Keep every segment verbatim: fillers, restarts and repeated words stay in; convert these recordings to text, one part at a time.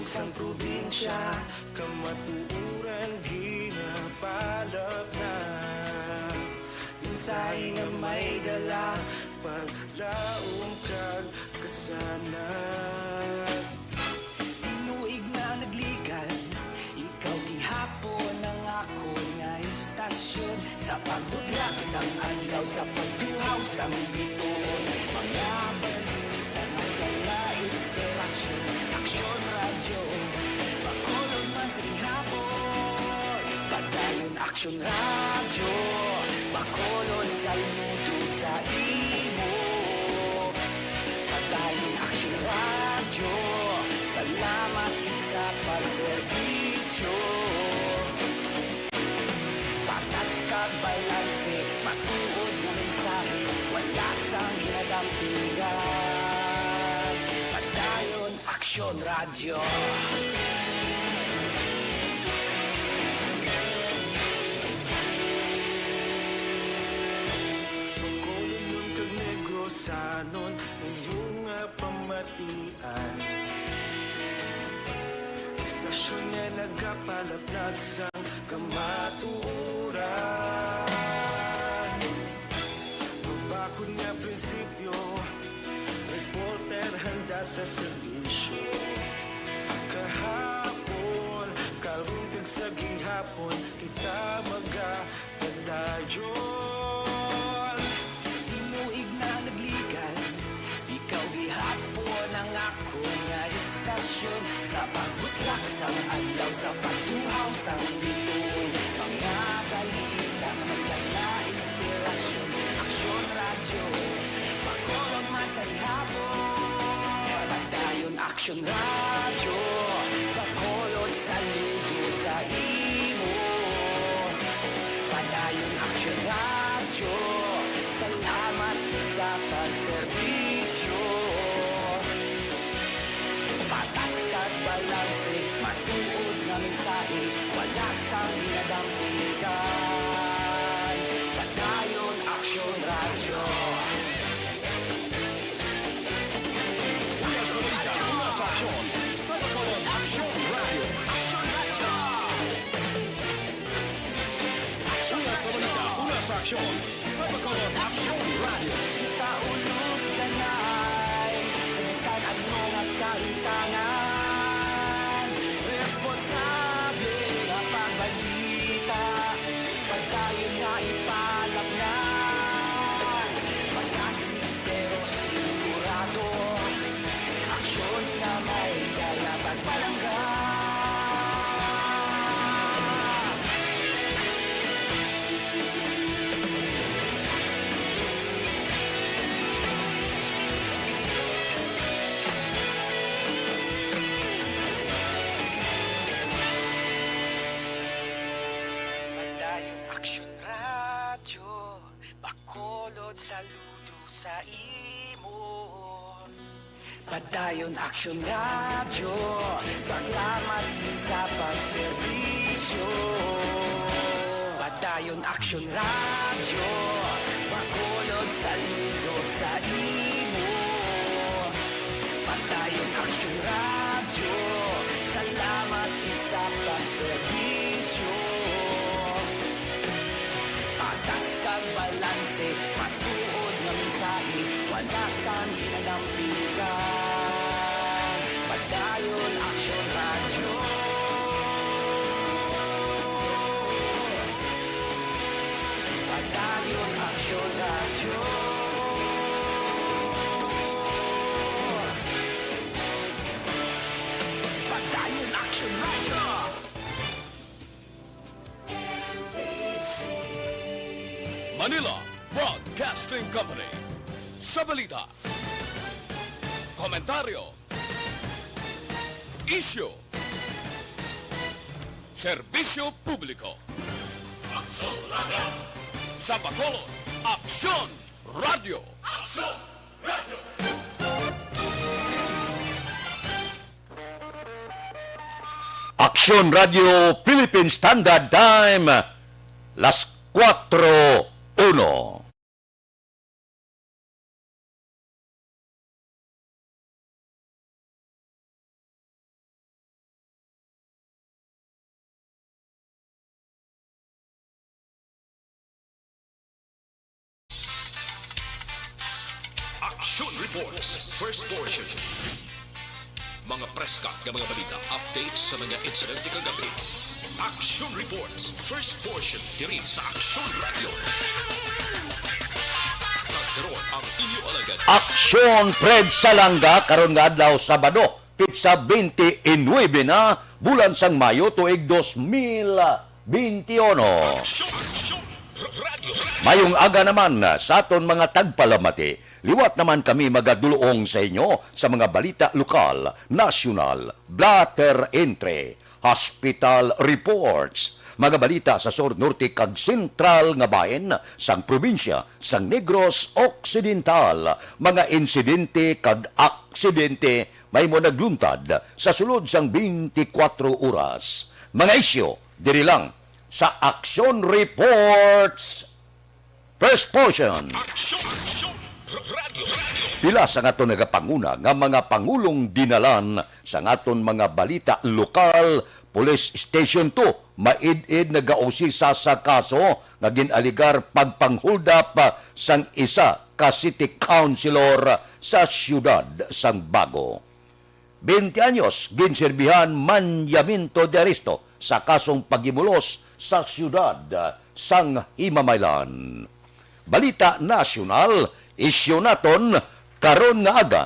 sang probinsya, kamatuoran ginapalapnag. Mensahe nga may dala, paglaom kag kasanag. Tinuig na nagligan, ikaw gihapon ang akon nga istasyon. Sa pagbutlak sang adlaw, sa pagtuhaw sang bituon, mga balita nga dala inspirasyon. Aksyon Radyo, Bacolod man sa gihapon. Padayon Aksyon Radyo, Bacolod, saludo sa imo. Padayon Aksyon Radyo, salamat sa pagserbisyo. Patas kag balanse, matuod nga mensahe, wala sang ginadampingan. Padayon Aksyon Radyo. Bacolodnon kag Negrosanon, inyo nga pamatian. Istasyon nga nagapalaplag sang kamatuoran. Mabakod nga prinsipyo, reporter handa sa serbisyo. Kahapon, karon kag sa gihapon, kita magapadayon. Tinuig na nagligan, ikaw gihapon ang akon nga istasyon. Sa pagbutlak sang adlaw, sa pagtuhaw sang bituon, mga balita nga may dala inspirasyon. Aksyon Radyo, Bacolod man sa gihapon. Padayon Aksyon Radyo, Bacolod, saludo sa imo. Padayon Aksyon Radyo, salamat sa pagserbisyo. Patas kag balanse, matuod nga mensahe, wala sang ginadampigan. Padayon Aksyon Radyo. Una sa balita, una sa aksyon, sa Bacolod Aksyon Radyo. Aksyon Radyo! Una sa balita, una sa aksyon, sa Bacolod Aksyon Radyo. Kita ulog kanay, sa bisan ano nga kahimtangan, responsable nga pagbalita, padayon nga ipalapngan. Pagkasi pero sigurado, aksyon nga may dala pagpalangga. Padayon Aksyon Radyo, Bacolod, saludo sa imo. Padayon Aksyon Radyo, salamat sa pagserbisyo. Padayon Aksyon Radyo, Bacolod, saludo sa imo. Padayon Aksyon Radyo, salamat sa pagserbisyo. Patas kag balanse, matuod nga mensahe, wala sang ginadampigan. Padayon Aksyon Radyo. Padayon Aksyon Radyo. Padayon Aksyon Radyo. Manila Broadcasting Company. Sa balita, komentaryo, isyu, serbisyo publiko. Aksyon Radyo. Sa Bacolod, Aksyon Radyo. Aksyon Radyo. Aksyon Radyo Philippine Standard Time, las cuatro uno. Action Reports, first portion. Mga preska nga mga balita, updates sa mga insidente kagabi. Action Reports, first portion, diri sa Action Radio. Kag karon ang inyo alagad. Action Fred Salanga karon nga adlaw, Sabado, petsa twenty-nine na, bulan sang Mayo, tuig dos mil twenty-one. Action, Action Radio. Mayong aga naman sa aton mga tagpalamati. Liwat naman kami magadulong sa inyo sa mga balita lokal, nasyonal, blotter entry, hospital reports, mga balita sa sur, norte, kag sentral nga bahin sang probinsya sang Negros Occidental, mga insidente kag aksidente may mo nagluntad sa sulod sang twenty-four oras. Mga isyu diri lang sa Action Reports, first portion. Action, Action Radio, Radio. Pila sa aton nagapanguna nga mga pangulong dinalan sa aton mga balita lokal, Police Station two, maid-id nagausisa sa kaso nga gin-alegar pagpang-hold up sang isa ka city councilor sa siyudad sang Bago. Twenty anyos ginsirbihan manyaminto de aresto sa kasong paghimulos sa siyudad sang Himamaylan. Balita nasyonal, isyu naton karon nga aga.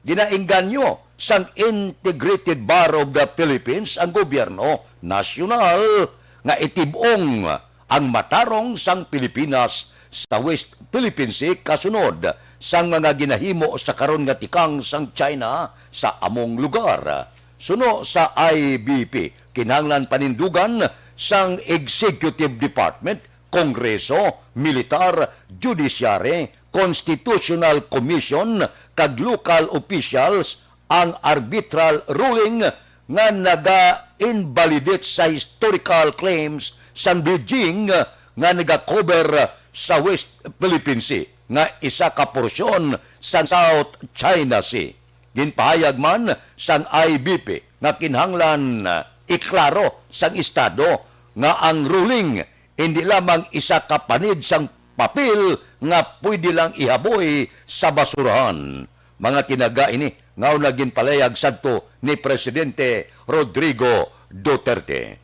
Ginaengganyo sang Integrated Bar of the Philippines ang gobyerno nasyonal nga itib-ong ang matarong sang Pilipinas sa West Philippine Sea kasunod sang mga ginahimo sa karon nga tikang sang China sa among lugar. Suno sa I B P, kinahanglan panindugan sang Executive Department, Kongreso, Militar, Judiciary, Constitutional Commission, kag local officials ang arbitral ruling nga naga-invalidate sa historical claims sang Beijing nga nagakober sa West Philippine Sea nga isa ka porsyon sang South China Sea. Ginpahayag man sang I B P nga kinahanglan, ah, iklaro sang Estado nga ang ruling indi lamang isa ka panid sang papel nga pwede lang ihaboy sa basurahan. Mga tinaga ini nga una ginpalayag sadto ni Presidente Rodrigo Duterte.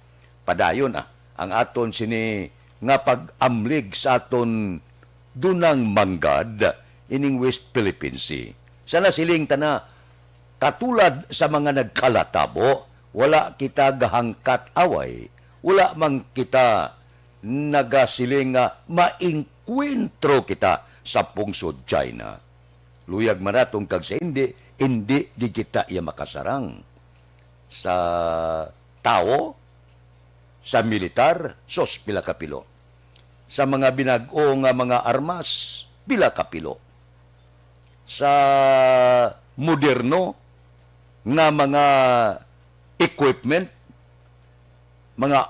Padayon, ah, ang aton sini nga pag-amlig sa aton dunang manggad ining West Philippine Sea. Sa nasiling ta na, katulad sa mga nagkalatabo, wala kita gahangkat away, wala man kita nagasiling nga maengkwentro kita sa pungsod China. Luyag man naton kag sa hindi, hindi gid kita iya makasarang. Sa tawo, sa militar, sus, pila ka pilo. Sa mga binag-o nga mga armas, pila ka pilo. Sa moderno nga mga equipment, mga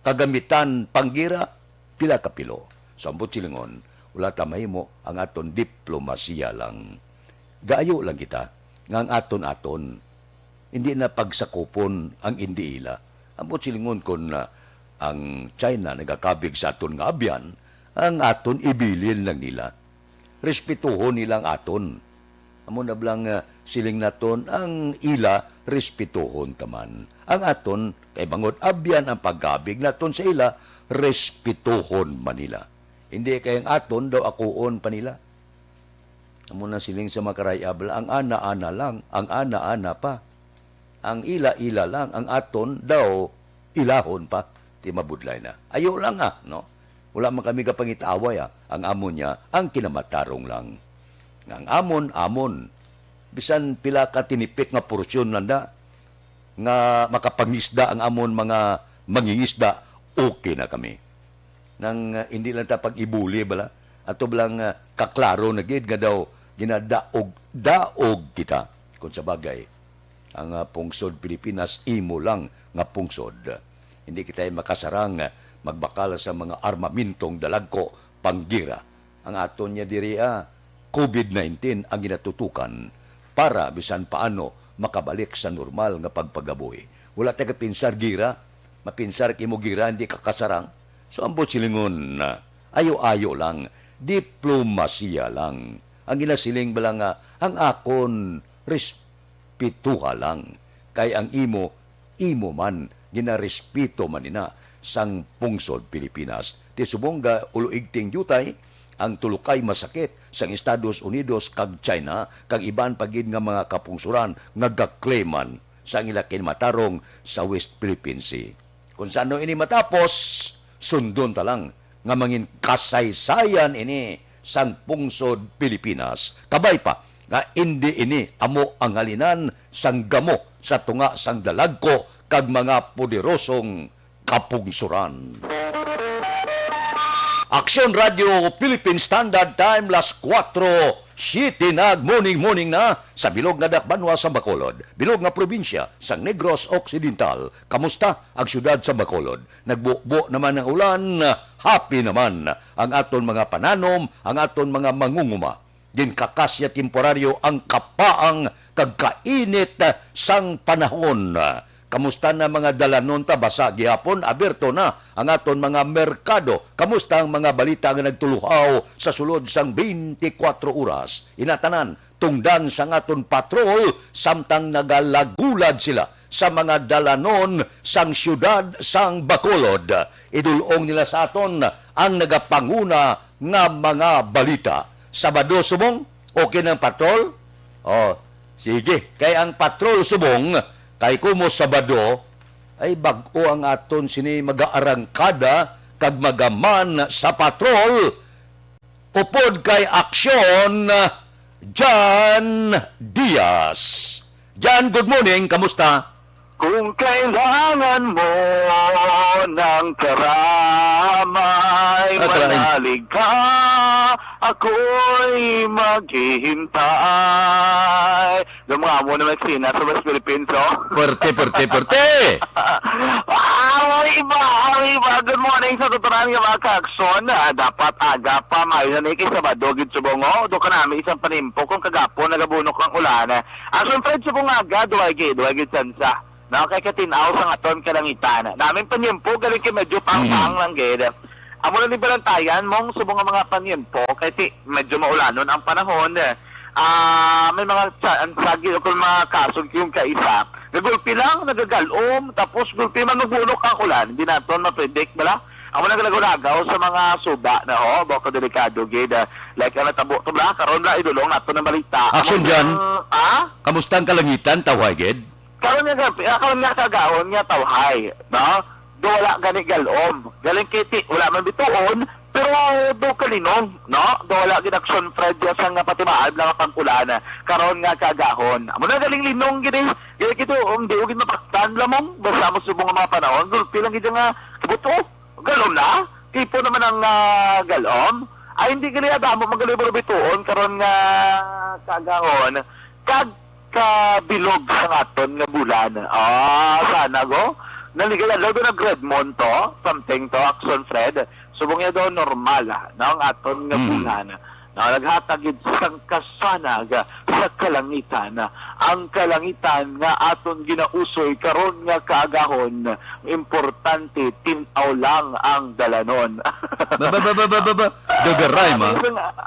kagamitan panggira, pila ka pilo. Sa ambot silingon, wala ta mahimo ang aton diplomasiya lang. Gaayo lang kita nga ang aton-aton, hindi na pagsakupon ang indi ila. Ambot silingon kon, ah, ang China nagakabig sa aton nga abyan, ang aton ibilin lang nila. Respetuhon nila ang aton. Amo na bala nga siling naton, ang ila respetuhon ta man. Ang aton, kay bangod abyan ang pagkabig naton sa ila, respetuhon man nila. Hindi kay ang aton daw akuon pa nila. Amo na siling sa makaray-ab, ang ana-ana lang, ang ana-ana pa. Ang ila-ila lang, ang aton daw ilahon pa. Ti mabudlay na. Ayo lang, ah, no? Wala man kami kapangit-away, ah. Ang amon niya, ang kinamatarong lang. Nga ang amon, amon. Bisan pila ka tinipik nga porsyon lang na, nga makapangisda ang amon mga mangingisda, okay na kami. Nang, ah, hindi lang ta pag-ibuli bala, ato bala nga kaklaro na gid nga daw ginadaog-daog kita. Kung sa bagay, ang, ah, pungsod Pilipinas imo lang nga pungsod. Hindi kita makasarang, ah, magbakal sa mga armamentong dalagko panggira. Ang aton niya diri, ah, covid nineteen ang ginatutukan para bisan paano makabalik sa normal nga pagpagabuhi. Wala ta kapinsar gira, mapinsar kay mo gira, hindi ka kasarang. So, ambot silingon, ah, ayo-ayo lang, diplomasiya lang. Ang ginasiling bala nga, "Ang akon, respetuha lang, kay ang imo, imo man." Ginarespeto man nina sang pungsod Pilipinas. Ti subong ga uloigting diutay ang tulukay masakit sang Estados Unidos kag China kag iban pa gid nga mga kapungsoran nga gakleman sang ila kinmatarong sa West Philippine Sea. Kung sa ano ini matapos, sundon ta lang nga mangin kasaysayan ini sang pungsod Pilipinas. Kabay pa nga indi ini amo ang halinan sang gamo sa tunga sang dalagko kag mga poderosong kapungsoran. Aksyon Radio Philippine Standard Time, las kuwatro siete na, morning, morning na sa bilog nga dakbanwa sa Bacolod, bilog nga probinsya sang Negros Occidental. Kamusta ang siyudad sa Bacolod? Nagbubo naman ang ulan, happy naman ang aton mga pananom, ang aton mga mangunguma. Ginkakasya temporaryo ang kapaang kag kainit sang panahon. Kamusta na mga dalanon ta? Basa gihapon, abierto na ang aton mga merkado. Kamusta ang mga balita nga nagtuluhaw sa sulod sang twenty-four oras? Inatanan, tungdan sang aton patrol samtang nagalagulad sila sa mga dalanon sang siyudad sang Bacolod. Idul-ong nila sa aton ang nagapanguna nga mga balita. Sabado subong, okay ng patrol? Oh, sige. Kay ang patrol subong, kay kumo Sabado, ay bag-o ang aton sini mag-aarangkada kag magaman sa patrol. Upod kay Aksyon, Jan Diaz. Jan, good morning. Kamusta? Kung kailangan mo ng karamay, ah, karamay, manalig ka, ako'y maghihintay. Yung mga amo naman sina sa West Philippines, oh. Perte, perte, perte! Ay, ba, ay, ba. Good morning sa tutunan nga mga kakson. Ah, dapat aga pa, maayo na ni kay Sabado, gid subong, oh. Do ka nami isang panimpo kung kagapon nagabunok ang ulan. Ah, siyempre, subong aga, duway gid, duway gid sansa. No, kay katin-aw sa aton kalangitan. Naming panimpo, galing kay medyo pangpang lang gid. Amo na ni balantayan mong subong nga mga panimpo, kay ti, medyo maulanon ang panahon. Ah, may mga tsa-, ang sagil o kung mga kasog yung kaisa. Nagulpi lang, nagagalom, tapos gulpi man magbunok ang ulan. Hindi naton ma-predict, bala? Amo na galagaw-lagaw sa mga suba na, ho? Bako delikado, gid. Ah, like, ang natabo to, bala? Karon, bala, idulong nato ng balita. Action Amo dyan. Ang, ah? Kamusta ang kalangitan, tawhay, gid? Karon nga gabi, ah, karon nga kagahon nga tawhay, no? Do wala gani galom. Galing kay ti, wala man bituon, pero do kalinong, no? Do wala gid action Fred ya sa nga patimaad lang nga pag-ulan. Karon nga kagahon. Amo na galing linong gid eh. Galing kay do, um, di gid mapaktan lamong. Basta mo subong nga mga panahon, gulpi lang gid nga buto. Galom na? Tipo naman ang, ah, galom? Ay, hindi gali adamo magalibro bituon karon nga kagahon. Kag kabilog sa aton nga bulan. Ah, sana go. Naligay adlaw do nag-red moon to, something to, Action Fred. Subong niya daw normal, ah, no, ang aton nga Mm. bulan. No, naghatag gid sang kasanag sa kalangitan. Ang kalangitan nga aton ginausoy karon nga kaagahon, importante, tin-aw lang ang dalanon. Ba, ba, ba, ba, ba, ba, ba? Gagaray, ma.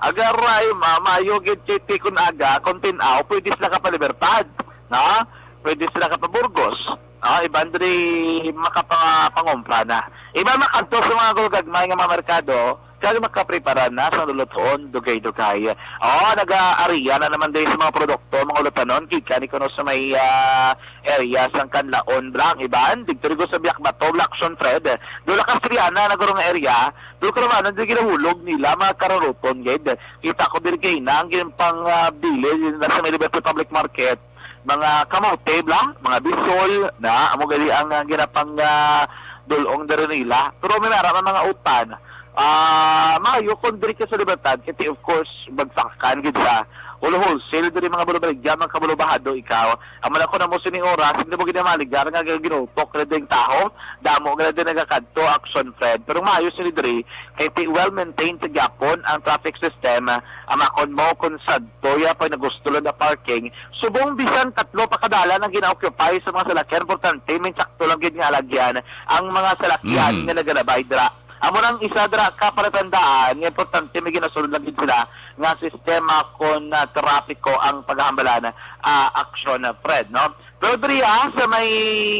Agaray, ma. Mayo gid, Chiti, kun aga, kun tin-aw, pwede sila kapalibertad. Na? Pwede sila kapaburgos. Ah, iban diri makapangumpra na. Iban makadto sa mga gulgagmay nga mga merkado, kag makaprepara na sa lulutuon, dugay-dugay. Oh, naga-area na naman diri sa mga produkto, mga ulutanon, gikan ni kuno sa may, ah, area sang Kanlaon, bla, ang iban, didto rin sa Biak Bato, bla, Action Fred. Dula Castellana, nagurong nga area, dula ka naman, ang ginahulog nila, mga karuruton, gid. Kita ko diri kay na, ang ginpang, ah, bili, nasa may Liberty Public Market, mga kamote, bla, mga bisol, na, amo gali ang, ah, ginapang, ah, dulong diri nila. Pero may nara man mga utan. Ah, maayo kung diri ka sa Libertad, kasi of course, bagsakan gid sa ulo wholesale diri mga bulubaligya, mga kabulubahado ikaw. Amo na ko na mo sini oras, hindi mo gid maligar nga ginutok na ding taho. Damo nga din nagakadto, Action Fred. Pero maayo sini diri, kay ti well-maintained sa gyapon ang traffic system. Amakon mo kung sadto ya pag nagustulan na parking, subong bisan tatlo pa ka dalan ang gina-occupy sa mga salakyan, importante, may sakto lang gid nga alagyan ang mga salakyan Mhm. nga nagalabay dira. Amo nang isa dira ka palatandaan nga importante, may ginasunod lang gid sila nga sistema kon, ah, trapiko ang paghambalan, ah, aksyon, ah, Fred, no? Pero diri, ah, sa may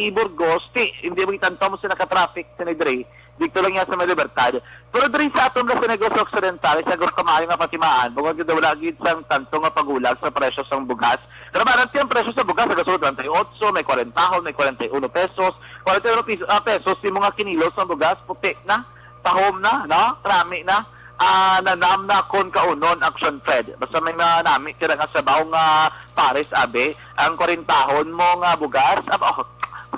Burgos, ti, hindi mo itanto mo sa naka-traffic sa diri, dito lang yan sa may Libertad. Pero diri sa aton sa Negros Occidental, isa guro ka maayo nga patimaan, bungod nga wala gid sang tanto nga paghulag sa presyo sang bugas. Pero barat ang presyo sa bugas, nagasulod treinta y ocho, may kwarenta, may kwarenta y uno pesos, kwarenta y uno pis-, ah, pesos, yung mga kinilo sa bugas, puti na, tahom na, no? Krami na. Ah, nanam na kon kaunon, Action Fred. Basta may manami ka nga sabaw nga pares, abi, ang kwarentahon mo nga bugas, abo,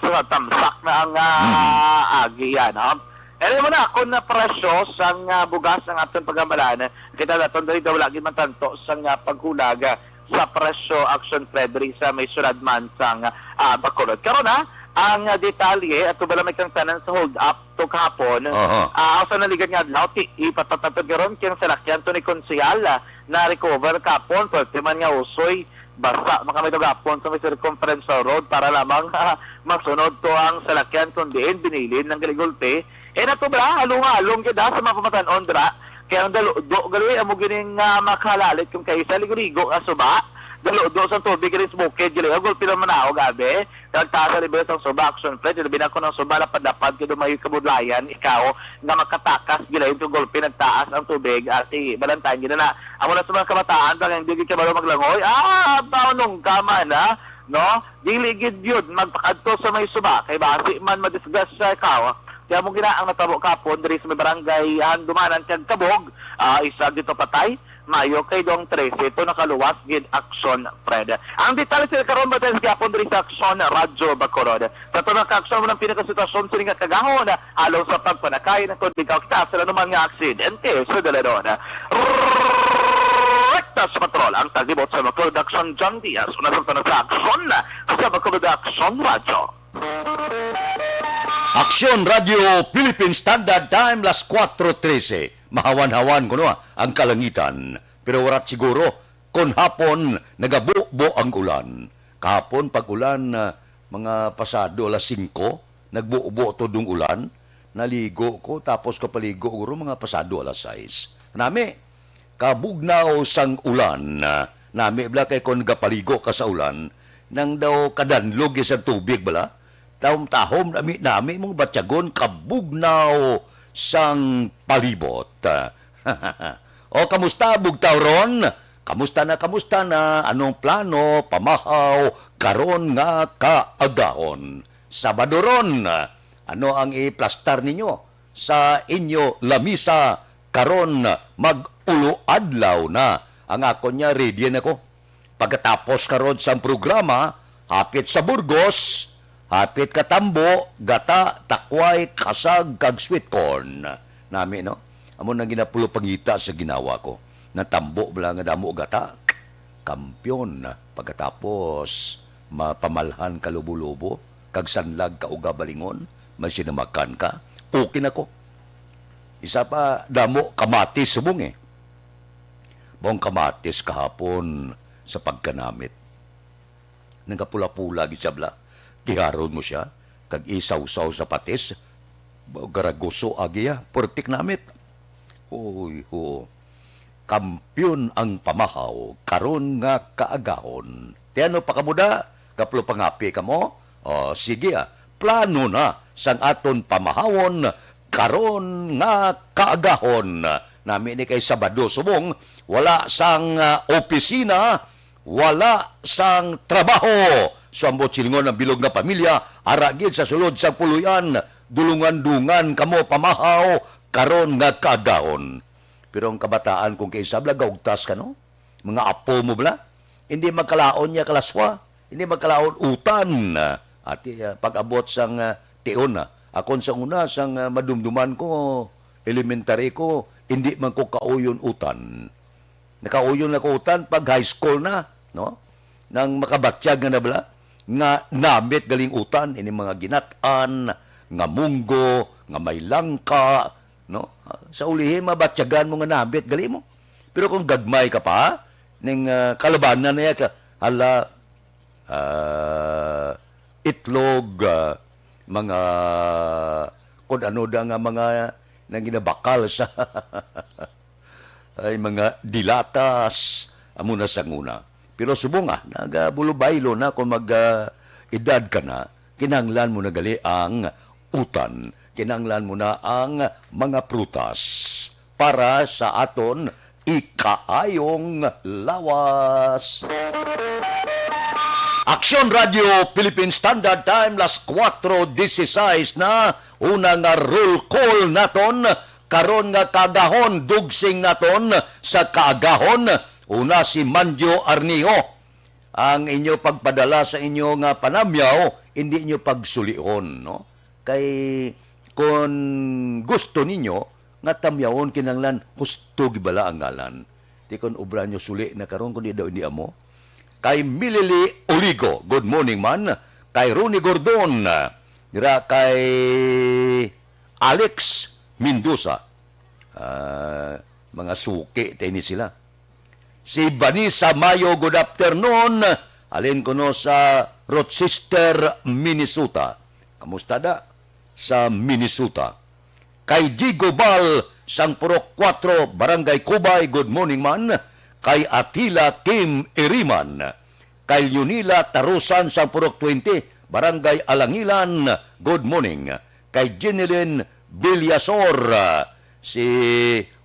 so, tamsak na ang, ah, agi yan, no? Anyway mo na, kung na presyo sang, ah, bugas ang aton paghambalan, kita naton diri daw lagi man tanto sang, ah, paghulag, ah, sa presyo, Action Fred, diri sa may syudad man sang, ah, Bacolod. Karon, ha, ang, ah, detalye at bala may kang tanan sa hold up to kahapon. Aha. Ah, sa naligan nga adlaw, ti, ipatatatod karon kay ang salakyan to ni Konsehal, ah, na-recover kahapon, swerte man nga usoy, basa man kami gahapon sa may circumferential road para lamang, ah, masunod to ang salakyan, kung diin binilin ng galigulti. Eh, nato bala, halong-halong gid, ah, sa mga pamatan-on dira. Kaya ang daludo gali, amo gining, ah, makalalit kung kaisa ligo-ligo nga suba. Daludo sa tubig gali sa bukid gali, ah, gulpi lang manaog, abi. Nagtaas ang level sang suba, Action Fred, labi na kung ang suba lapad-lapad kay dumayo kabudlayan, ikaw, nga makatakas, gilayon kung gulpi nagtaas ang tubig, ati, balantayan gid na. Amo na sa mga kabataan, baka hindi gid kabalo maglangoy, ah, paunong ka man, ha? No? Dili gid yun, magpakadto sa may suba, kay basi man madisgrasya ikaw. Kaya mo gina ang natabo kapon, diri sa may barangay Handumanan kag Kabog, ah, isa gid to patay, mayo kay dong trese to nakaluwas gid, Action Fred. Ang detalye sila karon, batay sa gihapon diri sa Action Radyo Bacolod. Sa tunang ka-action mo ng pinakasitwasyon sa nga kagahon, along sa pagpanakay ng kondikaw kita sa nanuman nga aksidente sa daladon. Rekta sa patrol ang tagibot sa Bacolod Action, John Diaz. Una sa tanong sa aksyon, sa Bacolod Action Radyo. Aksyon Radyo Philippine Standard Time, las kuwatro trese. Mahawan-hawan kuno ang kalangitan. Pero warat siguro kon hapon nagabubo ang ulan. Kahapon pag-ulan, ah, mga pasado alas singko, nagbubo to dong ulan. Naligo ko, tapos kapaligo ko ro mga pasado alas sais. Nami, kabugnaw sang ulan, ah, nami bala kay kon gapaligo ka sa ulan, nang daw kadanlog sa tubig bala, tahom-tahom nami, nami mong batyagon, kabugnaw sang palibot. O, kamusta, bugtaw ron? Kamusta na, kamusta na? Anong plano, pamahaw, karon nga kaagahon? Sabado ron, ano ang iplastar ninyo sa inyo lamisa karon? Mag-ulo adlaw na. Ang akon niya, ready na ko. Pagkatapos karon sang programa, hapit sa Burgos, hapit ka tambo, gata, takway, kasag, kag sweet corn. Nami, no? Amo nang ginapulopangita sa ginawa ko. Natambo bala nga damo gata, kampiyon. Pagkatapos, mapamalhan ka lubo-lubo, kag sanlag ka uga balingon, may sinamakan ka, okay na ko. Isa pa, damo kamatis subong eh. Bong kamatis kahapon sa pagkanamit. Nagapula-pula gid siya, bala. Tiharon mo siya, kag isawsaw sa patis. Ba, garagoso agi, ah. Purtik namit. Hoy, ho. Kampiyon ang pamahaw karon nga kaagahon. Ti ano pa kamo da? Kaplo pangapi kamo? O, sige, ah. Plano na sang aton pamahawon karon nga kaagahon. Nami ni kay Sabado subong, wala sang, ah, opisina, wala sang trabaho. So, ang silingon ang bilog nga pamilya, ara gid sa sulod sang puloy-an, dulungan-dungan kamo pamahaw karon nga kaagahon. Pero ang kabataan, kung kaisab lang, gaugtas ka, no? Mga apo mo bala? Hindi magkalaon niya kalaswa, hindi magkalaon utan. Ati, ah, pag-abot sang, ah, tion, ah, akon sang una, sang, ah, madumduman ko, elementary ko, hindi man ko kauyon utan. Nakauyon na ko utan pag high school na, no? Nang makabatyag nga na bala, nga namit galing utan, ini mga ginat-an, nga munggo, nga may langka, no? Sa ulihi, mabatyagan mo nga namit gali mo. Pero kung gagmay ka pa, ning, ah, kalabanan na ka, hala, ah, itlog, ah, mga, kung ano da nga mga nang ginabakal sa, ay mga dilatas, amo na sanguna. Pero subong nga, nagabulubaylo na kung mag, ah, edad ka na, kinahanglan mo na gali ang utan. Kinahanglan mo na ang mga prutas para sa aton ikaayong lawas. Aksyon Radio Philippine Standard Time, las kuwatro dieciséis na. Una nga roll call naton karon nga kaagahon, dugsing naton sa kaagahon. Una, si Manjo Arniho. Ang inyo pagpadala sa inyo nga panamyaw, hindi inyo pagsulihon, no? Kay kon gusto ninyo nga tamyawon, kinahanglan husto gid bala ang ngalan. Di kon obra nyo suli na karon, kundi daw hindi amo. Kay Milili Oligo, good morning man. Kay Ronnie Gordon, dira kay Alex Mendoza. Ah, mga suki tayo ni sila. Si Vanessa Mayo, good afternoon. Halin kuno sa Rochester, Minnesota. Kamusta da sa Minnesota? Kay Jigo Bal, sang Purok kuwatro, Barangay Cubay, good morning man. Kay Atila Kim Iriman. Kay Leonila Tarusan sang Purok twenty, Barangay Alangilan, good morning. Kay Jeneline Villasor, si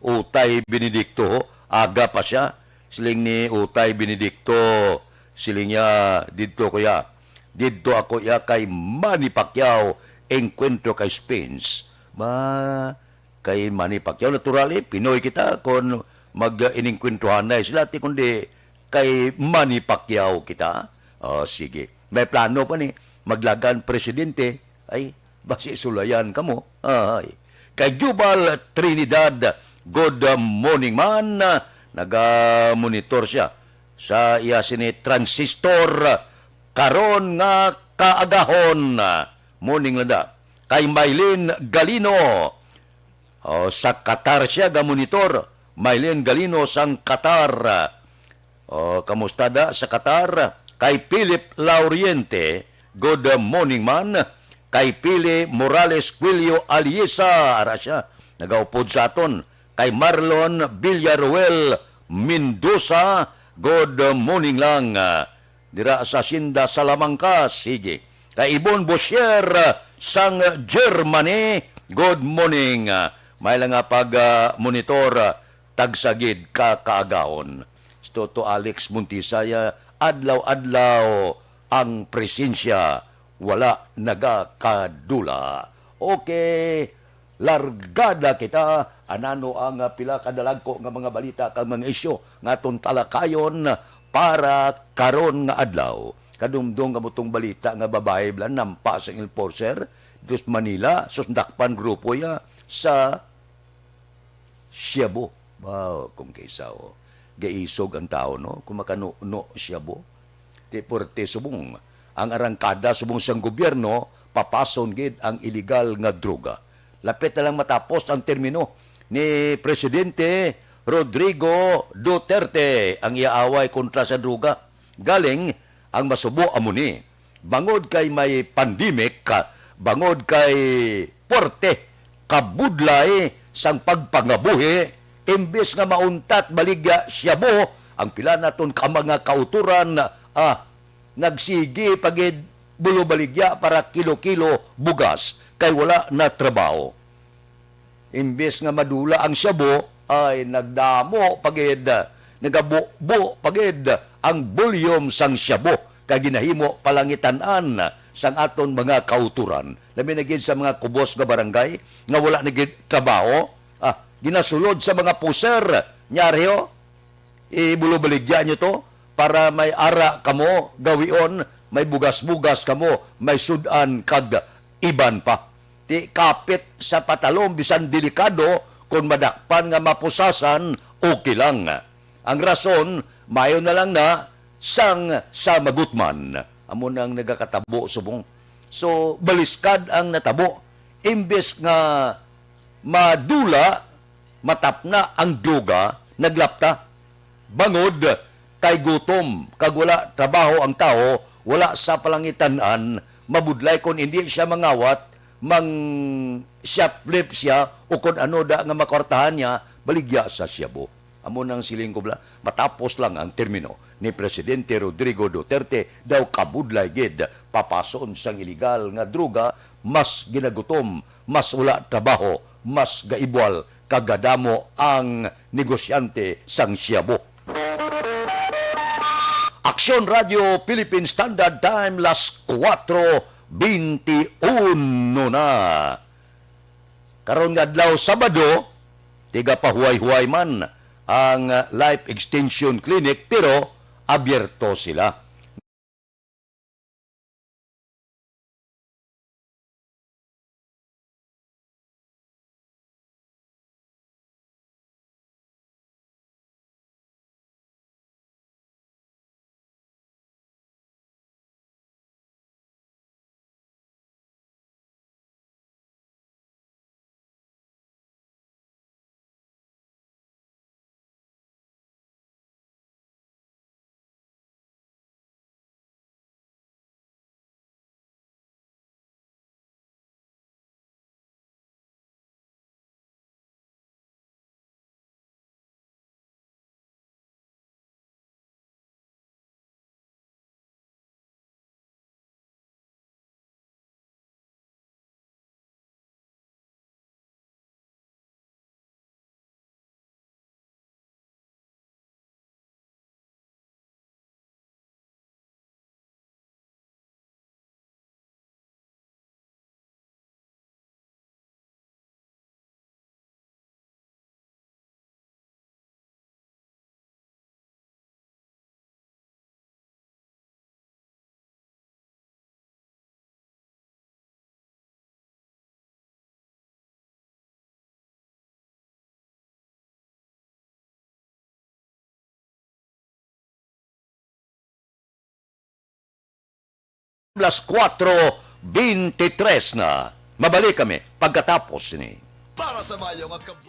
Utay Benedicto, aga pa siya. Siling ni Utay Benedicto, siling niya, "Didto ko ya. Didto ako ya kay Manny Pacquiao, engkwentro kay Spence." Ba, kay Manny Pacquiao, natural eh, Pinoy kita, kung mag-inengkwentuhanay sila, ti kundi kay Manny Pacquiao kita. Oh, sige. May plano pa ni, maglagan presidente, ay, basi sulayan kamo. Ay. Kay Jubal Trinidad, good morning man. Naga-monitor siya sa iya sini transistor karon nga kaagahon. Morning lang da. Kay Mylene Galino, oh, sa Qatar siya ga-monitor. Mylene Galino sang Qatar. Oh, kamusta da sa Qatar? Kay Philip Lauriente, good morning man. Kay Pili Morales Quilio Aliesa, ara siya, nagaupod sa aton. Kay Marlon Villaruel Mendoza, good morning lang. Dira sa Hacienda Salamanca, sige. Kay Ibon Boshier sang Germany, good morning. May lang nga pag, ah, monitor, ah, tagsa gid ka kaagahon. Si Toto Alex Montisaya, adlaw-adlaw ang presensya, wala nagakadula. Okay, largada kita. Anano ang, ah, pila ka dalagko nga mga balita kag mga isyu nga aton talakayon para karon nga adlaw? Kadumdom ka mo tong balita nga babayi bala nampa sa enforcer dito sa Manila, sus, dakpan grupo ya sa shabu. Wow, kung kaisaw. Gaisog ang tao, no? Kung makanuno shabu. Ti porte subong ang arangkada subong sang gobyerno, papason gid ang iligal nga droga. Lapit na lang matapos ang termino ni Presidente Rodrigo Duterte, ang iya away kontra sa droga. Galing ang masubo amo ni, bangod kay may pandemic, bangod kay puwerte kabudlay sang pagpangabuhi, imbes nga mauntat baligya shabu, ang pila naton ka mga kautoran, ah, nagsigi pa gid bulo baligya para kilo-kilo bugas kay wala na trabaho. Imbes nga madula ang shabu, ay nagdamo pa gid, nagabubo pa gid ang volume sang shabu, kay ginahimo palangitan-an sang aton mga kautoran, labi na gid sa mga kubos nga barangay nga wala na gid trabaho. Ah, ginasulod sa mga puser, nyari, oh. Ibulobaligya nyo to para may ara kamo gawion, may bugas-bugas kamo, may sud-an kag iban pa. Ti kapit sa patalom, bisan delikado, kon madakpan nga mapusasan, okay lang. Ang rason, mayo na lang na sang sa magutman. Amo nang nagakatabo subong. So, baliskad ang natabo. Imbes nga madula, matapna ang droga, naglapta. Bangod kay gutom kag wala trabaho ang tawo, wala sa palangitan-an, mabudlay kon indi siya mangawat, mang shoplift siya o kon ano da nga makwartahan niya, baligya sa shabu. Amo nang siling ko bala, matapos lang ang termino ni Presidente Rodrigo Duterte, daw kabudlay gid papason sang iligal nga droga, mas ginagutom, mas wala trabaho, mas gaibwal, kag gadamo ang negosyante sang shabu. Aksyon Radio Philippine Standard Time, las kuwatro bente uno na. Karon nga adlaw, Sabado, tigapahuway-huway man ang, ah, Life Extension Clinic, pero abierto sila. Las kuwatro bente tres na. Mabalik kami pagkatapos ni. Para sa mayo nga kab-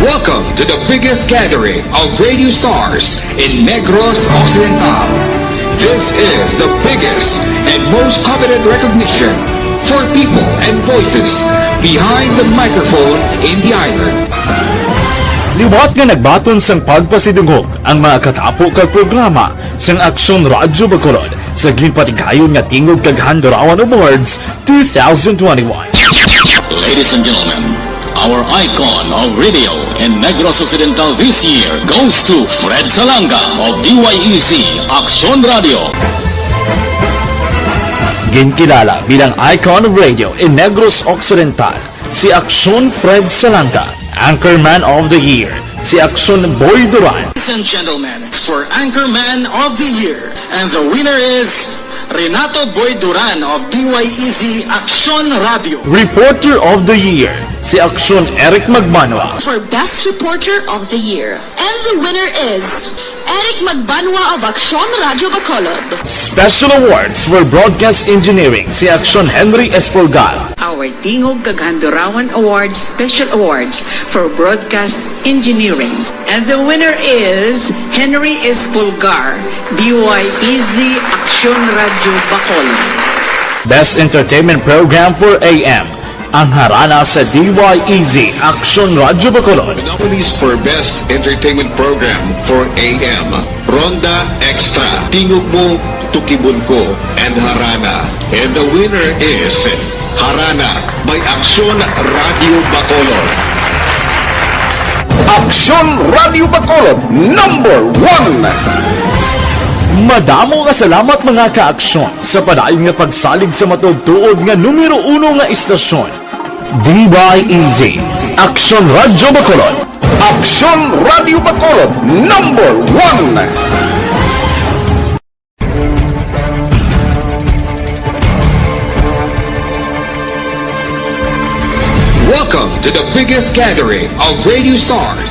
Welcome to the biggest gathering of radio stars in Negros Occidental. This is the biggest and most coveted recognition for people and voices behind the microphone in the island. Liwat nga nagbaton sang pagpasidungog ang mga katapo kag programa sang Aksyon Radyo Bacolod sa ginpatigayon nga Tingog kag Handurawan Awards two thousand twenty-one. Ladies and gentlemen, our icon of radio in Negros Occidental this year goes to Fred Salanga of D Y E Z Aksyon Radio. Ginkilala bilang icon of radio in Negros Occidental si Aksyon Fred Salanga, Anchorman of the Year si Aksyon Boy Duran. Ladies and gentlemen, for Anchorman of the Year, and the winner is Renato Boy Duran of D Y E Z Aksyon Radio. Reporter of the Year si Aksyon Eric Magbanwa. For Best Reporter of the Year, and the winner is Eric Magbanwa of Aksyon Radio Bacolod. Special Awards for Broadcast Engineering si Aksyon Henry Espolgar. Our Tingog kag Handurawan Awards Special Awards for Broadcast Engineering. And the winner is Henry Espolgar, D Y E Z Aksyon Radio Bacolod. Best Entertainment Program for A M, ang Harana sa D Y E Z Aksyon Radio Bacolod. The nominees for Best Entertainment Program for A M, Ronda Extra, Tingog Mo, Tukibon Ko, and Harana. And the winner is Harana by Aksyon Radio Bacolod. Aksyon Radio Bacolod, number one. Madamo nga salamat, mga ka-aksyon, sa padayon nga pagsalig sa matuod-tuod nga numero uno nga istasyon, D Y E Z, Aksyon Radio Bacolod. Aksyon Radio Bacolod, number one. Welcome to the biggest gathering of radio stars.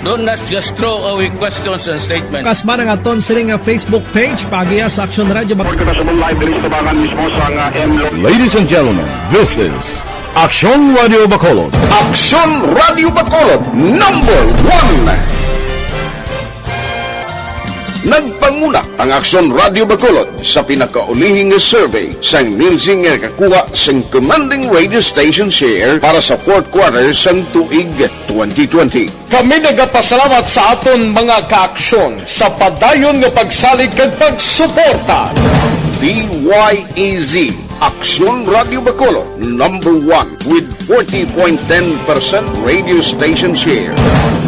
Do not just throw away questions and statements. Kasma ang aton sini nga Facebook page, paagiha sa Aksyon Radio Bacolod. Kita sa live diri sa tabangan mismo sa, ah, M Lo- Ladies and gentlemen, this is Aksyon Radio Bacolod. Aksyon Radio Bacolod, number one. Nagpanguna ang Aksyon Radio Bacolod sa pinakaulihing nga survey sang Nielsen nga nakakuha sang commanding radio station share para sa fourth quarter sang tuig twenty twenty. Kami nagapasalamat sa aton mga kaaksyon sa padayon nga pagsalig kag pagsuporta. D Y E Z, Aksyon Radio Bacolod, number one with forty point ten percent radio station share.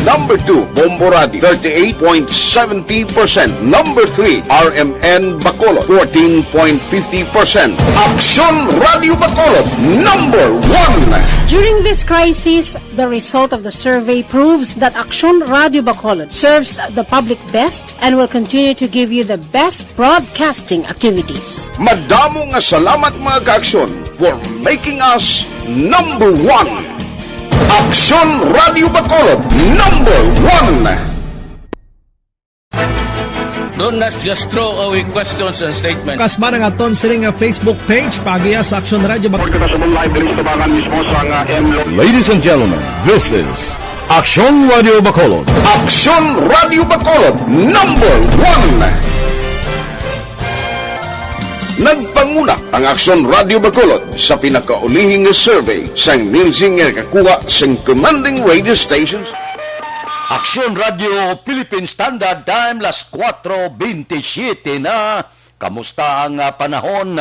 Number two, Bombo Radio, thirty-eight point seventy percent. Number three, R M N Bacolod, fourteen point fifty percent. Aksyon Radio Bacolod, number one. During this crisis, the result of the survey proves that Aksyon Radio Bacolod serves the public best and will continue to give you the best broadcasting activities. Madamo nga salamat, mga kaaksyon, for making us number one. Aksyon Radio Bacolod, number one. Don't not just throw away questions and statements. Kasman ang aton sining nga Facebook page, paagiya sa Aksyon Radio Bacolod. Kita sa live diri sa tabangan mismo sa nga M Lo- Ladies and gentlemen, this is Aksyon Radio Bacolod. Aksyon Radio Bacolod, number one. Nagpanguna ang Aksyon Radio Bacolod sa pinakaulihing nga survey sang Nielsen nga nakakuha sang commanding radio stations. Aksyon Radio Philippine Standard Time, las kuwatro bentisiete na. Kamusta ang, ah, panahon?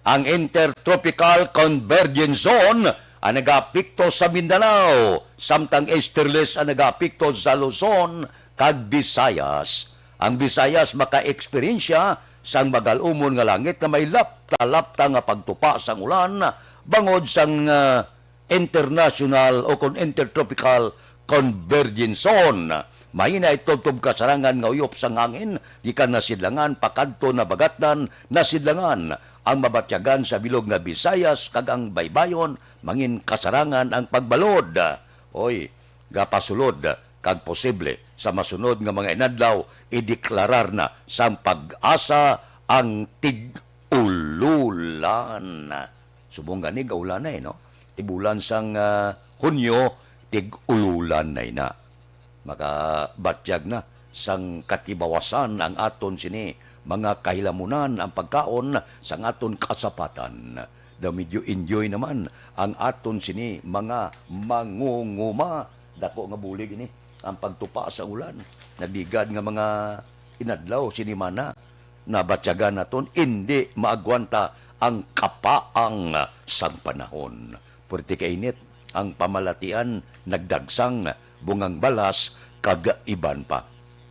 Ang Intertropical Convergence Zone ang nagaapekto sa Mindanao, samtang easterlies ang nagaapekto sa Luzon kag Visayas. Ang Visayas maka-eksperyensya sang magal-umon nga langit nga may lapta-lapta nga pagtupa sang ulan bangod sang, ah, international o kon intertropical convergence zone. Mahina it tubtob kasarangan nga uyop sang hangin gikan nasidlangan pakadto nabagatnan, nasidlangan ang mabatyagan sa bilog nga Visayas kag ang baybayon, mangin kasarangan ang pagbalod. Oy, gapasulod kag posible sa masunod nga mga inadlaw, ideklarar na sang PAGASA ang tig-ululan. Subong gani, gaulan na, eh, no? Tibulan sang, ah, Hunyo, tig-ululan na ina. Makabatyag na sang katibawasan ang aton sini mga kahilamunan, ang pagkaon sang aton kasapatan. Daw medyo enjoy naman ang aton sini mga mangunguma. Dako nga bulig ini ang pagtupa sa ulan. Nagligad nga mga inadlaw, sinimana, nabatyagan naton, indi maagwanta ang kapaang sang panahon. Puwerte ka init, ang pamalatian nagdagsang, bungang balas, kag iban pa.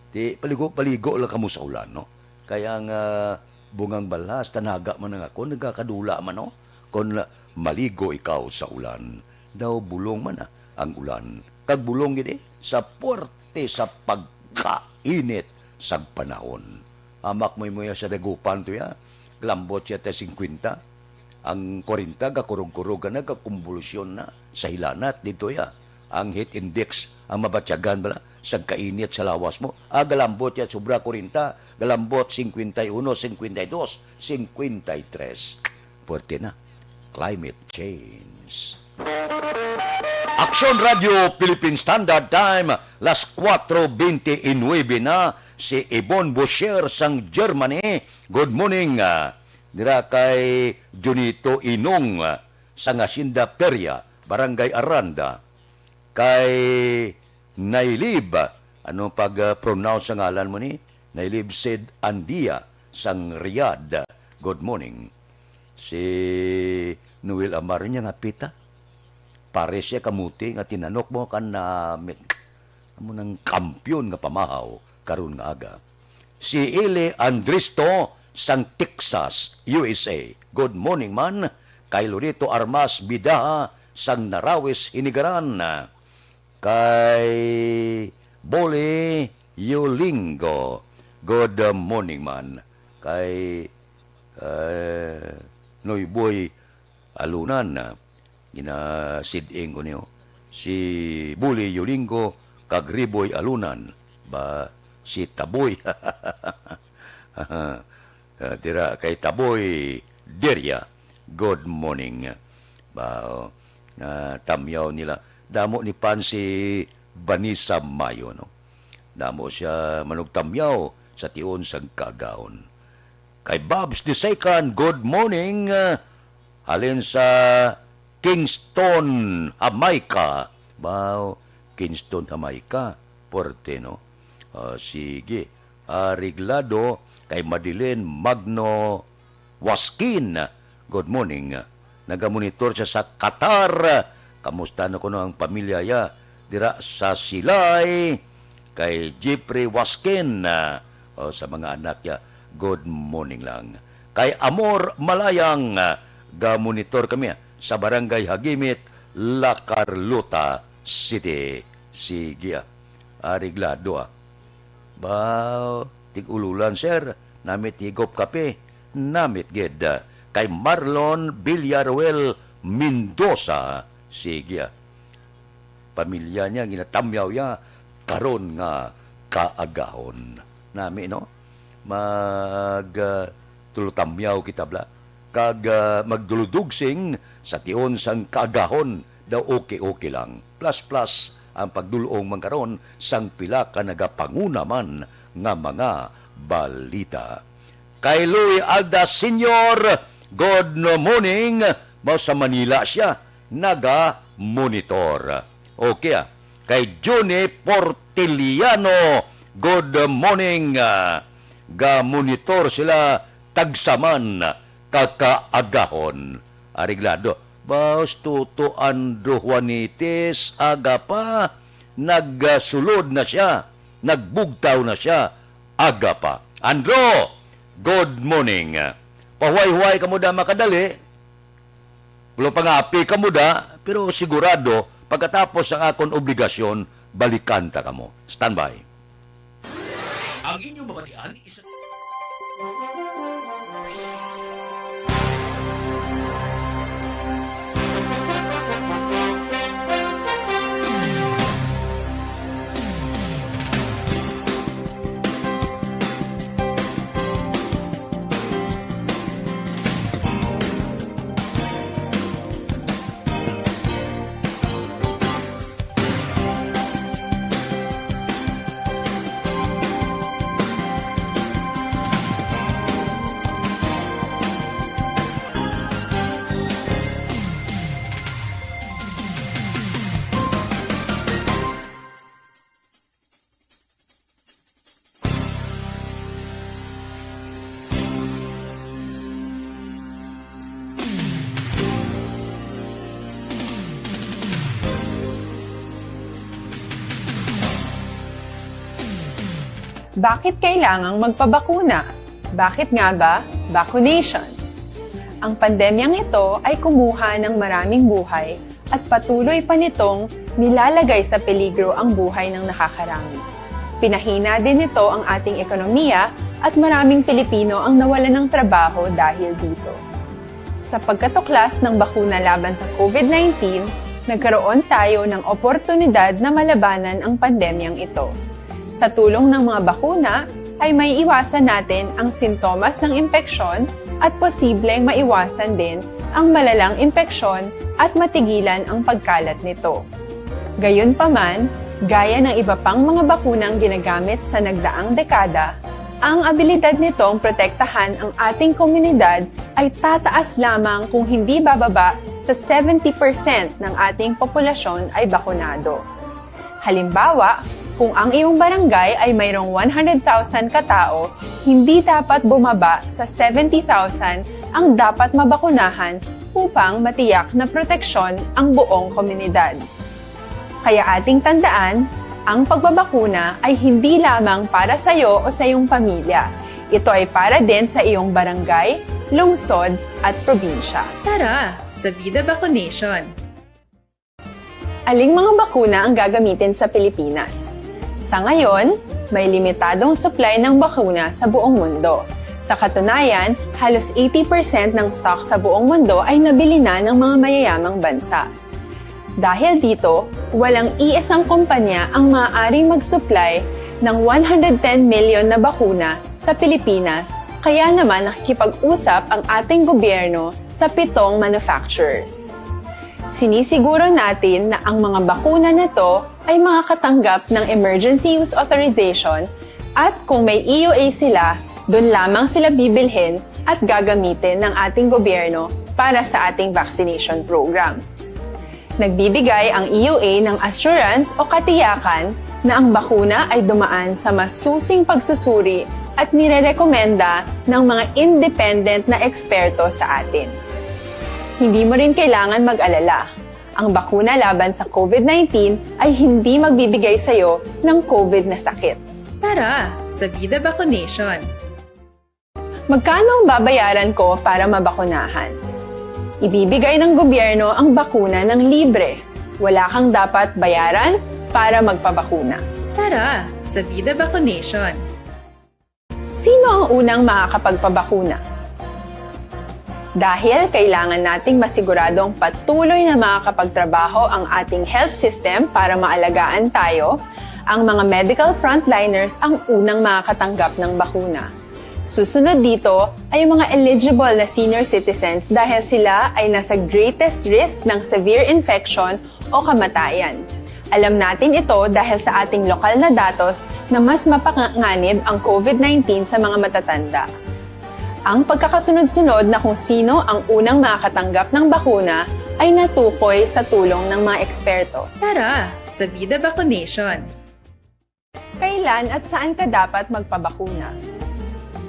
Ti paligo-paligo lang kamo sa ulan, no? Kay ang, ah, bungang balas, tanaga man ang ako, nagakadula man, no? Kon maligo ikaw sa ulan, daw bulong man, ah, ang ulan. Kag bulong gid, eh, sa puwerte sa pagkainit sang panahon. Amak mo, mo sa dagupan to ya. Galambot siya ta singkwenta. Ang kwarenta, gakurog-kurog ka na, gakumbulusyon na sa hilanat dito ya. Ang heat index, ang mabatyagan bala, sa kainit sa lawas mo. Ah, galambot ya, sobra kwarenta, galambot singkwenta y uno, singkwenta y dos, singkwenta y tres. Puwerte na. Climate change. Aksyon Radio Philippine Standard Time, las kuwatro bente y nuebe na. Si Yvonne Boucher sang Germany. Good morning, ah, dira kay Junito Inong, ah, sang Hacienda Peria, Barangay Aranda. Kay Nailib, ano pag, ah, pronounce ang ngalan mo ni? Nailib Sid Andia sang Riyadh. Good morning. Si Noel Amaro niya nga pita. Pare siya kamuti nga tinanok mo kanamit. Amo nang kampiyon nga pamahaw karon nga aga. Si Eli Andristo sang Texas, U S A. Good morning man. Kay Lorito Armas Bidaha sang Narawis, Hinigaran. Kay Boli Yulingo. Good morning man. Kay, eh, Noyboy Alunan, ah, ginasid-ing ko niyo. Si Buli Yulingo kag Riboy Alunan. Ba, si Taboy. Ah, tira kay Taboy Deria. Good morning. Ba, oh, na tamyaw nila. Damo ni pan si Vanessa Mayo, no? Damo siya manugtamyaw sa tion sang kaagahon. Kay Babs the Second, good morning. Ah, halin sa Kingston, Jamaica. Wow, Kingston, Jamaica. Puwerte, no? Ah, sige. Areglado kay Madeline Magno Waskin. Good morning. Nagamonitor siya sa Qatar. Kamusta na kuno ang pamilya ya dira sa Silay? Kay Jeffrey Waskin, ah, o sa mga anak niya, good morning lang. Kay Amor Malayang, ah, gamonitor kami, ah, sa Barangay Hagimit, La Carlota City. Sige, ah. Areglado, ah. Ba, tig-ululan, sir. Namit higop kape. Namit gid, ah. Kay Marlon Villaruel Mendoza. Sige, ah. Pamilya niya, ginatamyaw niya karon nga kaagahon. Nami, no? Mag, ah, tulutamyaw kita, bla. Kag, ah, magduludugsing sa tion sang kaagahon daw, okay-okay lang. Plus-plus ang pagdul-ong man karon sang pila ka nagapanguna man nga mga balita. Kay Louie Alda Senior, good morning. Mao sa Manila siya naga-monitor. Okay, ah. Kay Johnny Portiliano, good morning. Ah, ga-monitor sila tagsa man kakaagahon. Areglado. Baos Tuto Andrew Juanites, aga pa. Nagsulod na siya. Nagbugtaw na siya. Aga pa. Andrew, good morning. Pahuway-huway ka mo da makadali. Wala pa nga api ka mo da, pero sigurado, pagkatapos ang akon obligasyon, balikan ta kamo. Standby. Ang inyong mabatian, isa Bakit kailangang magpabakuna? Bakit nga ba vaccination? Ang pandemyang ito ay kumuha ng maraming buhay at patuloy pa nitong nilalagay sa peligro ang buhay ng nakakarami. Pinahina din nito ang ating ekonomiya at maraming Pilipino ang nawalan ng trabaho dahil dito. Sa pagkatuklas ng bakuna laban sa COVID nineteen, nagkaroon tayo ng oportunidad na malabanan ang pandemyang ito. Sa tulong ng mga bakuna, ay maiiwasan natin ang sintomas ng impeksyon at posibleng maiwasan din ang malalang impeksyon at matigilan ang pagkalat nito. Gayunpaman, gaya ng iba pang mga bakunang ginagamit sa nagdaang dekada, ang abilidad nitong protektahan ang ating komunidad ay tataas lamang kung hindi bababa sa seventy percent ng ating populasyon ay bakunado. Halimbawa, kung ang iyong barangay ay mayroong one hundred thousand katao, hindi dapat bumaba sa seventy thousand ang dapat mabakunahan upang matiyak na proteksyon ang buong komunidad. Kaya ating tandaan, ang pagbabakuna ay hindi lamang para sa iyo o sa iyong pamilya. Ito ay para din sa iyong barangay, lungsod, at probinsya. Tara sa Vida Vaccination! Aling mga bakuna ang gagamitin sa Pilipinas? Sa ngayon, may limitadong supply ng bakuna sa buong mundo. Sa katunayan, halos eighty percent ng stock sa buong mundo ay nabili na ng mga mayayamang bansa. Dahil dito, walang iisang kumpanya ang maaaring mag-supply ng one hundred ten million na bakuna sa Pilipinas, kaya naman nakikipag-usap ang ating gobyerno sa pitong manufacturers. Sinisiguro natin na ang mga bakuna na to ay makakatanggap ng Emergency Use Authorization At kung may E U A sila, doon lamang sila bibilhin at gagamitin ng ating gobyerno para sa ating vaccination program. Nagbibigay ang E U A ng assurance o katiyakan na ang bakuna ay dumaan sa masusing pagsusuri at nirerekomenda ng mga independent na eksperto sa atin. Hindi mo rin kailangan mag-alala. Ang bakuna laban sa COVID nineteen ay hindi magbibigay sa iyo ng COVID na sakit. Tara sa Vida Vaccination! Magkano ang babayaran ko para mabakunahan? Ibibigay ng gobyerno ang bakuna ng libre. Wala kang dapat bayaran para magpabakuna. Tara sa Vida Vaccination! Sino ang unang makakapagpabakuna? Dahil kailangan nating masiguradong patuloy na makakapagtrabaho ang ating health system para maalagaan tayo, ang mga medical frontliners ang unang makakatanggap ng bakuna. Susunod dito ay ang mga eligible na senior citizens dahil sila ay nasa greatest risk ng severe infection o kamatayan. Alam natin ito dahil sa ating lokal na datos na mas mapanganib ang COVID nineteen sa mga matatanda. Ang pagkakasunod-sunod na kung sino ang unang makakatanggap ng bakuna ay natukoy sa tulong ng mga eksperto. Tara sa Vida Vaccination! Kailan at saan ka dapat magpabakuna?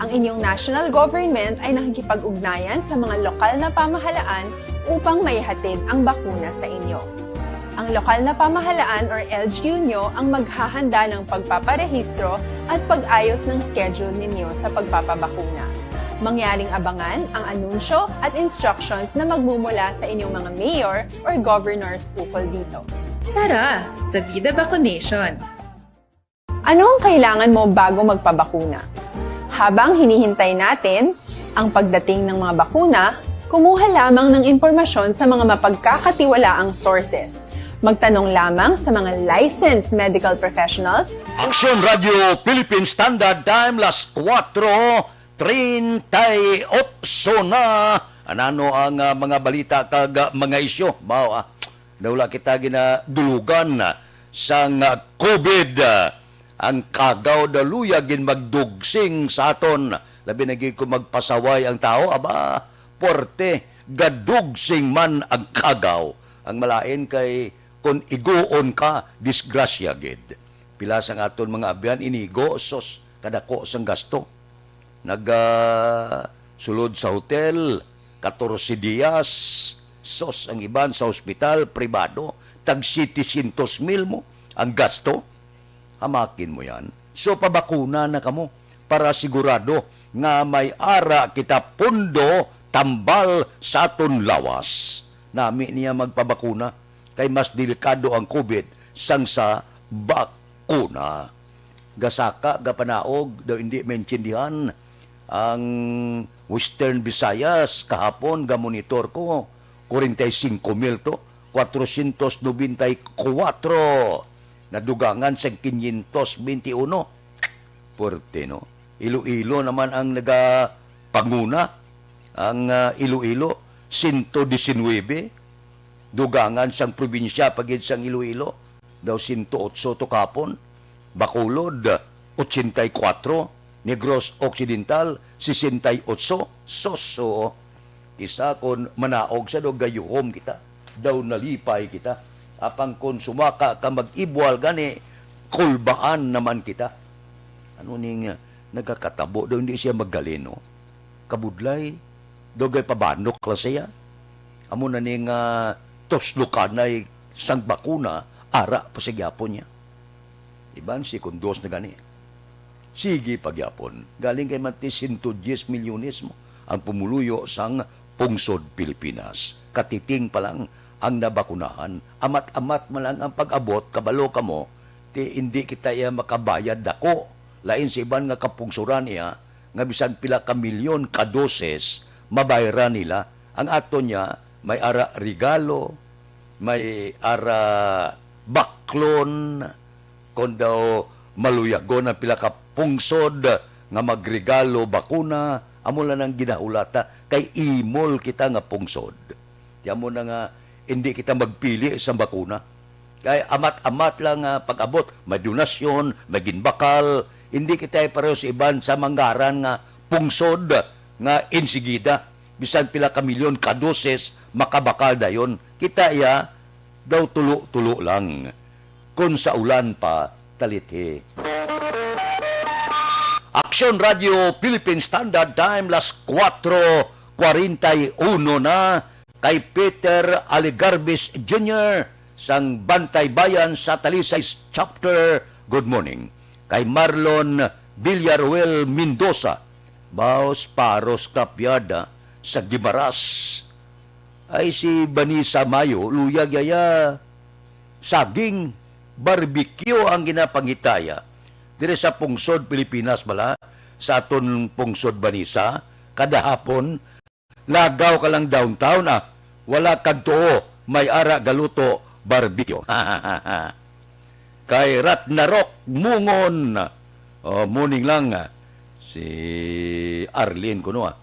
Ang inyong national government ay nakikipag-ugnayan sa mga lokal na pamahalaan upang maihatid ang bakuna sa inyo. Ang lokal na pamahalaan or L G U nyo ang maghahanda ng pagpaparehistro at pag-ayos ng schedule ninyo sa pagpapabakuna. Mangyaring abangan ang anunsyo at instructions na magmumula sa inyong mga mayor or governors ukol dito. Tara sa Vida Vaccination! Ano ang kailangan mo bago magpabakuna? Habang hinihintay natin ang pagdating ng mga bakuna, kumuha lamang ng impormasyon sa mga mapagkakatiwalaang sources. Magtanong lamang sa mga licensed medical professionals. Aksyon Radio Philippine Standard Time, las kuwatro treinta y ocho na. Anano ang, ah, mga balita kag, ah, mga isyu? Baw, ah, daw wala kita ginadulugan, ah, sang, ah, COVID, ah, ang kagaw daw luya gin magdugsing sa aton. Labi na gid kung magpasaway ang tawo, aba, puwerte, gadugsing man ang kagaw. Ang malain kay kung iguon ka, disgrasya gid. Pila sang aton mga abyan inigo, sus, kadako sang gasto. Nag, ah, sulod sa hotel, katorse dias, sus, ang iban sa ospital, pribado, tag setecientos mil mo ang gasto. Hamakin mo yan. So, pabakuna na kamo para sigurado nga may ara kita pundo tambal sa aton lawas. Nami niya magpabakuna kay mas delikado ang COVID sang sa bakuna. Gasaka, gapanaog, daw hindi maintindihan ang Western Visayas. Kahapon, gamonitor ko, kwarenta y singko mil to, kwatrocientos nobenta y kuwatro, nadugangan sang quinientos veintiuno. Puwerte, no? Iloilo naman ang nagapanguna, ang, ah, Iloilo, sento disinuybe, dugangan sang probinsya pa gid sang Iloilo, daw sento otso to kapon. Bacolod, ochenta y kuwatro, Negros Occidental, sesenta y ocho. Sus, oo. Kisa kon manaog sa daw gayuhom kita, daw nalipay kita. Apang kon sumaka ka mag-ibwal gani, kulbaan naman kita. Ano ning, ah, nagakatabo daw hindi siya maggalin, no? Kabudlay, daw gay pabanok lang siya. Amo na ning, ah, tuslokanay sang bakuna, ara pa sa gyapon niya. Iban sekundos na gani. Sige pa gyapon, galing kay Mati, sento dies milyones mo ang pumuluyo sang pungsod Pilipinas. Katiting pa lang ang nabakunahan. Amat-amat man lang ang pag-abot, kabalo kamo, ti indi kita iya makabayad dako. Lain sa iban nga kapungsoran iya, nga bisan pila ka milyon ka doses, mabayran nila. Ang aton niya, may ara regalo, may ara baklon, kon daw maluyagon ang pila ka pungsod nga magregalo bakuna, amo lang ang ginahulata, kay imol kita nga pungsod. Ti amo na nga, hindi kita magpili sa bakuna. Kay amat-amat lang nga pag-abot, may donasyon, may ginbakal, Hindi kita pareho sa iban sa manggaran nga pungsod nga insigida, bisan pila ka milyon ka doses makabakal dayon. Kita iya daw tulo-tulo lang. Kun sa ulan pa, talithi. Aksyon Radio Philippine Standard Time, las kuwatro kwarenta y uno na. Kay Peter Aligarbes Junior sang Bantay Bayan sa Talisay Chapter, good morning. Kay Marlon Villaruel Mendoza, baos paro scrapyard, ah, sa Guimaras. Ay, si Vanessa Mayo, luyag yaya, saging, barbecue ang ginapangitaya. Diri sa pungsod Pilipinas bala, sa aton pungsod Vanessa, kada hapon, lagaw ka lang downtown, ah. Wala kag tuo, may ara galuto, barbecue. Kay Ratnarok Mungon. Oh, morning lang, ah. Si Arlene kuno, ah.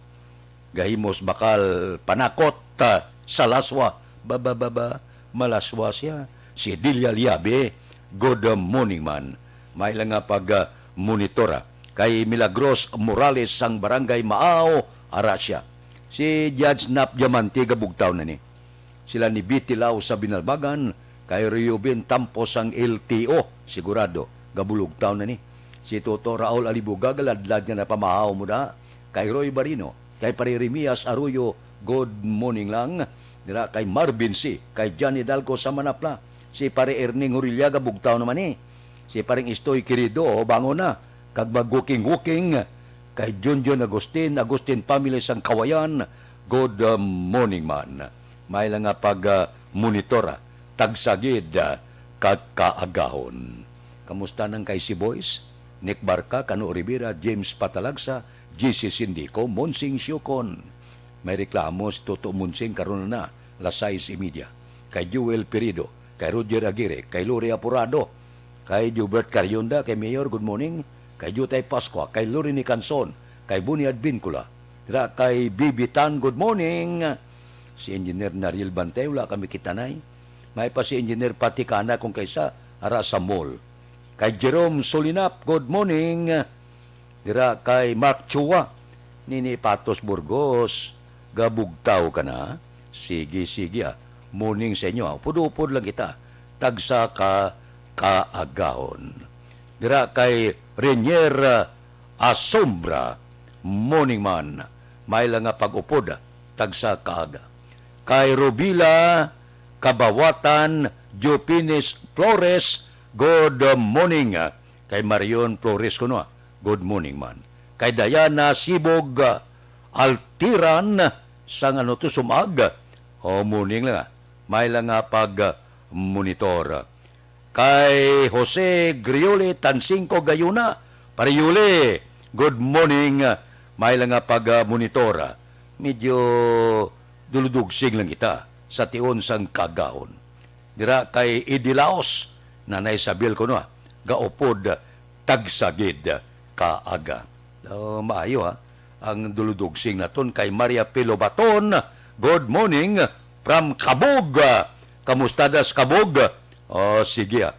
Gahimos bakal panakot, ah, sa laswa. Ba, ba, ba, ba. Malaswa siya. Si Delia Liabe, good morning man. May lang nga pag, ah, monitora. Kay Milagros Morales sang Barangay Maaw, ara siya. Si Judge Nap Diamante, gabugtaw na ni. Sila ni Betty Lau sa Binalbagan, kay Reuben Tampos ang L T O, sigurado, gabulugtaw na ni. Si Toto Raul Alibuga, galadlad nga napamahaw mo da. Kay Roy Barino, kay Pare Remias Arroyo, good morning lang. Dira kay Marvin C, kay Johnny Dalco sa Manapla. Si Pare Erning Horillaga, bugtaw naman ni. Si Pareng Istoy Querido, oh, bangon na. Kag mag-walking-walking. Kay Junjun Agustin, Agustin family sang Kawayan, good, uh, morning man. May lang nga pag, uh, monitor, ah, tagsagid, ah, kag kaagahon. Kamusta nang kay si Boys? Nick Barca, Kano Rivera, James Patalagsa, G C Sindico, Monsing Siocon. May reklamo si Toto Monsing karon na, las sais y media. Kay Joel Pirido, kay Roger Aguirre, kay Lori Apurado, kay Jubert Carionda, kay Mayor, good morning. Kay Jutay Pascua, kay Lorini Canson, kay Boni Advincula, dira kay Bibitan, good morning. Si Engineer Nariel Bantay, wala kami kitanay. May pa si Engineer Patikana kung kaysa, ara sa mall. Kay Jerome Solinap, good morning. Dira kay Mark Chua, Nini Patos Burgos, gabugtaw ka na? Sige, sige, ah. Morning sa inyo, ah. Upod-upod lang kita. Tagsa ka kaagahon. Dira kay Renier, ah, Asombra, morning man. May lang nga pag-upod, ah. Tagsa kaaga. Kay Rubila Kabawatan Jupines Flores, good morning. Kay Marion Flores kuno, ah, good morning man. Kay Diana Sibog, ah, Altiran, sang ano to, Sumag, oh, morning lang, ah. May lang nga pag, ah, monitor. Kay Jose Griole Tansingco Gayuna, Pare Yuli, good morning. May lang nga pag, ah, monitor. Medyo duludugsing lang kita sa tion sang kaagahon. Dira kay Eddie Laos, Nanay Isabel kuno, ah, gaupod, tagsa gid kaaga. Oh, maayo, ha. Ang duludugsing naton kay Maria Pilobaton. Good morning from Kabog. Kamusta das Kabog? Oh, sige, ah.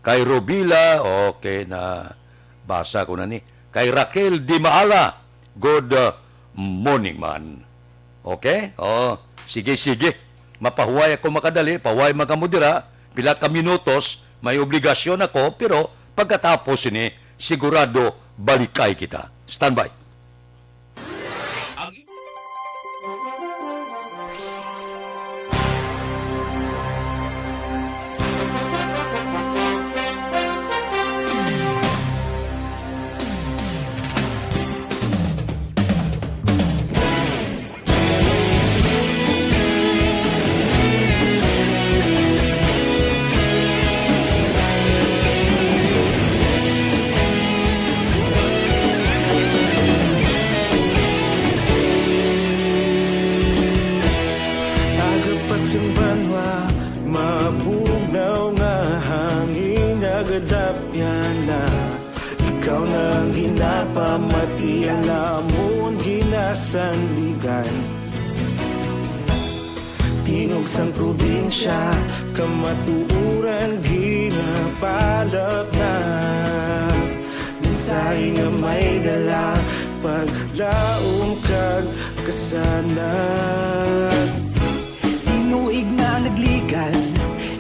Kay Rubila, okay na. Basa ko na ni. Kay Raquel Di Maala, good, uh, morning man. Okay? Oh, sige, sige. Mapahuway ako makadali, pahuway man kamo dira. Pila ka minutos, may obligasyon ako, pero pagkatapos ini, sigurado balikay kita. Standby. Ang Aga pa sang banwa, mabugnaw nga hangin, nagadapyan na. Ikaw na ang ginapamati, ang amon ginasandigan. Tingog sang probinsya, kamatuoran ginapalapnap. Mensahe Ay dala paglaom kag kasanag. Tinuig na nagligan,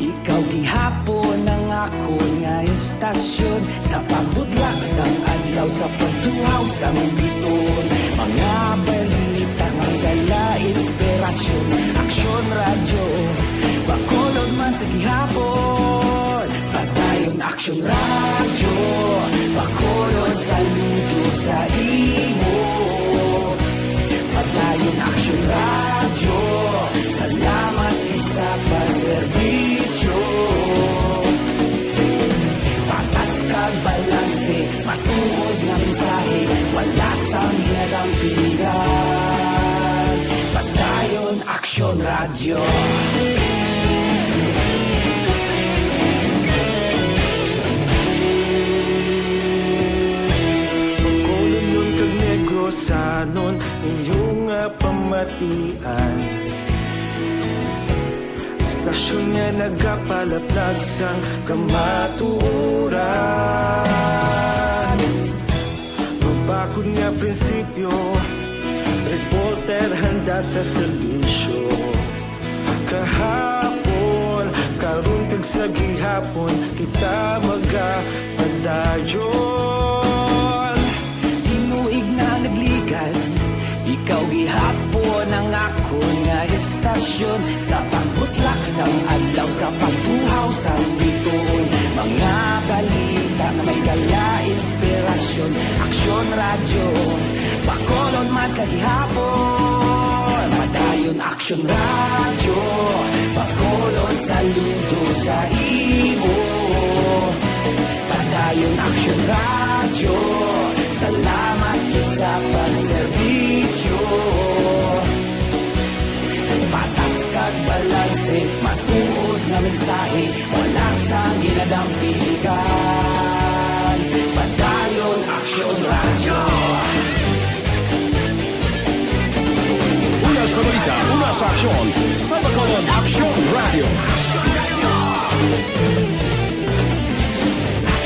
ikaw gihapon ang akon nga estasyon. Sa pagbutlak sang adlaw, sa pagtuhaw sang biton, mga balita nga dala inspirasyon. Aksyon Radyo, Bacolod man sa gihapon. Padayon Aksyon Radyo, Bacolod, saludo sa imo. Padayon Aksyon Radyo, salamat gid sa pagserbisyo. Patas kag balanse, matuod nga mensahe, wala sang ginadampingan. Padayon Aksyon Radyo. Bacolodnon kag Negrosanon, inyo nga pamatian. Estasyon nga nagapalaplag sang kamatuoran. Mabakod nga prinsipyo, reporter handa sa serbisyo. Kahapon, karon kag sa gihapon, kita magapadayon. Tinuig na nagligan, ikaw gihapon ang akon nga estasyon. Sa pagbutlak sang adlaw, sa pagtuhaw sang bituon, mga balita nga may dala inspirasyon. Aksyon Radyo, Bacolod man sa gihapon. Padayon Aksyon Radyo, Bacolod, saludo sa imo. Padayon Aksyon Radyo, salamat gid sa pagserbisyo. Patas kag balanse, matuod nga mensahe, wala sang ginadampigan. Padayon Aksyon Radyo. Una sa balita, una sa aksyon, sa Bacolod Aksyon Radyo.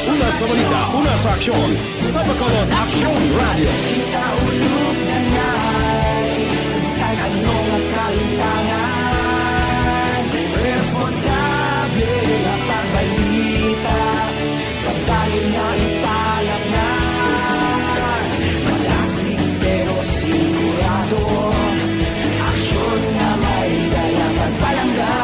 Una sa balita, una sa aksyon, sa Bacolod Aksyon Radyo. Kita ulog na nay, sa bisan ano nga kalimtangan, responsable nga pagbalita, pagdayon nga ipalapnan. Malasig pero sigurado, aksyon nga may dala pagpalangga.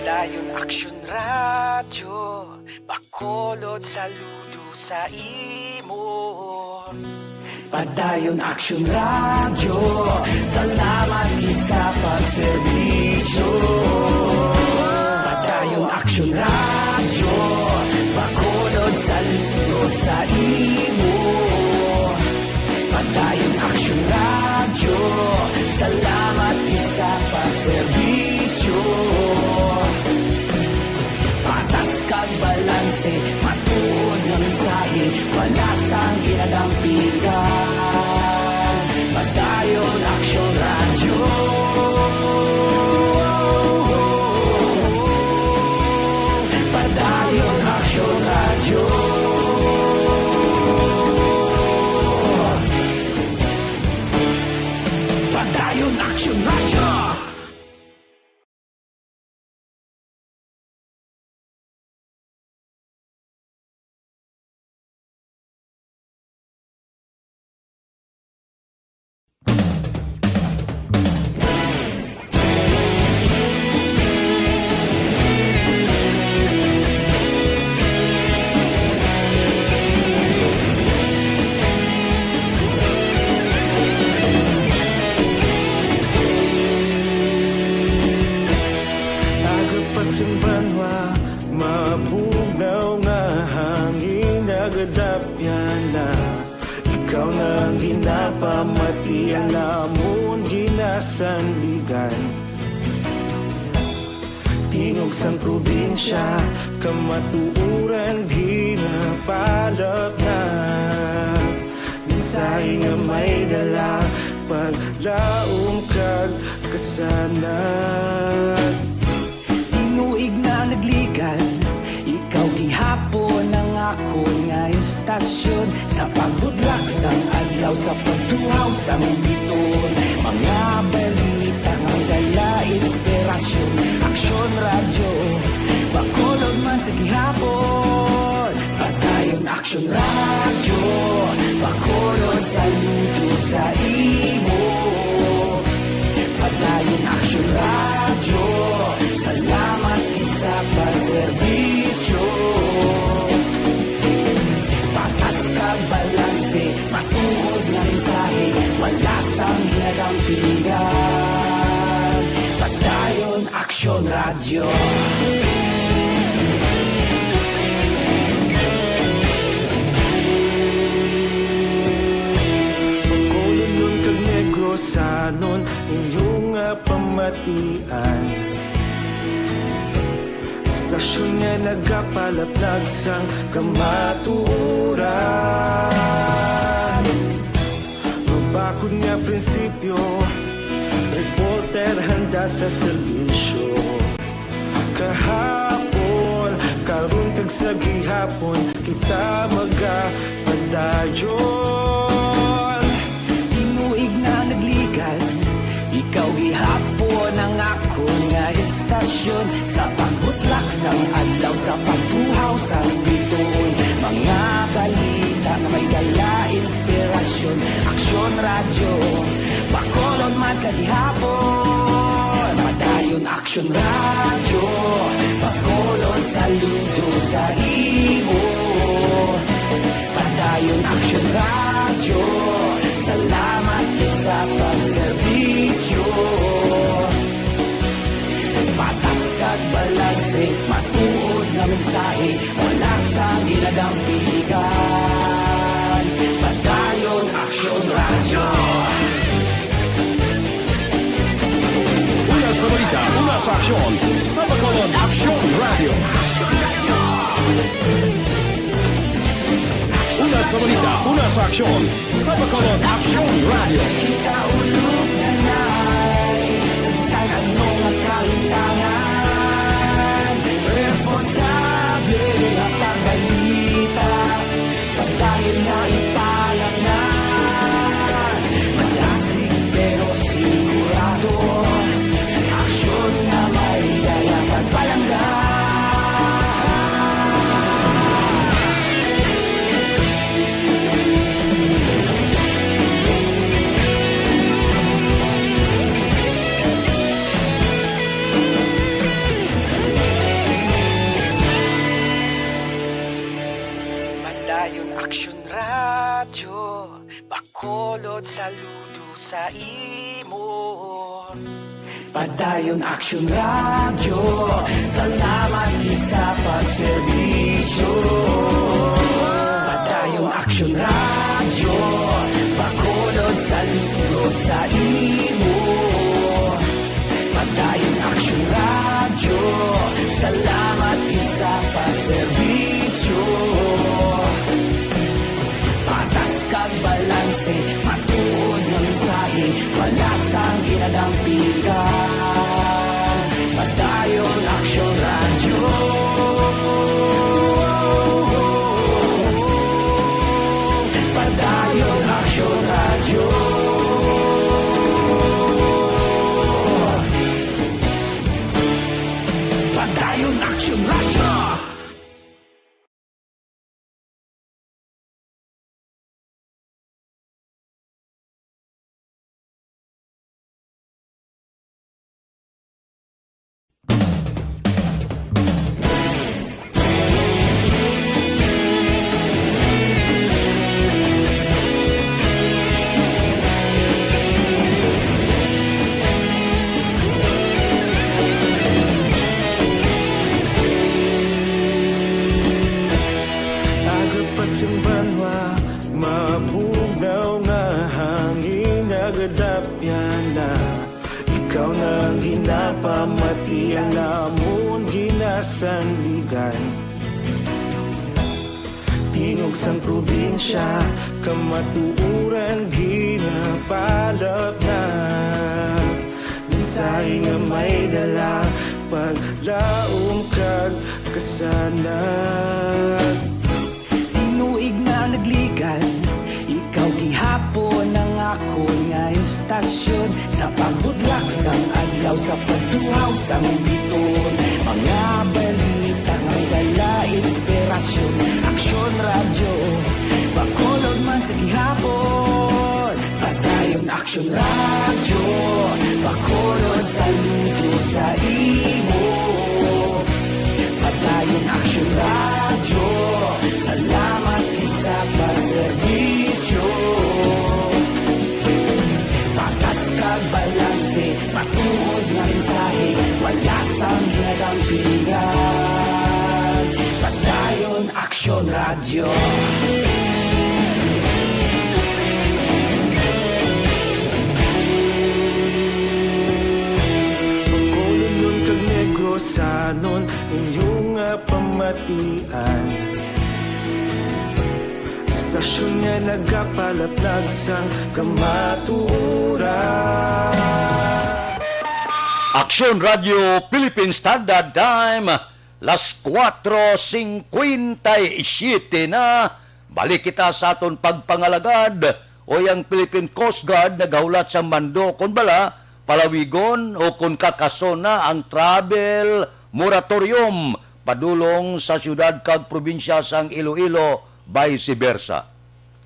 Padayon Aksyon Radyo, Bacolod, saludo sa imo. Padayon Aksyon Radyo, salamat gid sa pagserbisyo. Padayon Aksyon Radyo, Bacolod, saludo sa imo. Padayon Aksyon Radyo, salamat gid sa pagserbisyo. Patas kag balanse, matuod nga mensahe, wala sang ginadampigan. Padayon Aksyon Radyo. Padayon Aksyon Radyo. Padayon Aksyon Radyo. Aga pa sing banwa, mabugnaw nga hangin, nagadapyan na. Ikaw na ang ginapamatian namon, ginasandigan. Tingog sang probinsya, kamatuoran ginapalapnag. Mensahe nga may dala, paglaom kag kasanag. Tinuig na nagligan, ikaw gihapon ang akon nga istasyon. Sa pagbudlak sang adlaw, sa pagtuhaw sang bituon, mga balita nga dala inspirasyon. Aksyon Radyo, Bacolod man sa gihapon. Padayon Aksyon Radyo, Bacolod saludo sa imo. Padayon Aksyon Radyo, salamat gid sa pagserbisyo. Patas kag balanse, matuod nga mensahe, wala sang ginadampigan. Padayon Aksyon Radyo. Bacolodnon kag Negrosanon, inyo nga pamatian. Istasyon nga nagapalaplag sang kamatuoran. Mabakod nga prinsipyo, reporter handa sa serbisyo. Kahapon, karon kag sa gihapon, kita magapadayon. Tinuig na nagligan, ikaw gihapon ang akon nga istasyon. Sa pagbutlak sang adlaw, sa pagtuhaw sang bituon, mga balita nga may dala inspirasyon. Aksyon Radyo, Bacolod man sa gihapon. Padayon Aksyon Radyo, Bacolod saludo sa imo. Padayon Aksyon Radyo, salamat gid sa pagserbisyo. Patas kag balanse, matuod nga mensahe, wala sang ginadampigan. Padayon Aksyon Radyo. Una sa balita, una sa aksyon, sa Bacolod Aksyon Radyo. Una sa balita, una sa aksyon, sa Bacolod Aksyon Radyo. Kita ulog na nay, sa bisan ano nga kahintangan, responsable nga pagbalita. Padayon nga ipalapngan, madasig pero sigurado. Aksyon nga may dala pagpalangga. Padayon Aksyon Radyo, Bacolod saludo sa imo. Padayon Aksyon Radyo, salamat gid sa pagserbisyo. Padayon Aksyon Radyo, Bacolod saludo sa imo. Padayon Aksyon Radyo, salamat gid sa pagserbisyo. Patas kag balanse, matuod nga mensahe, wala sang ginadampigan. Padayon Aksyon Radyo. Padayon Aksyon Radyo. Padayon Aksyon Radyo. Mati ang amon ginasandigan. Tingog sang probinsya, kamatuoran ginapalapnag. Mensahe nga may dala, paglaom kag kasanag. Tinuig na nagligan, ikaw gihapon ang akon nga istasyon. Sa pagbudlak sang adlaw, sa pagtuhaw sang biton, mga balita nga may dala inspirasyon. Aksyon Radyo, Bacolod man sa gihapon. Padayon Aksyon Radyo, Bacolod, saludo sa imo. Padayon Aksyon Radyo, salamat gid sa pagserbisyo. Patas kag balanse, matuod nga mensahe, wala sang ginadampingan. Padayon Aksyon Radyo. Bacolodnon kag Negrosanon, inyo nga pamatian. Istasyon nga nagapalaplag sang kamatuoran. Aksyon Radyo Philippine Standard Time, las kuwatro singkwenta y siyete na. Balik kita sa aton pagpangalagad. Oy, ang Philippine Coast Guard nagahulat sang mando kon bala palawigon o kon kakason na ang travel moratorium padulong sa siyudad kag probinsya sang Iloilo, vice versa.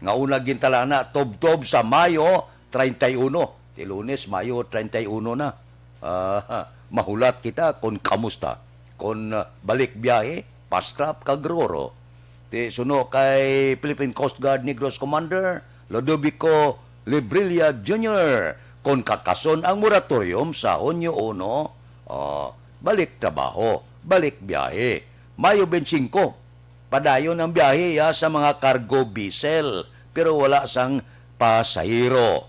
Nga una gintalana tubtob sa Mayo treinta y uno. Ti Lunes, Mayo treinta y uno na. Ah, mahulat kita kon kamusta. Kon, ah, balik biyahe, Pascrap kag Roro. Ti suno kay Philippine Coast Guard Negros Commander Lodovico Librilla Junior, kon kakason ang moratorium sa Hunyo uno, ah, balik trabaho, balik biyahe. Mayo twenty-five, padayon ang biyahe, ya, sa mga cargo vessel, pero wala sang pasahero.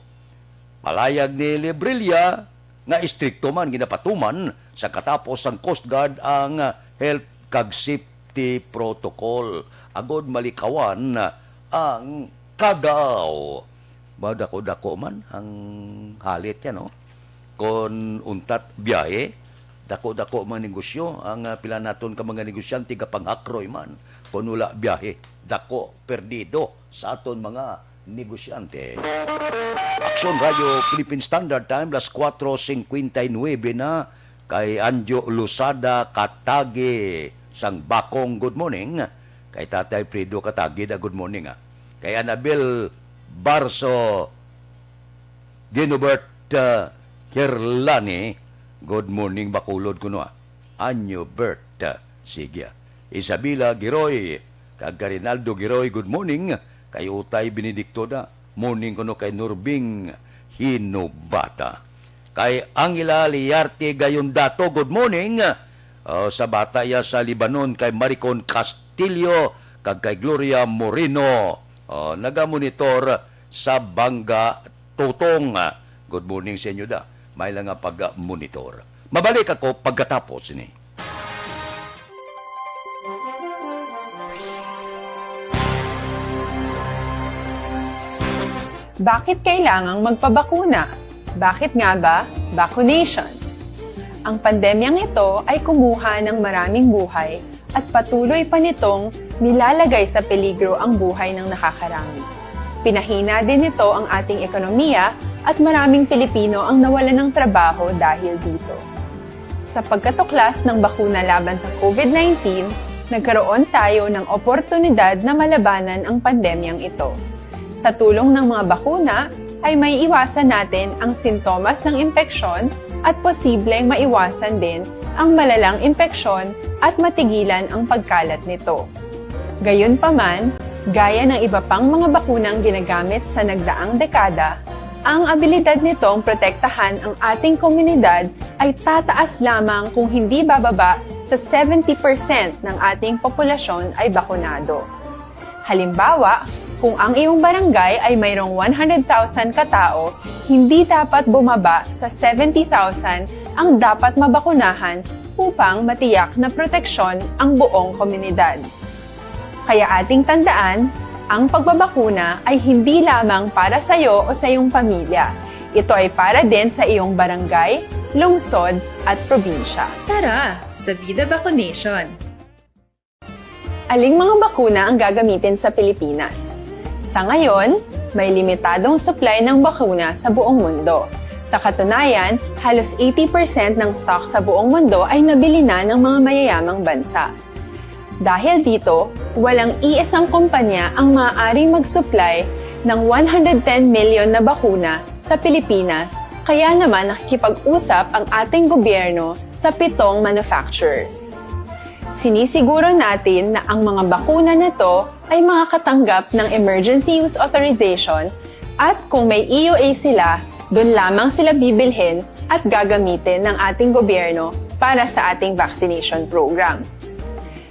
Palayag ni Librilla nga istrikto man ginapatuman sa katapos sang Coast Guard ang health kag safety protocol agod malikawan ang kagaaw. Madako-dako man ang halit yan, no? Kon untat biyahe, dako-dako man negosyo ang, ah, pila naton ka mga negosyante gapanghakroy man kon wala biyahe. Dako, perdido sa aton mga negosyante. Aksyon Radyo Philippine Standard Time, las kuwatro singkwenta y nuebe na. Kay Anjo Losada Katagi sang Bakong, good morning. Kay Tatay Fredo Katagi da, good morning, ah. Kay Anabel Barso Ginobert, ah, Kirlani, good morning, Bacolod kuno, ah. Anyo Bert, ah, sige, ah. Isabela Giroy, kag Karinaldo Giroy, good morning. Kay Utay Benedicto da, morning kuno kay Nurbing Hinubata. Kay Angela Liarte Gayondato, good morning. Oh, sa bata iya sa Libanon, kay Maricon Castillo, kag kay Gloria Moreno. Oh, nagamonitor sa Banga Tutong. Good morning sa inyo da. May lang nga pag-monitor. Mabalik ako pagkatapos ni. Bakit kailangang magpabakuna? Bakit nga ba vaccination? Ang pandemyang ito ay kumuha ng maraming buhay at patuloy pa nitong nilalagay sa peligro ang buhay ng nakakarami. Pinahina din nito ang ating ekonomiya at maraming Pilipino ang nawalan ng trabaho dahil dito. Sa pagkatuklas ng bakuna laban sa COVID nineteen, nagkaroon tayo ng oportunidad na malabanan ang pandemyang ito. Sa tulong ng mga bakuna, ay may iwasan natin ang sintomas ng impeksyon at posibleng maiwasan din ang malalang impeksyon at matigilan ang pagkalat nito. Gayunpaman, gaya ng iba pang mga bakunang ginagamit sa nagdaang dekada, ang abilidad nitong protektahan ang ating komunidad ay tataas lamang kung hindi bababa sa seventy percent ng ating populasyon ay bakunado. Halimbawa, Kung ang iyong barangay ay mayroong one hundred thousand ka tawo, hindi dapat bumaba sa seventy thousand ang dapat mabakunahan upang matiyak na proteksyon ang buong komunidad. Kaya ating tandaan, ang pagbabakuna ay hindi lamang para sa iyo o sa iyong pamilya. Ito ay para din sa iyong barangay, lungsod, at probinsya. Tara, sa Vida Vaccination! Aling mga bakuna ang gagamitin sa Pilipinas? Sa ngayon, may limitadong supply ng bakuna sa buong mundo. Sa katunayan, halos eighty percent ng stock sa buong mundo ay nabili na ng mga mayayamang bansa. Dahil dito, walang iisang kumpanya ang maaaring mag-supply ng one hundred ten million na bakuna sa Pilipinas, kaya naman nakikipag-usap ang ating gobyerno sa pitong manufacturers. Sinisiguro natin na ang mga bakuna na to ay makakatanggap ng Emergency Use Authorization, at kung may E U A sila, doon lamang sila bibilhin at gagamitin ng ating gobyerno para sa ating vaccination program.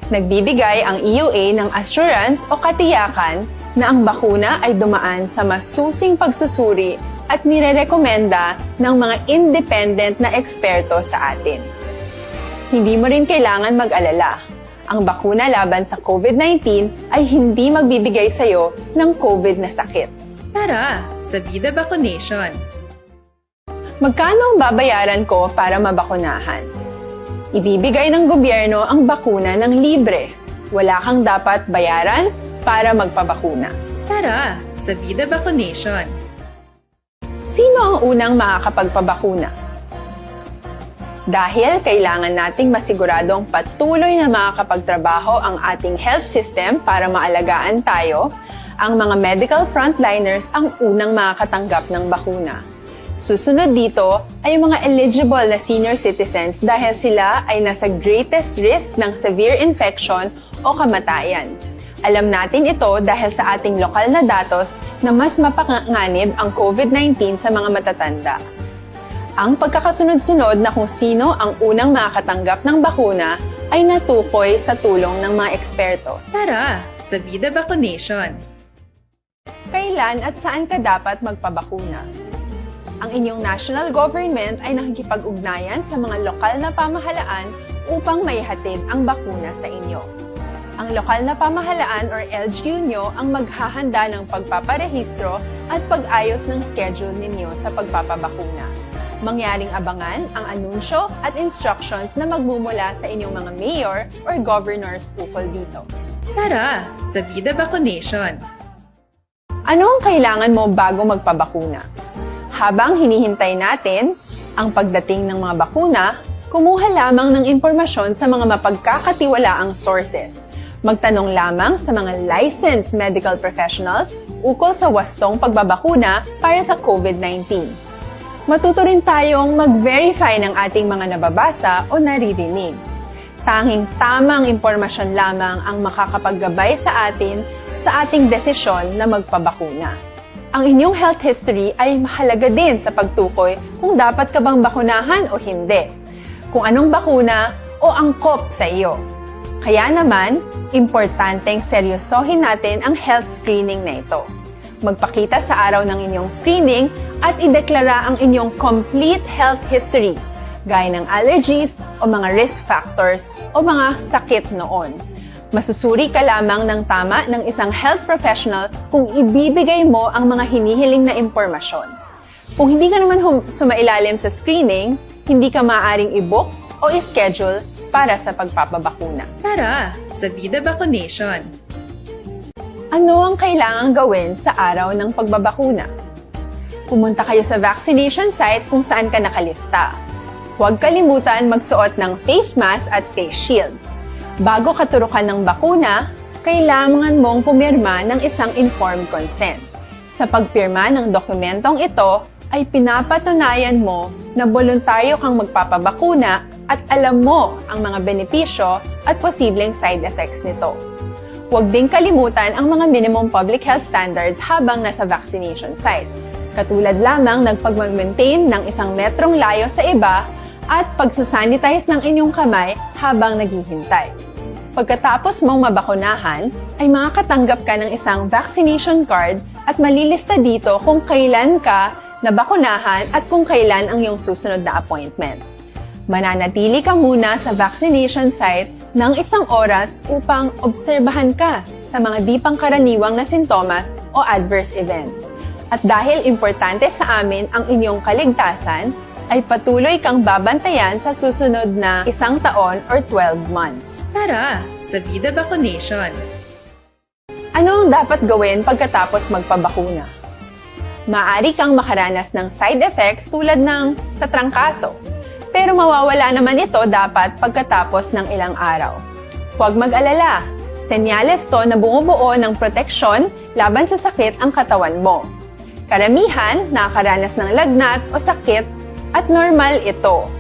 Nagbibigay ang E U A ng assurance o katiyakan na ang bakuna ay dumaan sa masusing pagsusuri at nirerekomenda ng mga independent na eksperto sa atin. Hindi mo rin kailangan mag-alala. Ang bakuna laban sa COVID nineteen ay hindi magbibigay sa iyo ng COVID na sakit. Tara, sa Vida Vaccination! Magkano ang babayaran ko para mabakunahan? Ibibigay ng gobyerno ang bakuna ng libre. Wala kang dapat bayaran para magpabakuna. Tara, sa Vida Vaccination! Sino ang unang makakapagpabakuna? Dahil kailangan nating masiguradong patuloy na makakapagtrabaho ang ating health system para maalagaan tayo, ang mga medical frontliners ang unang makakatanggap ng bakuna. Susunod dito ay ang mga eligible na senior citizens dahil sila ay nasa greatest risk ng severe infection o kamatayan. Alam natin ito dahil sa ating lokal na datos na mas mapanganib ang COVID nineteen sa mga matatanda. Ang pagkakasunod-sunod na kung sino ang unang makakatanggap ng bakuna ay natukoy sa tulong ng mga eksperto. Tara, sa Vida Vaccination! Kailan at saan ka dapat magpabakuna? Ang inyong national government ay nakikipag-ugnayan sa mga lokal na pamahalaan upang maihatid ang bakuna sa inyo. Ang lokal na pamahalaan or L G U nyo ang maghahanda ng pagpaparehistro at pag-ayos ng schedule ninyo sa pagpapabakuna. Mangyaring abangan ang anunsyo at instructions na magmumula sa inyong mga mayor or governors ukol dito. Tara, sa Vida Vaccination! Ano ang kailangan mo bago magpabakuna? Habang hinihintay natin ang pagdating ng mga bakuna, kumuha lamang ng impormasyon sa mga mapagkakatiwalaang sources. Magtanong lamang sa mga licensed medical professionals ukol sa wastong pagbabakuna para sa COVID nineteen. Matuto rin tayong mag-verify ng ating mga nababasa o naririnig. Tanging tamang impormasyon lamang ang makakapaggabay sa atin sa ating desisyon na magpabakuna. Ang inyong health history ay mahalaga din sa pagtukoy kung dapat ka bang bakunahan o hindi, kung anong bakuna o angkop sa iyo. Kaya naman, importanteng seryosohin natin ang health screening na ito. Magpakita sa araw ng inyong screening at ideklara ang inyong complete health history, gaya ng allergies o mga risk factors o mga sakit noon. Masusuri ka lamang ng tama ng isang health professional kung ibibigay mo ang mga hinihiling na impormasyon. Kung hindi ka naman hum- sumailalim sa screening, hindi ka maaaring i-book o i-schedule para sa pagpapabakuna. Tara, sa Vida Vaccination! Ano ang kailangang gawin sa araw ng pagbabakuna? Pumunta kayo sa vaccination site kung saan ka nakalista. Huwag kalimutan magsuot ng face mask at face shield. Bago katurukan ng bakuna, kailangan mong pumirma ng isang informed consent. Sa pagpirma ng dokumentong ito, ay pinapatunayan mo na boluntaryo kang magpapabakuna at alam mo ang mga benepisyo at posibleng side effects nito. Huwag ding kalimutan ang mga minimum public health standards habang nasa vaccination site, katulad lamang ng pagmag-maintain ng isang metrong layo sa iba at pagsasanitize ng inyong kamay habang naghihintay. Pagkatapos mong mabakunahan, ay makakatanggap ka ng isang vaccination card at malilista dito kung kailan ka nabakunahan at kung kailan ang iyong susunod na appointment. Mananatili ka muna sa vaccination site ng isang oras upang obserbahan ka sa mga di pangkaraniwang na sintomas o adverse events. At dahil importante sa amin ang inyong kaligtasan, ay patuloy kang babantayan sa susunod na isang taon or twelve months. Tara sa Vida Vaccination! Ano ang dapat gawin pagkatapos magpabakuna? Maaari kang makaranas ng side effects tulad ng sa trangkaso, pero mawawala naman ito dapat pagkatapos ng ilang araw. Huwag mag-alala, senyales to na bumubuo ng proteksyon laban sa sakit ang katawan mo. Karamihan nakakaranas ng lagnat o sakit at normal ito.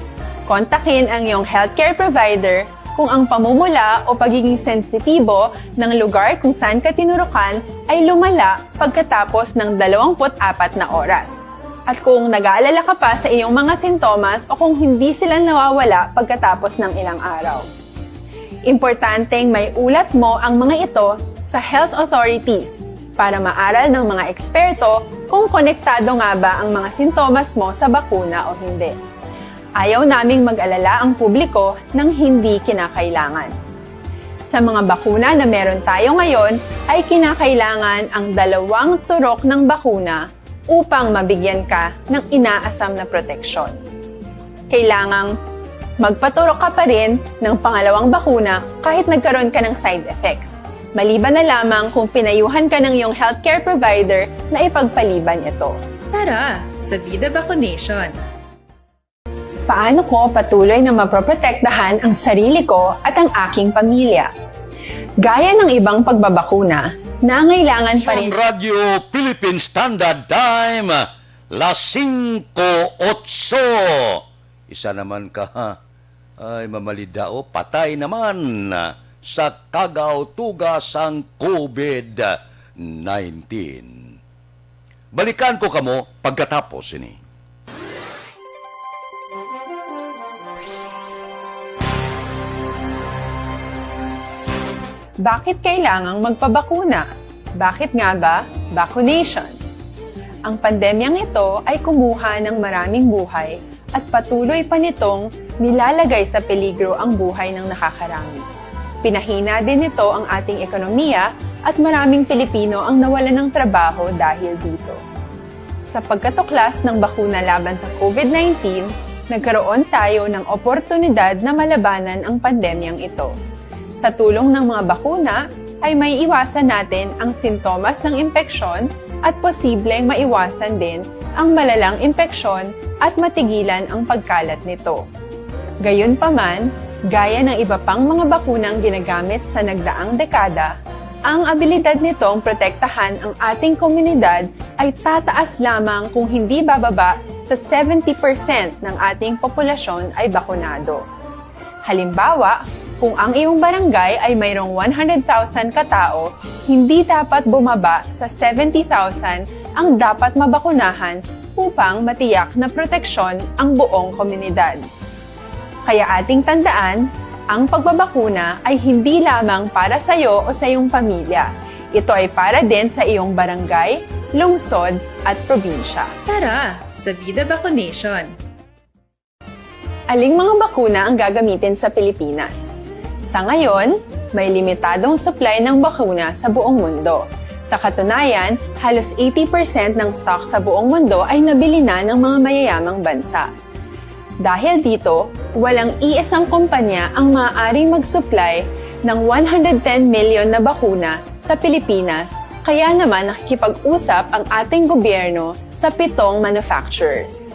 Kontakin ang iyong healthcare provider kung ang pamumula o pagiging sensitibo ng lugar kung saan ka tinurukan ay lumala pagkatapos ng dalawampu't apat na oras. At kung nag-aalala ka pa sa iyong mga sintomas o kung hindi sila nawawala pagkatapos ng ilang araw. Importanteng may ulat mo ang mga ito sa health authorities para maaral ng mga eksperto kung konektado nga ba ang mga sintomas mo sa bakuna o hindi. Ayaw naming mag-alala ang publiko ng hindi kinakailangan. Sa mga bakuna na meron tayo ngayon, ay kinakailangan ang dalawang turok ng bakuna upang mabigyan ka ng inaasam na proteksyon. Kailangang magpaturok ka pa rin ng pangalawang bakuna kahit nagkaroon ka ng side effects, maliban na lamang kung pinayuhan ka ng iyong healthcare provider na ipagpaliban ito. Tara sa Vida Vaccination! Paano ko patuloy na maproprotektahan ang sarili ko at ang aking pamilya? Gaya ng ibang pagbabakuna, nangailangan pa rin Radyo Philippine Standard Time, las singko otso. Isa naman ka, ha? Ay, mamalidao, patay naman sa kagaw-tuga sang covid nineteen. Balikan ko kamo pagkatapos sini. Bakit kailangang magpabakuna? Bakit nga ba vaccination? Ang pandemyang ito ay kumuha ng maraming buhay at patuloy pa nitong nilalagay sa peligro ang buhay ng nakakarami. Pinahina din nito ang ating ekonomiya at maraming Pilipino ang nawalan ng trabaho dahil dito. Sa pagkatuklas ng bakuna laban sa covid nineteen, nagkaroon tayo ng oportunidad na malabanan ang pandemyang ito. Sa tulong ng mga bakuna, ay maiiwasan natin ang sintomas ng impeksyon at posibleng maiwasan din ang malalang impeksyon at matigilan ang pagkalat nito. Gayunpaman, gaya ng iba pang mga bakunang ginagamit sa nagdaang dekada, ang abilidad nitong protektahan ang ating komunidad ay tataas lamang kung hindi bababa sa seventy percent ng ating populasyon ay bakunado. Halimbawa, kung ang iyong barangay ay mayroong one hundred thousand ka tawo, hindi dapat bumaba sa seventy thousand ang dapat mabakunahan upang matiyak na proteksyon ang buong komunidad. Kaya ating tandaan, ang pagbabakuna ay hindi lamang para sa iyo o sa iyong pamilya. Ito ay para din sa iyong barangay, lungsod, at probinsya. Tara sa Vida Vaccination! Aling mga bakuna ang gagamitin sa Pilipinas? Sa ngayon, may limitadong supply ng bakuna sa buong mundo. Sa katunayan, halos eighty percent ng stock sa buong mundo ay nabili na ng mga mayayamang bansa. Dahil dito, walang iisang kumpanya ang maaaring mag-supply ng one hundred ten million na bakuna sa Pilipinas, kaya naman nakikipag-usap ang ating gobyerno sa pitong manufacturers.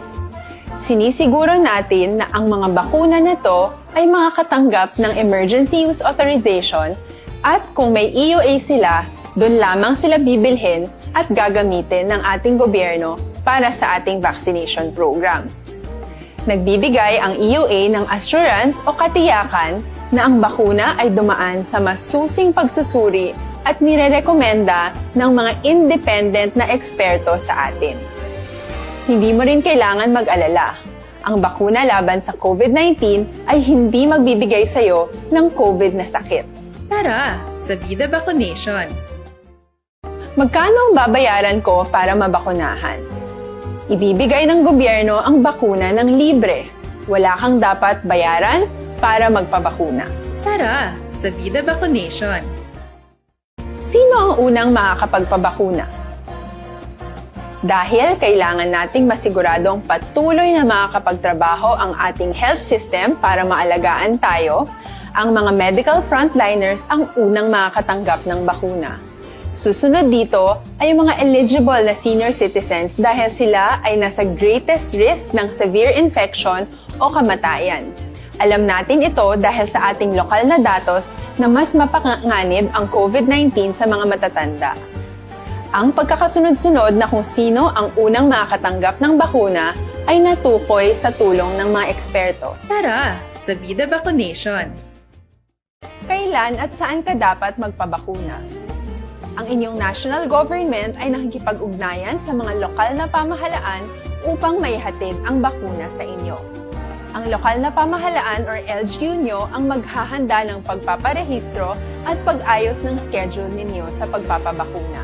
Sinisiguro natin na ang mga bakuna na to ay makakatanggap ng emergency use authorization at kung may E U A sila, doon lamang sila bibilhin at gagamitin ng ating gobyerno para sa ating vaccination program. Nagbibigay ang E U A ng assurance o katiyakan na ang bakuna ay dumaan sa masusing pagsusuri at nirerekomenda ng mga independent na eksperto sa atin. Hindi mo rin kailangan mag-alala. Ang bakuna laban sa covid nineteen ay hindi magbibigay sa iyo ng covid na sakit. Tara sa Vida Bakunation! Magkano ang babayaran ko para mabakunahan? Ibibigay ng gobyerno ang bakuna ng libre. Wala kang dapat bayaran para magpabakuna. Tara sa Vida Bakunation! Sino ang unang makakapagpabakuna? Dahil kailangan nating masiguradong patuloy na makakapagtrabaho ang ating health system para maalagaan tayo, ang mga medical frontliners ang unang makakatanggap ng bakuna. Susunod dito ay ang mga eligible na senior citizens dahil sila ay nasa greatest risk ng severe infection o kamatayan. Alam natin ito dahil sa ating lokal na datos na mas mapanganib ang COVID nineteen sa mga matatanda. Ang pagkakasunod-sunod na kung sino ang unang makakatanggap ng bakuna ay natukoy sa tulong ng mga eksperto. Tara sa Vida Bakunation! Kailan at saan ka dapat magpabakuna? Ang inyong national government ay nakikipag-ugnayan sa mga lokal na pamahalaan upang maihatid ang bakuna sa inyo. Ang lokal na pamahalaan or L G U nyo ang maghahanda ng pagpaparehistro at pag-ayos ng schedule ninyo sa pagpapabakuna.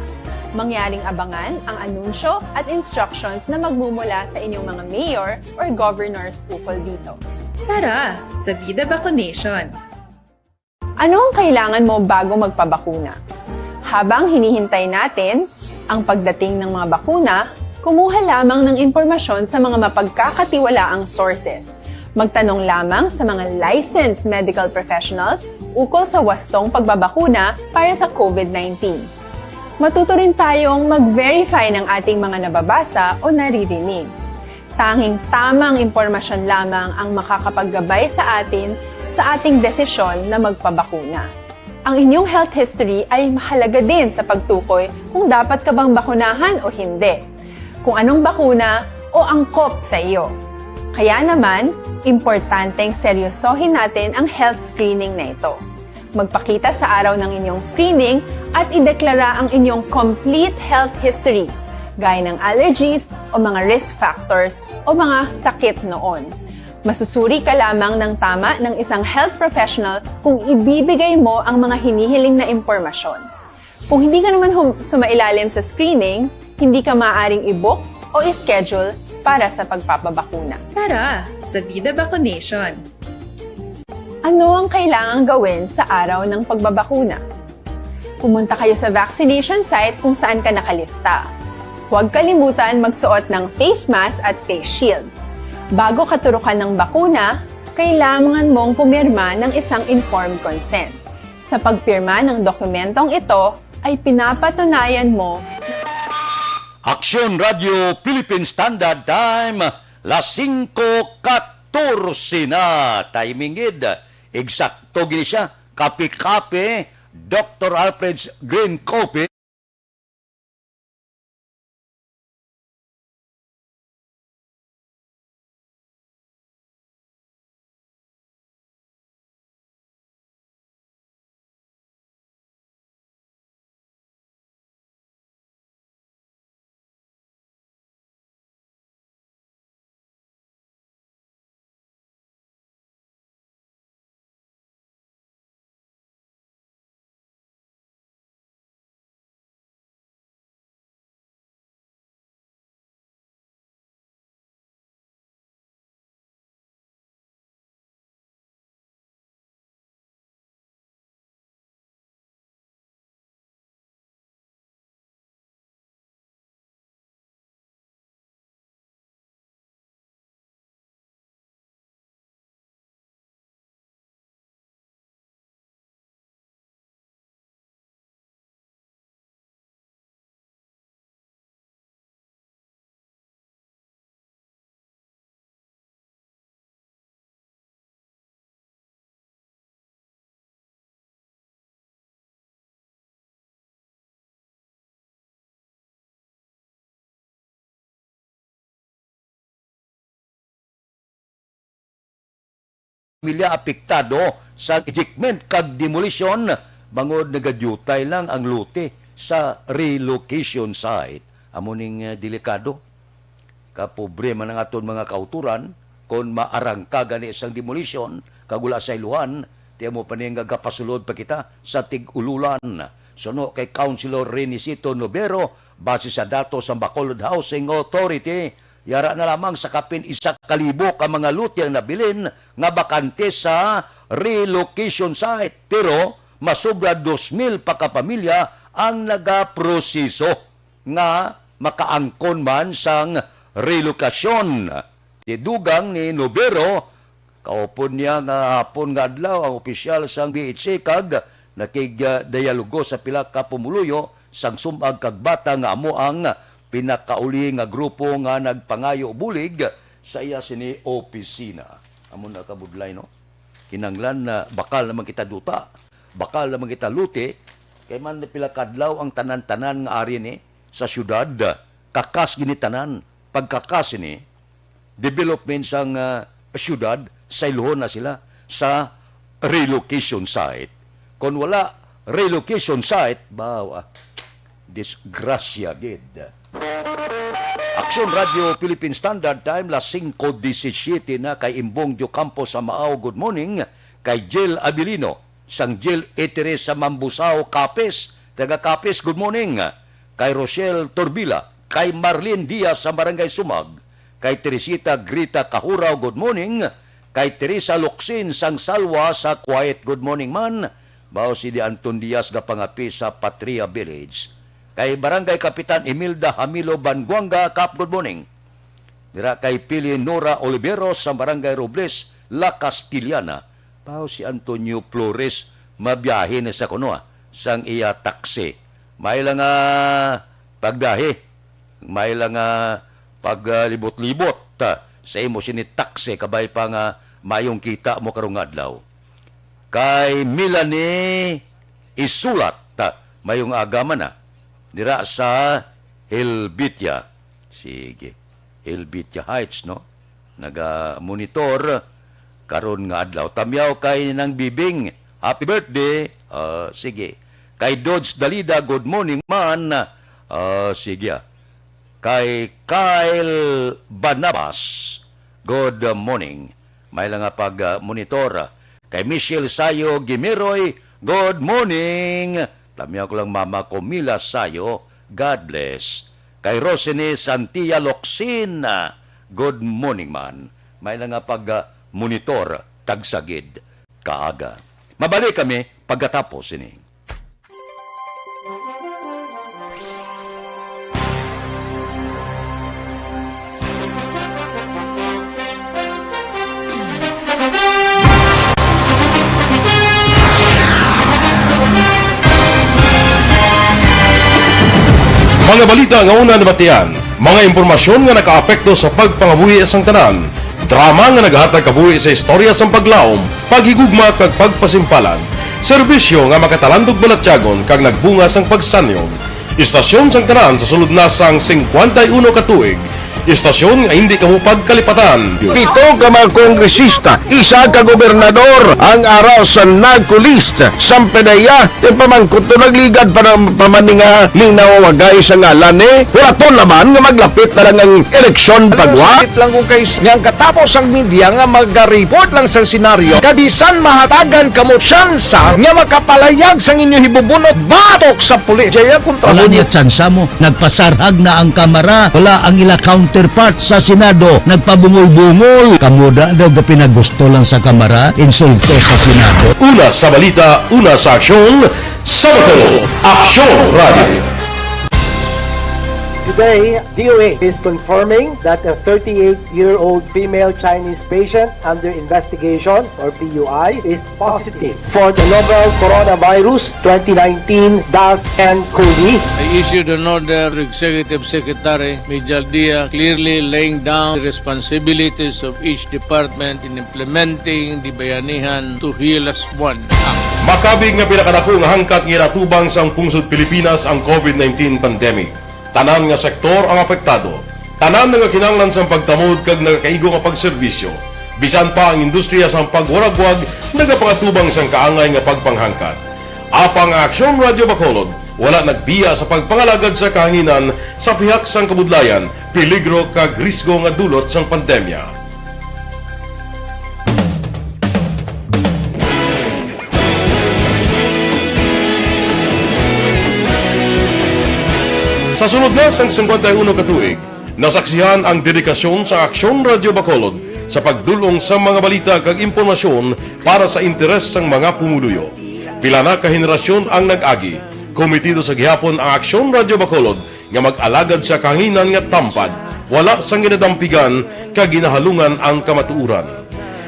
Mangyaring abangan ang anunsyo at instructions na magmumula sa inyong mga mayor or governors ukol dito. Tara sa Vida Bakunation! Ano ang kailangan mo bago magpabakuna? Habang hinihintay natin ang pagdating ng mga bakuna, kumuha lamang ng impormasyon sa mga mapagkakatiwalaang sources. Magtanong lamang sa mga licensed medical professionals ukol sa wastong pagbabakuna para sa COVID nineteen. Matuto rin tayong mag-verify ng ating mga nababasa o naririnig. Tanging tamang impormasyon lamang ang makakapaggabay sa atin sa ating desisyon na magpabakuna. Ang inyong health history ay mahalaga din sa pagtukoy kung dapat ka bang bakunahan o hindi, kung anong bakuna o angkop sa iyo. Kaya naman, importanteng seryosohin natin ang health screening na ito. Magpakita sa araw ng inyong screening at ideklara ang inyong complete health history, gaya ng allergies o mga risk factors o mga sakit noon. Masusuri ka lamang ng tama ng isang health professional kung ibibigay mo ang mga hinihiling na impormasyon. Kung hindi ka naman hum- sumailalim sa screening, hindi ka maaaring i-book o i-schedule para sa pagpapabakuna. Tara sa Vida Bakunation! Ano ang kailangang gawin sa araw ng pagbabakuna? Pumunta kayo sa vaccination site kung saan ka nakalista. Huwag kalimutan magsuot ng face mask at face shield. Bago katurukan ng bakuna, kailangan mong pumirma ng isang informed consent. Sa pagpirma ng dokumentong ito, ay pinapatunayan mo Aksyon Radio Philippine Standard Time, las singko katorse na. Timing gid. Eksakto gid siya. Kape-kape, Doktor Alfred's Green Coffee. Pamilya apektado sa ejectment kag demolition bangod nagadyutay lang ang lote sa relocation site. Amo ning, eh, delikado. Kapobre man ang aton mga kautoran kon maarangka gani sang demolition kag wala saylohan, Ti amo pa ni nga gapasulod pa kita sa tig-ululan. Suno kay Councilor Renisito Nobero, base sa datos sang Bacolod Housing Authority, yara na lamang sa kapin isa ka libo ka mga lote ang nabilin nga bakante sa relocation site. Pero masobra dos mil pa ka pamilya ang nagaproseso nga makaangkon man sang relokasyon. Ti dugang ni Nobero, kaupod niya nga hapon nga adlaw ang opisyal sang B H A kag nakig-dialogo sa pila ka pumuluyo sang sum-ag kag bata nga amo ang pinakauli nga grupo nga nagpangayo bulig sa iya sini opisina. Amo na kabudlay, no? Kinanglan na bakal naman kita duta, bakal naman kita luti, kay man pila kadlaw ang tanan-tanan nga ari ni sa syudad, kakas gini tanan. Pagkakas ini, development sang, ah, syudad, sayluhon na sila sa relocation site. Kung wala relocation site, baw, ah, disgrasya gid. Aksyon Radio Philippine Standard Time, las singko disisiyete na. Kay Imbong Diocampo sa Maao, good morning. Kay Jill Abilino sang Jill Eteres sa Mambusao, Capiz, taga Capiz, good morning. Kay Rochelle Torbila, kay Marlene Diaz sa Barangay Sumag, kay Teresita Grita Kahuraw, good morning. Kay Teresa Locsin sang Salwa sa Quiet, good morning man. Bao si Di Anton Diaz gapangapi sa Patria Village. Kay Barangay Kapitan Imelda Hamilo Banguanga, Kap, good morning. Dira kay Pili Nora Oliveros sa Barangay Robles, La Castellana. Bao si Antonio Flores mabiyahe na sa kuno, ah, sang iya taxi. May lang nga pagbiyahe, may lang nga paglibot-libot, ah, sa imo sini taxi, kabay pa nga mayong kita mo karong adlaw. Kay Melanie Isulat, ah, mayong aga man, ah, dira sa Helvetia. Sige. Helvetia Heights, no? Naga-monitor karon nga adlaw. Tamyaw kay Nang Bibing, happy birthday. Ah, sige. Kay Dodge Dalida, good morning man. Ah, sige, ah. Kay Kyle Banabas, good morning. May lang nga pag, ah, monitor. Kay Michelle Sayo Gimiroy, good morning. Lamyaw ko lang, Mama Comila Sayo, God bless. Kay Rosine Santia Locsin, good morning man. May lang nga pag, ah, monitor, tagsagid, kaaga. Mabalik kami pagkatapos sini. Mga balita nga una nabatian, mga impormasyon nga nakaapekto sa pagpangabuhi sang tanan, drama nga nagahatag kabuhi sa istorya sang paglaom, paghigugma kag pagpasimpalan, serbisyo nga makatalandog balatyagon kag nagbunga sang pagsanyog. Istasyon sang tanan sa sulod na sang singkwenta y uno ka tuig. Istasyon nga indi kamo pagkalipatan. Pito ka mga kongresista, isa ka gobernador, ang ara sa NAGCO list. Sampe na iya, yung pamangkot to nagligad pa ng pamaninga ning nawawagay sa ngalan ni. Wala to naman nga maglapit na lang ang eleksyon pagwa. Sakit lang kung kay nga ang katapos ang media nga maga-report lang sa senaryo. Kabisan mahatagan kamo tsansa nga makapalayag sang inyo hibubunot batok sa pulis. Jaya kontra Wala mo. Niya tsansa mo. Nagpasarhag na ang Kamara. Wala ang ila counterpart sa Senado. Nagpabungol-bungol. Kamo da daw ga pinagusto lang sa Kamara. Insulto sa Senado. Una sa balita, una sa aksyon, sa Bacolod, Aksyon Radio. Today, D O A is confirming that a thirty-eight-year-old female Chinese patient under investigation, or P U I, is positive for the novel coronavirus twenty nineteen dash N cov. I issued an order to Executive Secretary Mijal Dia, clearly laying down the responsibilities of each department in implementing the Bayanihan to Heal as One Act. Makabig nga pinakadako nga hangkat nga ginatubang sang pungsod Pilipinas ang covid nineteen pandemic. Tanan nga sektor ang apektado. Tanan nagakinahanglan sang pagtamod kag nagakaigo nga pagserbisyo. Bisan pa ang industriya sang pagwaragwag nagapangatubang sang kaangay nga pagpanghangkat. Apang ang Aksyon Radio Bacolod wala nagbiya sa pagpangalagad sa kahanginan sa pihak sang kabudlayan, peligro kag risgo nga dulot sang pandemya. Sa sulod na sang singkwenta y uno ka tuig, nasaksihan ang dedikasyon sa Aksyon Radyo Bacolod sa pagdul-ong sa mga balita kag impormasyon para sa interes sang mga pumuluyo. Pila na ka henerasyon ang nag-agi. Komitido sa gihapon ang Aksyon Radyo Bacolod nga mag-alagad sa kahanginan nga tampad, wala sang ginadampigan kag ginahalungan ang kamatuoran.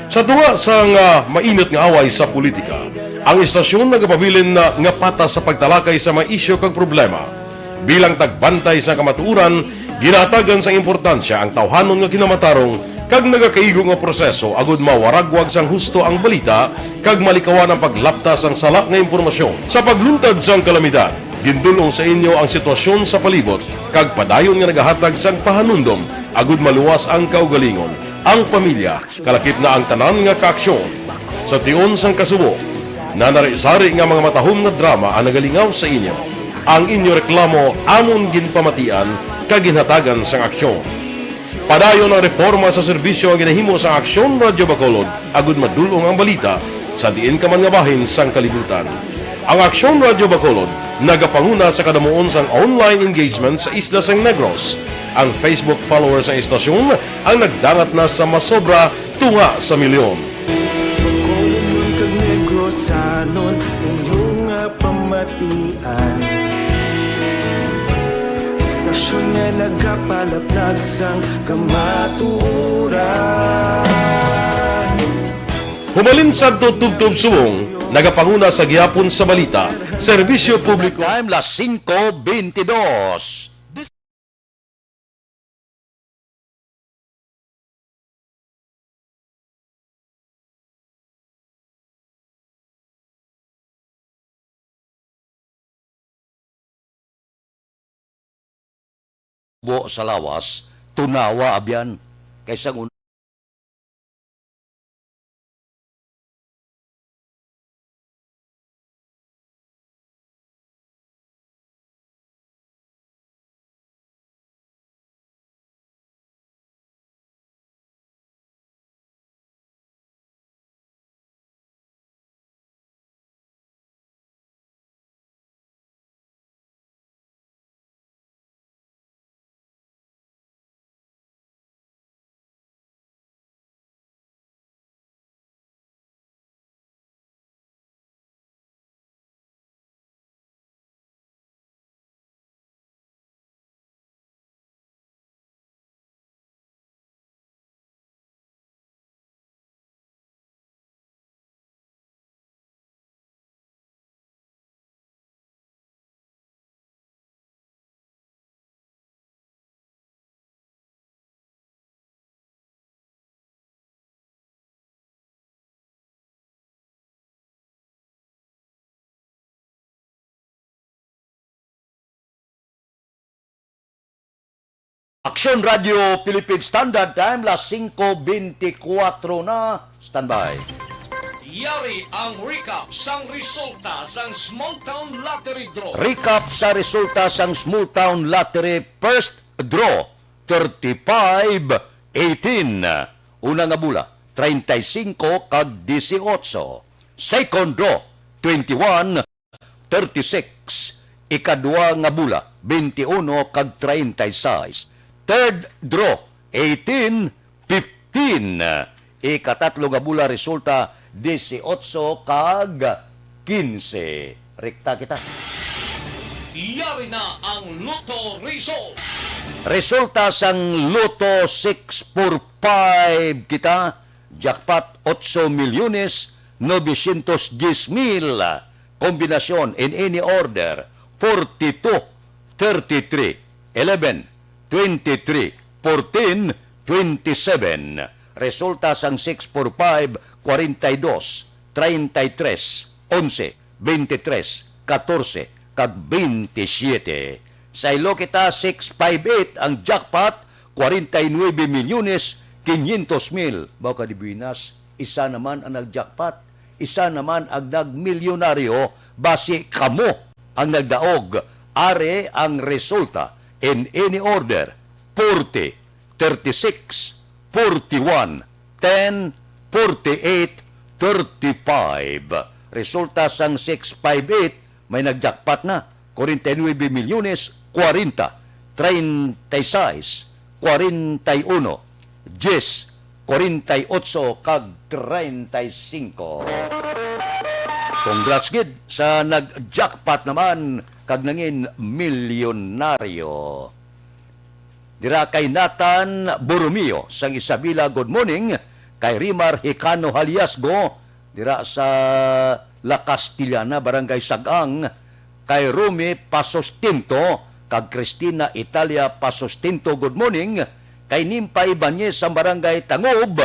Sa tunga sang, ah, mainit nga away sa politika, ang istasyon nagapabilin na nga patas sa pagtalakay sa mga isyu kag problema. Bilang tagbantay sa kamatuoran, ginahatagan sang importansya ang tawhanon nga kinamatarong kag nagakaigo nga proseso agud mawaragwag sang husto ang balita kag malikawan ang paglapta sang sala nga impormasyon. Sa pagluntad sang kalamidad, gindul-ong sa inyo ang sitwasyon sa palibot kag padayon nga nagahatag sang pahanumdom agud maluwas ang kaugalingon, ang pamilya, kalakip na ang tanan nga kaaksyon. Sa tion sang kasubo, nanari-sari nga mga matahom nga drama ang nagalingaw sa inyo. Ang inyo reklamo amon ginpamatian kag ginhatagan sang aksyon. Padayon ang reporma sa serbisyo ang ginahimo sang Aksyon Radyo Bacolod agud madul-ong ang balita sa diin ka man nga bahin sang kalibutan. Ang Aksyon Radyo Bacolod nagapanguna sa kadamuon sang online engagement sa isla sang Negros. Ang Facebook followers sang istasyon ang nagdangat na sa masobra tunga sa milyon. Bacolodnon kag Negrosanon, inyo nga pamatian. Istasyon nga nagapalaplag sang kamatuoran. Humalin sadto tubtob subong, nagapanguna sa gihapon sa balita, serbisyo publiko. Time, las singko bentidós. Bo sa lawas, tunawa abyan, kay sang un- Aksyon Radio Philippine Standard Time, las singko bentikuwatro na. Standby. Yari ang recap sang resulta sang Small Town Lottery Draw. Recap sa resulta sang Small Town Lottery First Draw, thirty-five eighteen. Una nga bula, treinta y cinco kag dieciocho. Second draw, twenty-one, thirty-six. Ikadua nga bula, twenty-one kag treinta y seis. Third draw, eighteen, fifteen. Ikatatlo nga bula, resulta, dieciocho kag quince. Rekta kita. Yari na ang Lotto Result. Resulta sang Lotto six four five kita, jackpot ocho milyones novecientos diez mil. Kombinasyon in any order, forty-two, thirty-three, eleven, twenty-three, fourteen, twenty-seven. Resulta sang six four five, forty-two, treinta y tres, onse, veintitrés, katorse, kag veintisiete. Saylo kita, six five eight ang jackpot, forty y nuebe milyones quinientos mil. Baw ka di buenas, isa naman ang nag-jackpot, isa naman ang nagmilyonaryo, basi kamo ang nagdaog. Ari ang resulta in any order, forty, thirty-six, forty-one, ten, forty-eight, thirty-five. Resulta sang six five eight, may nag-jackpot na, forty y nuebe milyones, kwarenta, treinta y seis, cuarenta y uno, diez, cuarenta y ocho, kag treinta y cinco. Congrats gid sa nag-jackpot naman kag nangin milyonaryo. Dira kay Nathan Borromeo sang Isabela, good morning. Kay Rimar Hicano Haliasgo, dira sa La Castellana, Barangay Sagang, kay Romy Pasos Tinto, kag Cristina Italia Pasos Tinto, good morning. Kay Nimpa Ibanez sang Barangay Tangob,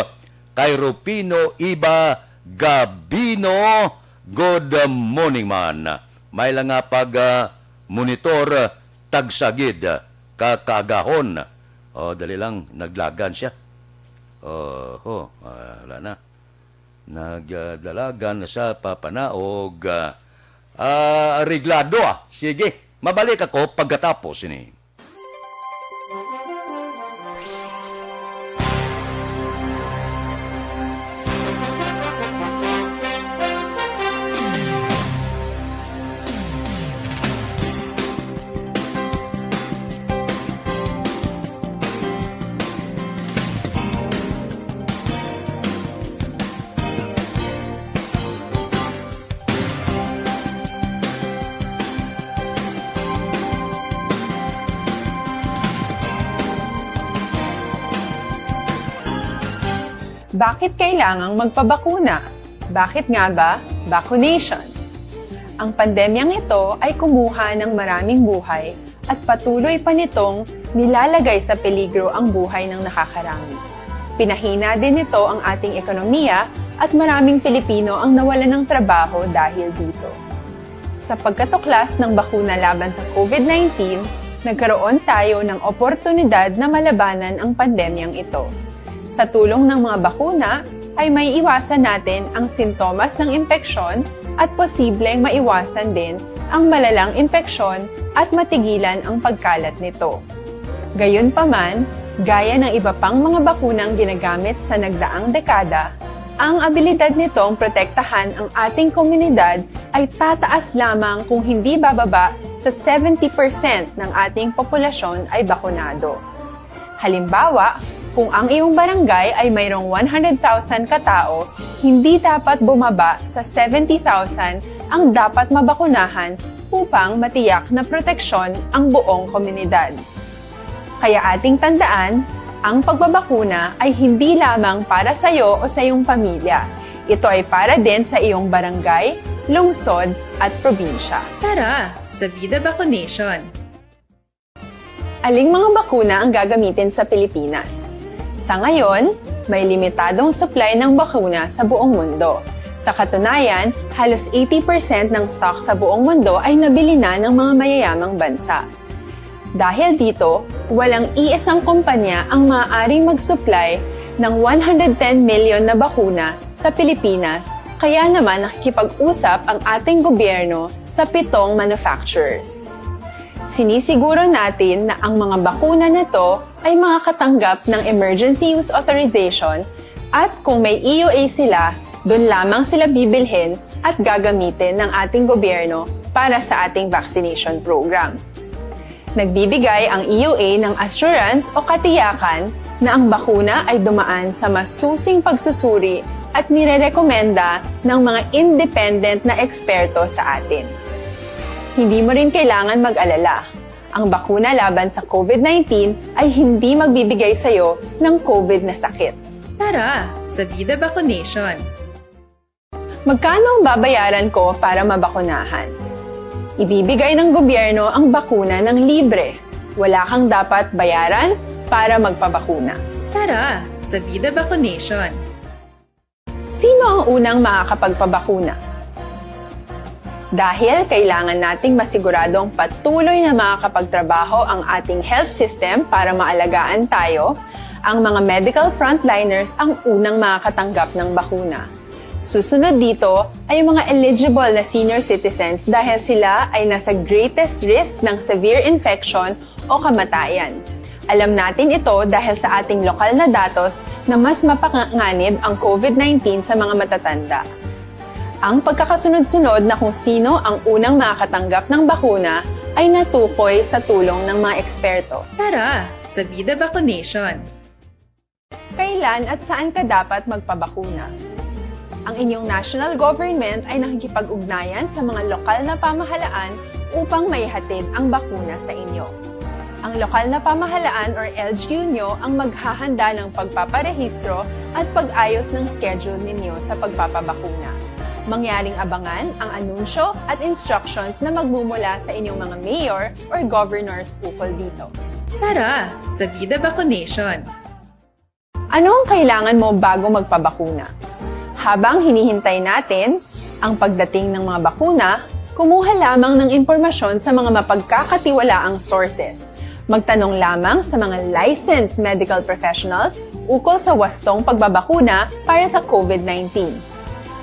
kay Rufino Iba Gabino, good morning man. May lang nga pag, ah, monitor, tagsa gid ka kaagahon. O, dali lang, naglagan siya. Oho, ah, wala na. Nagdalagan na sa papanaog. Ah, ah, areglado, ah. Sige, mabalik ako pagkatapos ini. Bakit kailangang magpabakuna? Bakit nga ba vaccination? Ang pandemyang ito ay kumuha ng maraming buhay at patuloy pa nitong nilalagay sa peligro ang buhay ng nakakarami. Pinahina din nito ang ating ekonomiya at maraming Pilipino ang nawalan ng trabaho dahil dito. Sa pagkatuklas ng bakuna laban sa COVID nineteen, nagkaroon tayo ng oportunidad na malabanan ang pandemyang ito. Sa tulong ng mga bakuna, ay maiiwasan natin ang sintomas ng impeksyon at posibleng maiwasan din ang malalang impeksyon at matigilan ang pagkalat nito. Gayunpaman, gaya ng iba pang mga bakunang ginagamit sa nagdaang dekada, ang abilidad nitong protektahan ang ating komunidad ay tataas lamang kung hindi bababa sa seventy percent ng ating populasyon ay bakunado. Halimbawa, kung ang iyong barangay ay mayroong one hundred thousand ka tawo, hindi dapat bumaba sa seventy thousand ang dapat mabakunahan upang matiyak na proteksyon ang buong komunidad. Kaya ating tandaan, ang pagbabakuna ay hindi lamang para sa iyo o sa iyong pamilya. Ito ay para din sa iyong barangay, lungsod, at probinsya. Tara, sa Vida Vaccination! Aling mga bakuna ang gagamitin sa Pilipinas? Sa ngayon, may limitadong supply ng bakuna sa buong mundo. Sa katunayan, halos eighty percent ng stock sa buong mundo ay nabili na ng mga mayayamang bansa. Dahil dito, walang iisang kumpanya ang maaaring mag-supply ng one hundred ten million na bakuna sa Pilipinas, kaya naman nakikipag-usap ang ating gobyerno sa pitong manufacturers. Sinisiguro natin na ang mga bakuna na to ay makakatanggap ng emergency use authorization at kung may E U A sila, doon lamang sila bibilhin at gagamitin ng ating gobyerno para sa ating vaccination program. Nagbibigay ang E U A ng assurance o katiyakan na ang bakuna ay dumaan sa masusing pagsusuri at nirerekomenda ng mga independent na eksperto sa atin. Hindi mo rin kailangan mag-alala. Ang bakuna laban sa COVID nineteen ay hindi magbibigay sa iyo ng COVID na sakit. Tara, sa Vida Vaccination! Magkano ang babayaran ko para mabakunahan? Ibibigay ng gobyerno ang bakuna ng libre. Wala kang dapat bayaran para magpabakuna. Tara, sa Vida Vaccination! Sino ang unang makakapagpabakuna? Dahil kailangan nating masiguradong patuloy na makakapagtrabaho ang ating health system para maalagaan tayo, ang mga medical frontliners ang unang makakatanggap ng bakuna. Susunod dito ay ang mga eligible na senior citizens dahil sila ay nasa greatest risk ng severe infection o kamatayan. Alam natin ito dahil sa ating lokal na datos na mas mapanganib ang COVID nineteen sa mga matatanda. Ang pagkakasunod-sunod na kung sino ang unang makakatanggap ng bakuna ay natukoy sa tulong ng mga eksperto. Tara sa Bida Vacunation! Kailan at saan ka dapat magpabakuna? Ang inyong national government ay nakikipag-ugnayan sa mga lokal na pamahalaan upang maihatid ang bakuna sa inyo. Ang lokal na pamahalaan or L G U nyo ang maghahanda ng pagpaparehistro at pag-ayos ng schedule ninyo sa pagpapabakuna. Mangyaring abangan ang anunsyo at instructions na magmumula sa inyong mga mayor or governors ukol dito. Tara sa Bida Vacunation! Ano ang kailangan mo bago magpabakuna? Habang hinihintay natin ang pagdating ng mga bakuna, kumuha lamang ng impormasyon sa mga mapagkakatiwalaang sources. Magtanong lamang sa mga licensed medical professionals ukol sa wastong pagbabakuna para sa COVID nineteen.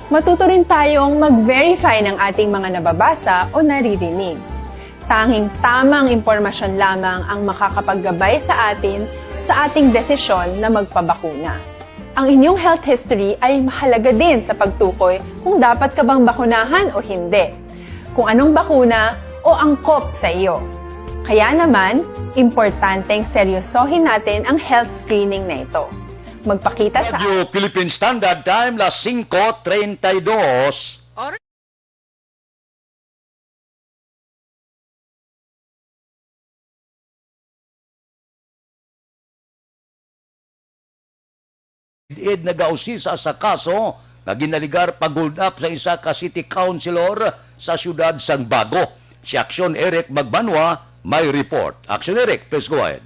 Matuto rin tayong mag-verify ng ating mga nababasa o naririnig. Tanging tamang impormasyon lamang ang makakapaggabay sa atin sa ating desisyon na magpabakuna. Ang inyong health history ay mahalaga din sa pagtukoy kung dapat ka bang bakunahan o hindi, kung anong bakuna o angkop sa iyo. Kaya naman, importanteng seryosohin natin ang health screening na ito. Magpakita sa Radyo Philippine Standard Time, las singko treinta y dos. Ed nagausisa sa kaso nga ginaligar pag-hold up sa isa ka city councilor sa siyudad sang Bago. Si Action Eric Magbanwa may report. Action Eric, please go ahead.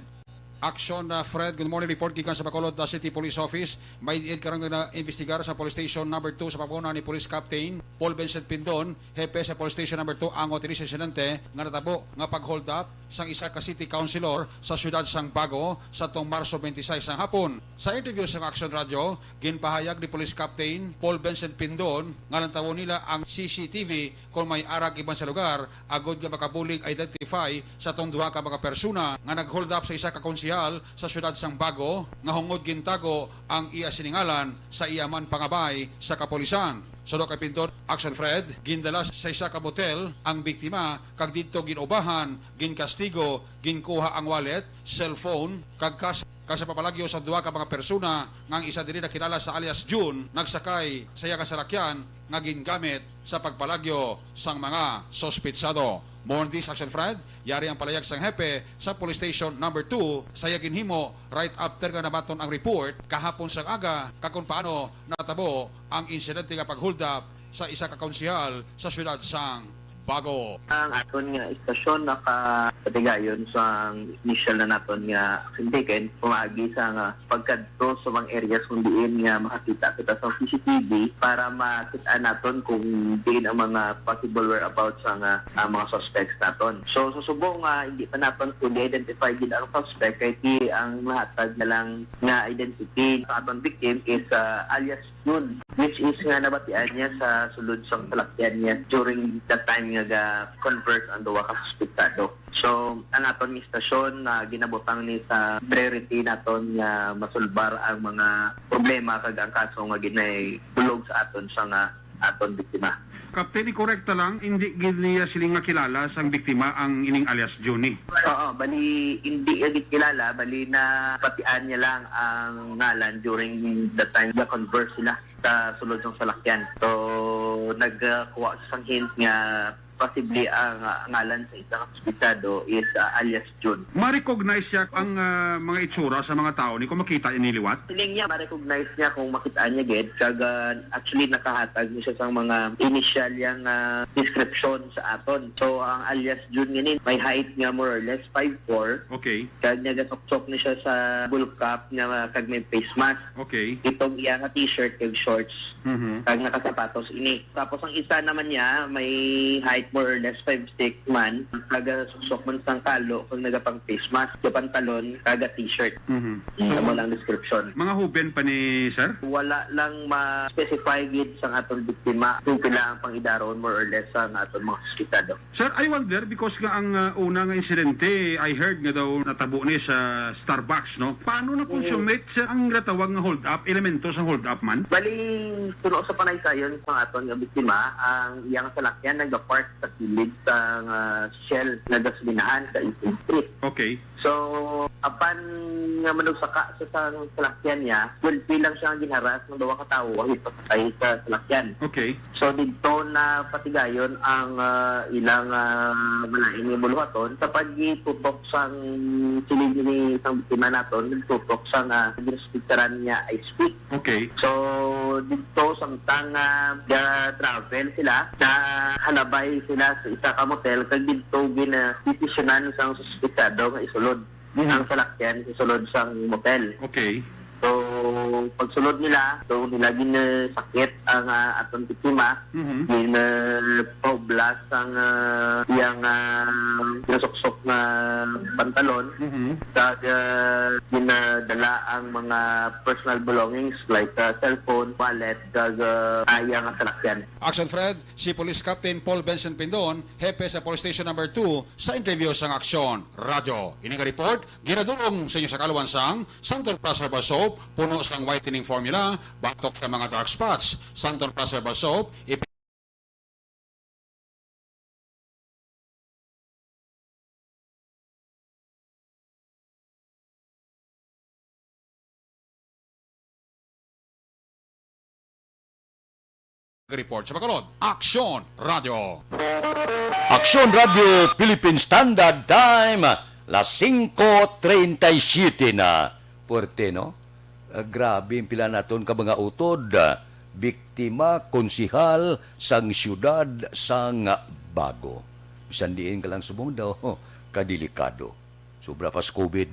Action, uh, Fred. Good morning. Report gikan sa Bacolod, uh, City Police Office. May id karang na investigar sa Police Station Number Two sa pamuna ni Police Captain Paul Vincent Pindon, hepe sa Police Station Number Two, angot ini sa insidente nga natabo nga pag-hold up sang isa ka city councilor sa siyudad sang Bago sa tong Marso twenty-six sang hapon. Sa interview sa Action Radio, ginpahayag ni Police Captain Paul Vincent Pindon nga lantawon nila ang C C T V kon may arag iban sa lugar agod nga makabulig identify sa tong duha ka mga persona nga nag-hold up sa isa ka konsehal sa siyudad sang Bago nga hungod gintago ang iya sining ngalan sa iya man pangabay sa kapulisan. Suno kay Pindon, Action Fred, gindala sa isa ka motel ang biktima kag didto gin-ubahan, ginkastigo, ginkuha ang wallet, cellphone, kag cash, kag sa papalagyo sa duha ka mga persona nga ang isa diri nakilala sa alias June, nagsakay sa iya nga salakyan nga gingamit sa pagpalagyo sang mga suspitsado. More on this, Action Fred. Yari ang palayag sang hepe sa Police Station Number Two sa iya ginhimo right after nga nabaton ang report kahapon sang aga kag kon paano natabo ang insidente nga pag-hold up sa isa ka konsehal sa siyudad sang Bago. Ang aton nga istasyon naka-, patigayon sa initial na naton nga action taken, pamaagi sa nga pagkadto sa mga areas kung diin nga makakita kita sa C C T V para makita naton kung diin ang mga possible whereabouts sa nga, ah, mga suspects naton. So, sa subo nga hindi pa naton fully identified gid ang suspect, kay ti ang nahatag na lang nga identity sa aton victim is, ah, alias June, which is nga nabatian niya sa sulod sang salakyan niya during the time nga ga-converse ang duha ka suspetsado. So, ang aton nga istasyon na ginabutang ni sa priority naton nga masulbar ang mga problema kag ang kaso nga ginahulog sa aton sa nga aton biktima. Captain, i-correct ta lang, hindi gid niya siling nga kilala sang biktima ang ining alias June. Oo, bali, hindi niya gid kilala, bali, nabatian niya lang ang ngalan during the time nga converse sila sa sulod sang salakyan. So, nagkuha sa sang hint nga posible ang, ah, ngalan sa isa ka suspetsado is, ah, alias June. Ma-recognize siya ang, ah, mga itsura sa mga tao ni kung makita niya ni liwat? Siling niya, ma-recognize niya kung makita niya gid. Kag, ah, actually, nakahatag ni siya sang mga initial yang, ah, description sa aton. So, ang alias June nga ni, may height nga more or less five four. Okay. Kag nagasuksok ni siya sa bull cap nga, kag may face mask. Okay. Itong iya nga t-shirt kag shorts. Mhm. Kag nakasapatos ini. Tapos ang isa naman niya, may height more or less five six man. Nagasuksok man sang kalo kag nagapang face mask, pantalon, kag t-shirt. Mhm. Mm, so, amo lang description. Mga huben pa ni sir? Wala lang ma-specify gid sang aton biktima kung pila ang pang-idaron more or less sang aton mga suspetsado. Sir, I wonder because nga ang, ah, una nga insidente, I heard nga daw natabo ni sa Starbucks, no? Paano na-consummate, sir, ang ginatawag nga hold up, elemento sang hold up man? Bali, suno sa panaysayon sang aton nga biktima, ang iyang salakyan nagapark sa kilid sang, ah, Shell nga gasolinahan sa Eastern Street. Okay. So, apan nga manugsaka sa sang salakyan niya, gulpi lang siya nga ginharas ng duha ka tawo, ang ipatay sa salakyan. Okay. So, didto na patigayon ang, ah, ilang, ah, malain nga buluhaton sa pagtutok sang kilid ni sang biktima naton, nagtutok sang, ah, ginhospitalan niya ice pick. Okay. So, didto samtang, ah, ga-travel sila, nahalabay sila sa isa ka motel, kag didto gina-, desisyonan sang suspetsado nga isulod Mhm. ang salakyan sa sulod sang motel. Okay. So, pagsulod nila, so nila ginasakit ang, ah, aton biktima, Mhm. ginapaublas ang, ah, iyang, ah, ginasuksok nga pantalon, Mhm. kag, ah, ginadala ang mga personal belongings like, ah, cellphone, wallet, kag, ah, iya nga salakyan. Action Fred, si Police Captain Paul Benson Pindon, hepe sa Police Station Number Two, sa interview sang Aksyon Radyo. Ini nga report ginadul-ong sa inyo sa kaluwan sang Santon Plus Herbal Soap, puno sang whitening formula, batok sa mga dark spots. Santon Plus Herbal Soap, ip- Report sa Bacolod, Aksyon Radyo. Aksyon Radyo Philippine Standard Time, las singko treinta y siete na. Puwerte, no? Ah, grabe, ang pila naton ka mga utod, ah, biktima, konsihal sang siyudad sang Bago. Bisan diin ka lang subong daw, kadelikado. Sobra pa sa covid.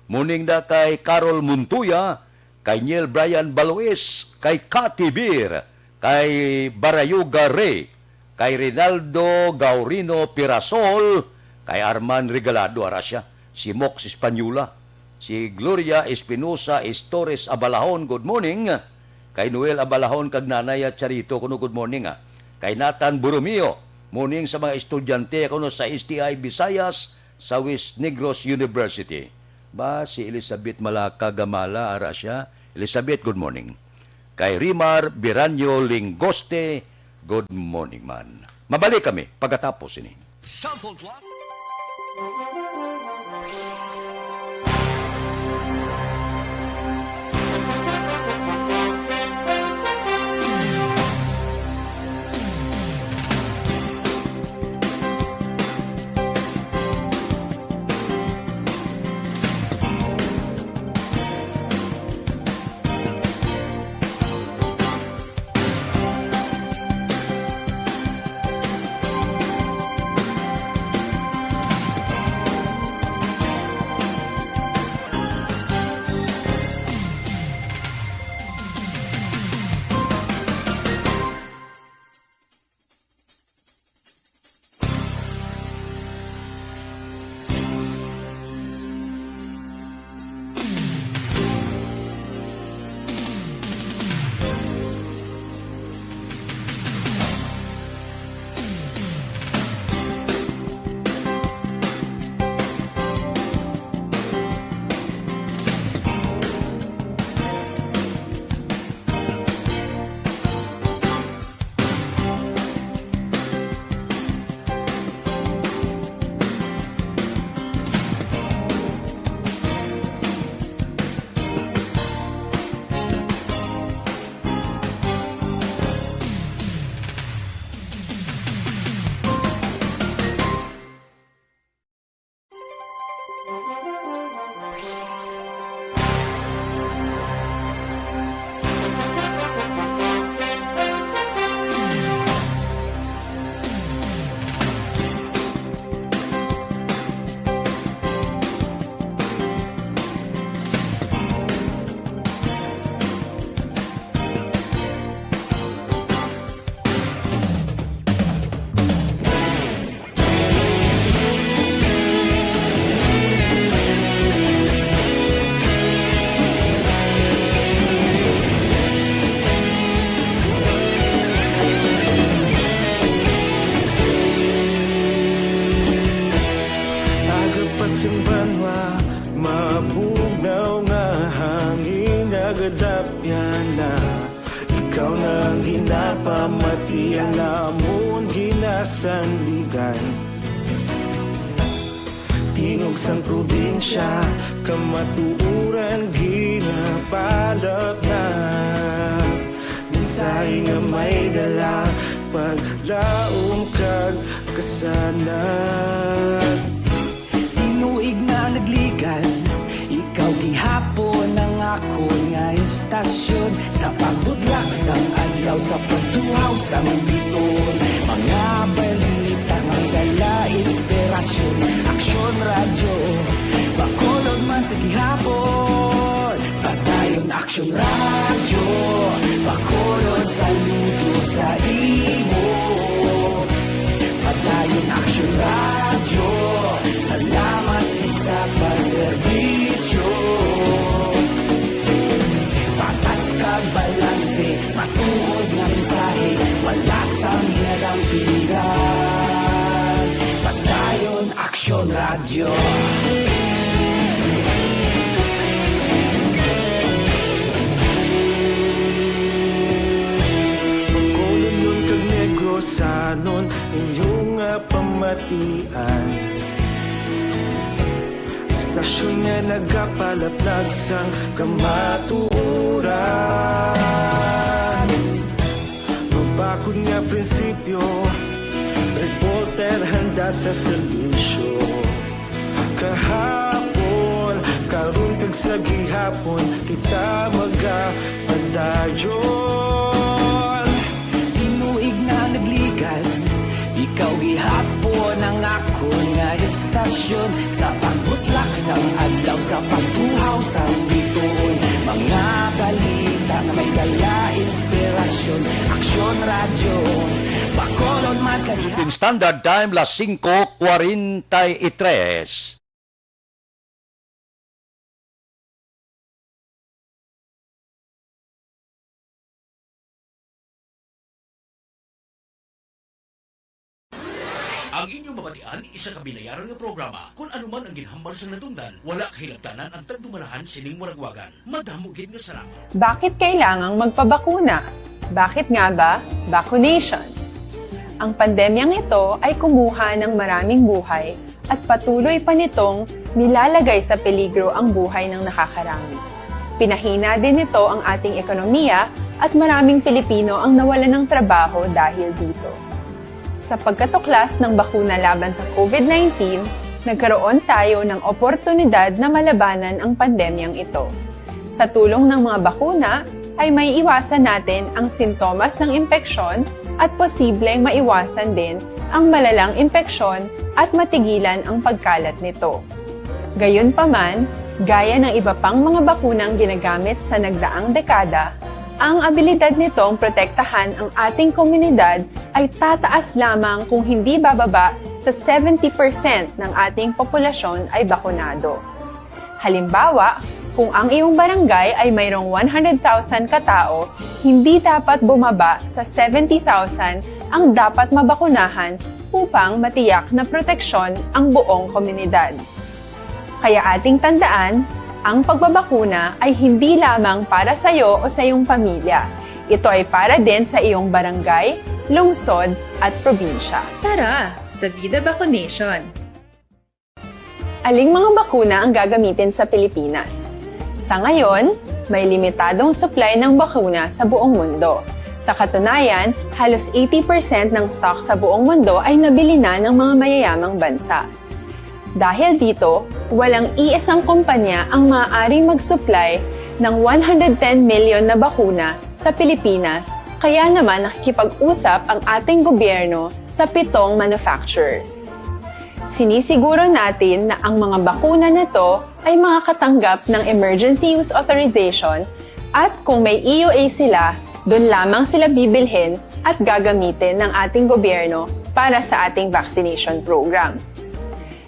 Morning na kay Carol Montoya, kay Neil Brian Balois, kay Cathy Beer, kay Barayuga Ray, kay Rinaldo Gaurino Pirasol, kay Arman Regalado, ara siya, si Mox Española, si Gloria Espinosa Estores Abalahon, good morning. Kay Noel Abalahon kag Nanay Charito, kuno good morning, ah. Kay Nathan Borromeo, morning sa mga estudyante kuno sa S T I Visayas, sa West Negros University. Ba, si Elizabeth Malaka Gamala, ara siya. Elizabeth, good morning. Kay Rimar Biranyo Lingoste, good morning man. Mabalik kami pagkatapos ini. Cellphone Plus. Aga pa sing banwa, mabugnaw nga hangin nagadapyan na. Ikaw na ang ginapamati, ang amon gina-, sandigan. Tingog sang probinsya, kamatuoran ginapalapnag. Mensahe nga may dala, paglaom kag kasanag. Tinuig nga nagligan, ikaw gihapon ang akon nga istasyon. Sa pagbutlak sang adlaw, sa pagtuhaw sang biton, mga balita nga dala inspirasyon. Aksyon Radyo, Bacolod man sa gihapon. Padayon Aksyon Radyo, Bacolod saludo sa imo. Padayon Aksyon Radyo, salamat sa pagserbisyo. Patas kag balanse, matuod nga mensahe, wala sang hinadang piligan. Padayon Aksyon Radyo. Bacolodnon kag Negrosanon, inyo nga pamatian. Istasyon nga nagapalaplag sang kamatuoran. Mabakod nga prinsipyo, reporter handa sa serbisyo. Kahapon, karon kag sa gihapon, kita magapadayon. Tinuig nga nagligan, ikaw gihapon ang akon nga istasyon. Sa pagbutlak sang adlaw, sa pagtuhaw sang bituon, mga balita nga may dala inspirasyon. Aksyon Radyo, Bacolod man sa Philippine Standard Time, las singko cuarenta y tres. Ang inyong mabatian, isa ka binayaran nga programa. Kon ano man ang ginhambal sang natundan, wala kahilabtanan ang tagdumalahan sining waragwagan. Madamo gid nga salamat. Bakit kailangang magpabakuna? Bakit nga ba vaccination? Ang pandemyang ito ay kumuha ng maraming buhay at patuloy pa nitong nilalagay sa peligro ang buhay ng nakakarami. Pinahina din nito ang ating ekonomiya at maraming Pilipino ang nawalan ng trabaho dahil dito. Sa pagkatuklas ng bakuna laban sa COVID nineteen, nagkaroon tayo ng oportunidad na malabanan ang pandemyang ito. Sa tulong ng mga bakuna, ay maiiwasan natin ang sintomas ng impeksyon at posibleng maiwasan din ang malalang impeksyon at matigilan ang pagkalat nito. Gayunpaman, gaya ng iba pang mga bakunang ginagamit sa nagdaang dekada, ang abilidad nitong protektahan ang ating komunidad ay tataas lamang kung hindi bababa sa seventy percent ng ating populasyon ay bakunado. Halimbawa, kung ang iyong barangay ay mayroong one hundred thousand ka tawo, hindi dapat bumaba sa seventy thousand ang dapat mabakunahan upang matiyak na proteksyon ang buong komunidad. Kaya ating tandaan, ang pagbabakuna ay hindi lamang para sa iyo o sa iyong pamilya. Ito ay para din sa iyong barangay, lungsod, at probinsya. Tara, sa Vida Vaccination! Aling mga bakuna ang gagamitin sa Pilipinas? Sa ngayon, may limitadong supply ng bakuna sa buong mundo. Sa katunayan, halos eighty percent ng stock sa buong mundo ay nabili na ng mga mayayamang bansa. Dahil dito, walang iisang kumpanya ang maaaring mag-supply ng one hundred ten million na bakuna sa Pilipinas, kaya naman nakikipag-usap ang ating gobyerno sa pitong manufacturers. Sinisiguro natin na ang mga bakuna na to ay makakatanggap ng emergency use authorization at kung may E U A sila, doon lamang sila bibilhin at gagamitin ng ating gobyerno para sa ating vaccination program.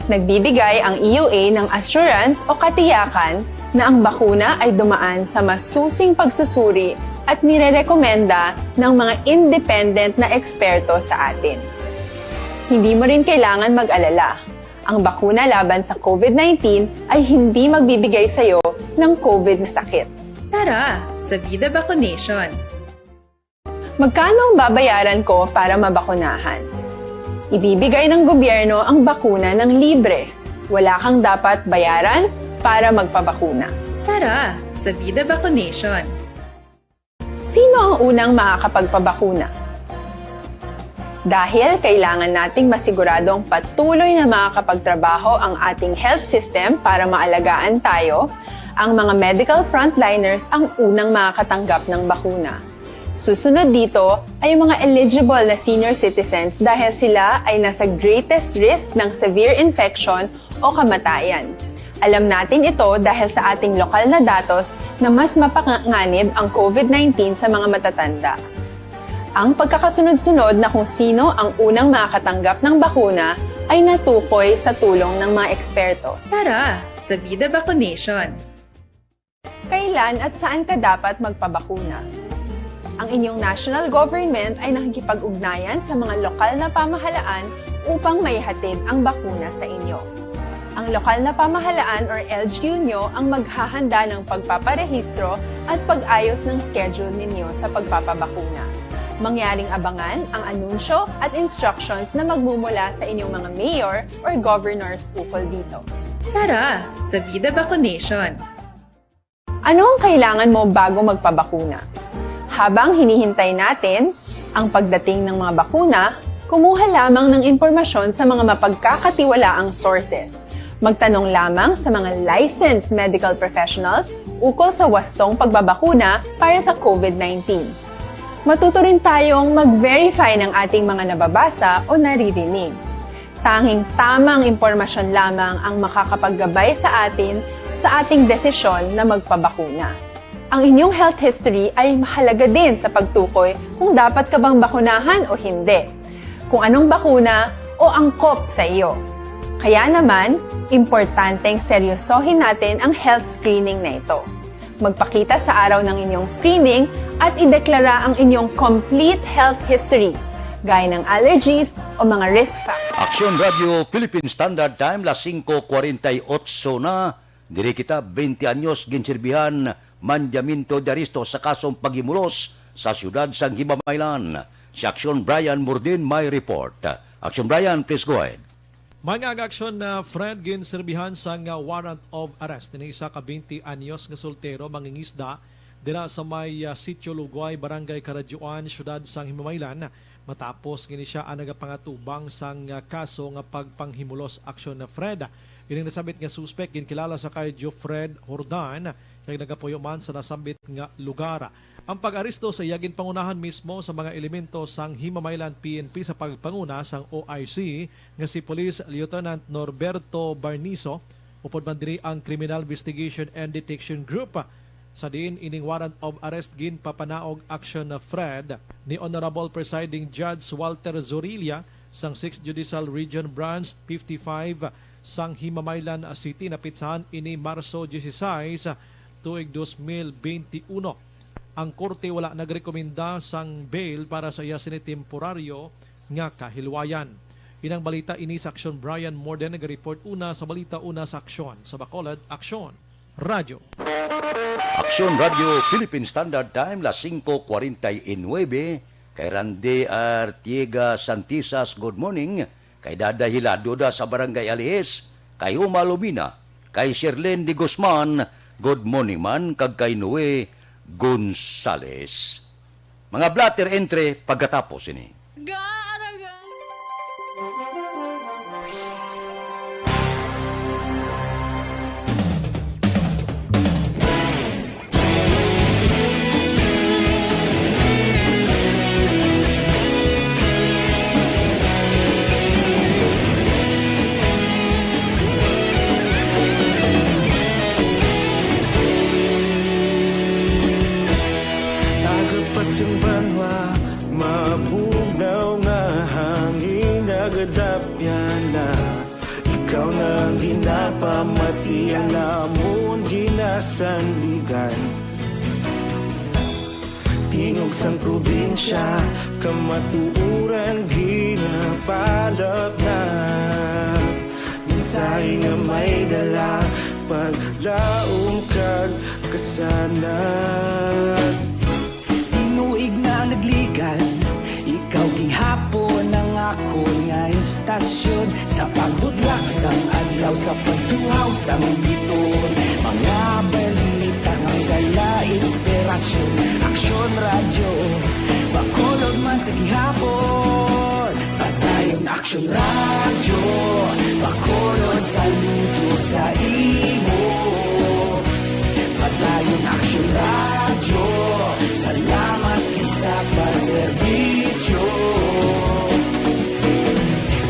Nagbibigay ang E U A ng assurance o katiyakan na ang bakuna ay dumaan sa masusing pagsusuri at nirerekomenda ng mga independent na eksperto sa atin. Hindi mo rin kailangan mag-alala. Ang bakuna laban sa COVID nineteen ay hindi magbibigay sa iyo ng COVID na sakit. Tara, sa Vida Vaccination! Magkano ang babayaran ko para mabakunahan? Ibibigay ng gobyerno ang bakuna ng libre. Wala kang dapat bayaran para magpabakuna. Tara sa Vida Vacunation! Sino ang unang makakapagpabakuna? Dahil kailangan nating masiguradong patuloy na makakapagtrabaho ang ating health system para maalagaan tayo, ang mga medical frontliners ang unang makakatanggap ng bakuna. Susunod dito ay ang mga eligible na senior citizens dahil sila ay nasa greatest risk ng severe infection o kamatayan. Alam natin ito dahil sa ating lokal na datos na mas mapanganib ang COVID nineteen sa mga matatanda. Ang pagkakasunod-sunod na kung sino ang unang makakatanggap ng bakuna ay natukoy sa tulong ng mga eksperto. Tara sa Vida Vacunation! Kailan at saan ka dapat magpabakuna? Ang inyong national government ay nakikipag-ugnayan sa mga lokal na pamahalaan upang maihatid ang bakuna sa inyo. Ang lokal na pamahalaan or L G U nyo ang maghahanda ng pagpaparehistro at pag-ayos ng schedule ninyo sa pagpapabakuna. Mangyaring abangan ang anunsyo at instructions na magmumula sa inyong mga mayor or governors ukol dito. Tara sa Vida Vacunation! Ano ang kailangan mo bago magpabakuna? Habang hinihintay natin ang pagdating ng mga bakuna, kumuha lamang ng impormasyon sa mga mapagkakatiwalaang sources. Magtanong lamang sa mga licensed medical professionals ukol sa wastong pagbabakuna para sa COVID nineteen. Matuto rin tayong mag-verify ng ating mga nababasa o naririnig. Tanging tamang impormasyon lamang ang makakapaggabay sa atin sa ating desisyon na magpabakuna. Ang inyong health history ay mahalaga din sa pagtukoy kung dapat ka bang bakunahan o hindi, kung anong bakuna o angkop sa iyo. Kaya naman, importanteng seryosohin natin ang health screening na ito. Magpakita sa araw ng inyong screening at ideklara ang inyong complete health history, gaya ng allergies o mga risk factors. Aksyon Radio Philippine Standard Time, las singko kwarenta y otso na. Diri kita, twenty anyos ginsirbihan, mandyamento de aresto sa kasong paghimulos sa siyudad sang Himamaylan. Si Aksyon Brian Murdin may report. Aksyon Brian, please go ahead. Mga kaaksyon, na Fred, ginsirbihan sang warrant of arrest ini isa ka twenty anyos nga soltero mangingisda dira sa may, ah, Sitio Lugway, Barangay Karadyoan, Siyudad sang Himamaylan, matapos nga ini sia ang nagapangatubang sang, ah, kaso nga pagpanghimulos. Aksyon, na Fred. Ining nasambit nga suspek ginkilala sa kay Jofred Jordan, kag nagapuyo man sa nasambit nga lugar. Ang pag-aresto sa iya ginpangunahan mismo sa mga elemento sang Himamaylan P N P sa pagpanguna sang O I C nga si Police Lieutenant Norberto Barnizo, upod man diri ang Criminal Investigation and Detection Group, sa diin ining warrant of arrest ginpapanaog, Aksyon, na Fred, ni Honorable Presiding Judge Walter Zorilla sang Sixth Judicial Region Branch fifty-five sang Himamaylan City. Napitsahan ini Marso dieciséis, tuig dos mil benti uno. Ang korte wala nagrekomenda sang bail para sa iya sini temporaryo nga kahilwayan. Inang balita ini sa Aksyon, Brian Morden nagareport una sa Balita Una sa Aksyon. Sa Bacolod, Aksyon Radyo. Aksyon Radyo Philippine Standard Time, las singko kwarenta y nuebe. Kay Randy Artiega Santisas, good morning. Kay Dada Hilado da sa Barangay Alihis, kay Uma Lumina, kay Sherlyn de Guzman, good morning man, kag kay Noe Gonzales. Mga blotter entry pagkatapos ini. Gaaragan. Agapas ang banwa, mabugnaw nga hangin, nagadapyan na. Ikaw na ang ginapamati, ang amon ginasandigan. Tingog sang probinsya, kamatuoran ginapalapnap. Mensahe nga may dala, paglaom kag kasanag. Tinuig na nagligad, ikaw gihapon ang Kun nga istasyon, sa pagbudlak sang adlaw, sa pagtuhaw sang bituon, mga balita nga may dala inspirasyon. Aksyon Radyo, Bacolod man sa gihapon. Padayon Aksyon Radyo, Bacolod, saludo sa imo. Padayon Aksyon Radyo, salamat gid sa pagserbisyo.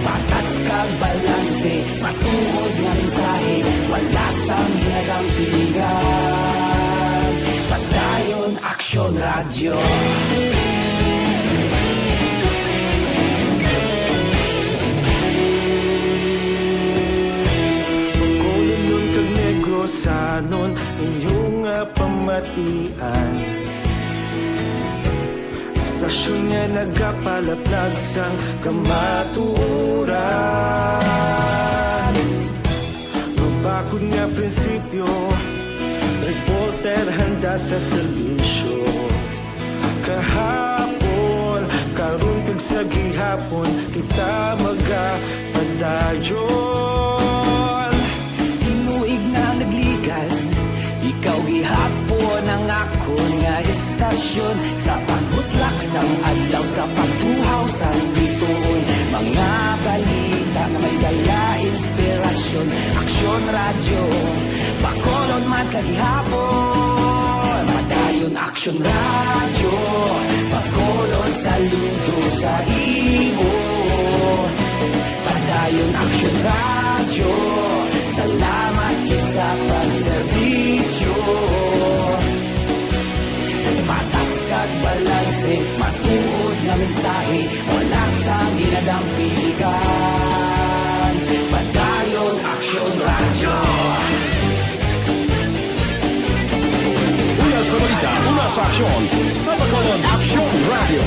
Patas kag balanse, matuod nga mensahe, wala sang ginadampigan. Padayon Aksyon Radyo. Bacolodnon kag Negrosanon, inyo nga pamatian. Istasyon nga nagapalaplag sang kamatuoran. Mabakod nga prinsipyo, reporter handa sa serbisyo. Kahapon, karon kag sa gihapon, kita magapadayon. Tinuig na nagligan, ikaw gihapon ang akon nga istasyon. Sa pagbutlak sang adlaw, sa pagtuhaw sang bituon, mga balita nga may dala inspirasyon. Aksyon Radyo, Bacolod man sa gihapon. Padayon Aksyon Radyo, Bacolod, saludo sa imo. Padayon Aksyon Radyo, salamat gid sa pagserbisyo. Patas kag balanse, matuod nga mensahe, wala sang ginadampigan. Padayon Aksyon Radyo. Una sa balita, una sa aksyon, sa Bacolod Aksyon Radyo.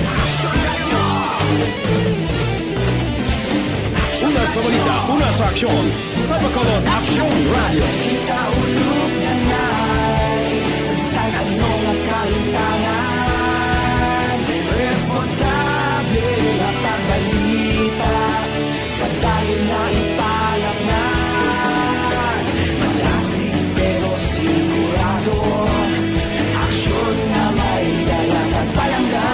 Una sa balita, una sa aksyon, sa Bacolod Aksyon Radyo. Kita ulog na nai, sa bisan ano nga kahintangan, responsable nga pagbalita, padayon na ipalatnan. Malasig pero sigurado, aksyon nga may dala kag palangga.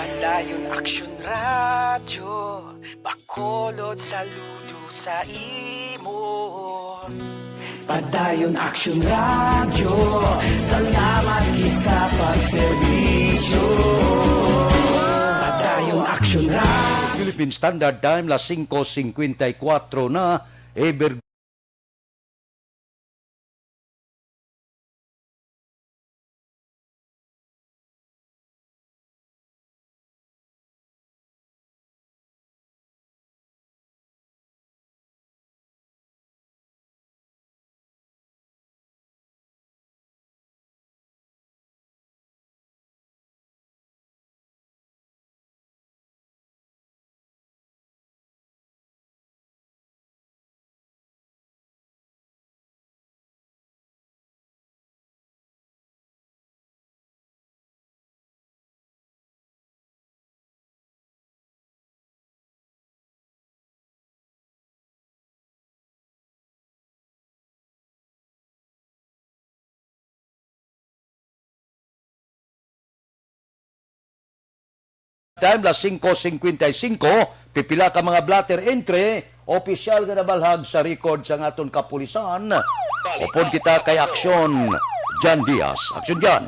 Padayon Aksyon Radyo, Bacolod, saludo sa imo. Padayon Aksyon Radyo, salamat gid sa pagserbisyo. Padayon Aksyon Radyo. Philippine Standard Time, las singko singkwenta y kuwatro na, ever Time, las singko singkwenta y singko, pipila ka mga blotter entry, opisyal nga nabalhag sa record sang aton kapulisan. Upod kita kay Aksyon Jan Diaz. Aksyon Jan.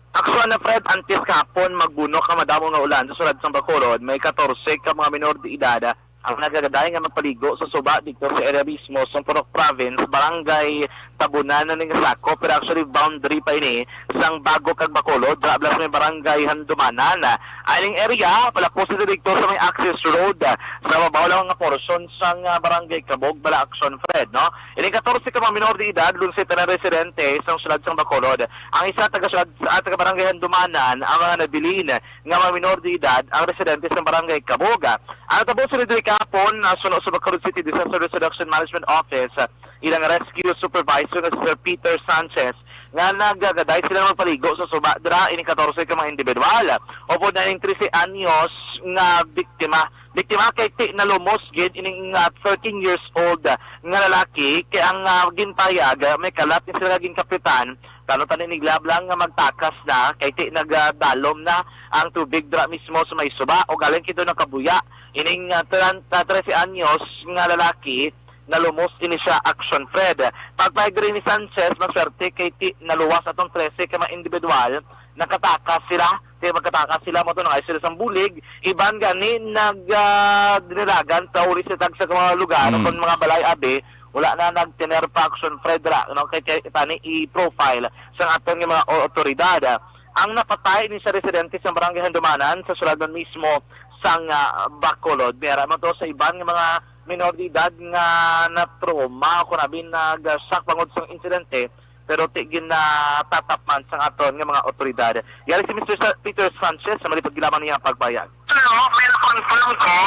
Aksyon na, Fred, antes kahapon magbunok ang madamo nga ulan sa syudad sang Bacolod, may katorse ka mga minor de edad ang nagagadayon nga magpaligo sa suba didto sa area mismo sa Purok Province, Barangay Tabunan na ning sakop, pero actually boundary pa ini sang Bago kag Bacolod, dira bala sa may barangay Handumanan. Ah, ining area, palapos sa direkto sa may access road, ah, sa mabaw lang nga portion sang, ah, barangay Cabog, bala Action Fred, no? Ining katorse ka mga minor de edad, lunsay tanan residente sang siyudad sang Bacolod. Ang isa taga siyudad, ah, taga barangay Handumanan, ang mga nabilin nga mga minor de edad, ang residente sang barangay Cabog. Ang natabo sa diri kahapon, ah, suno sa Bacolod City Disaster Risk Reduction Management Office, ah, ilang rescue supervisor nga si Sir Peter Sanchez nga nagagaday sila nga magpaligo sa suba dira ining katorse ka mga individual. Upod na ining trese anyos nga biktima. Biktima kay ti nalumos gid ining, ah, thirteen years old, ah, nga lalaki, kay ang, ah, ginpahayag, ah, may kalat ni sila nga ginkapitan, kano tani niglablang nga magtakas na kay ti nagadalom na ang tubig dira mismo sa may suba, o galing kito nakabuya ining, ah, tran-, ah, trese anyos nga lalaki nalumos ini sa Action Fred. Pagpahayag diri ni Sanchez, maswerte kay ti naluwas atong trese ka mga individual, nakatakas sila. Kay magkatakas sila, mo to, nangay sila sang bulig. Iban gani nag, ah, diniragan pa uli sa tagsa ka mga lugar, mm, kon mga balay abi, wala na nagtener pa Action Fred ra, no? Kay, kay tani i-profile sang aton nga mga o-, otoridad. Ang napatay ni sa residente sa Barangay Handumanan sa siyudad man mismo sang, ah, Bacolod. May ara man to sa iban nga mga minor de edad nga na-trauma o kung abi nag-shock bangod sang insidente, pero ti ginatatap man sang aton nga mga otoridad. Yari si Mister Sa-, Peter Sanchez sa malipad gilamang niya pagbayag. Pero may na-confirm ko,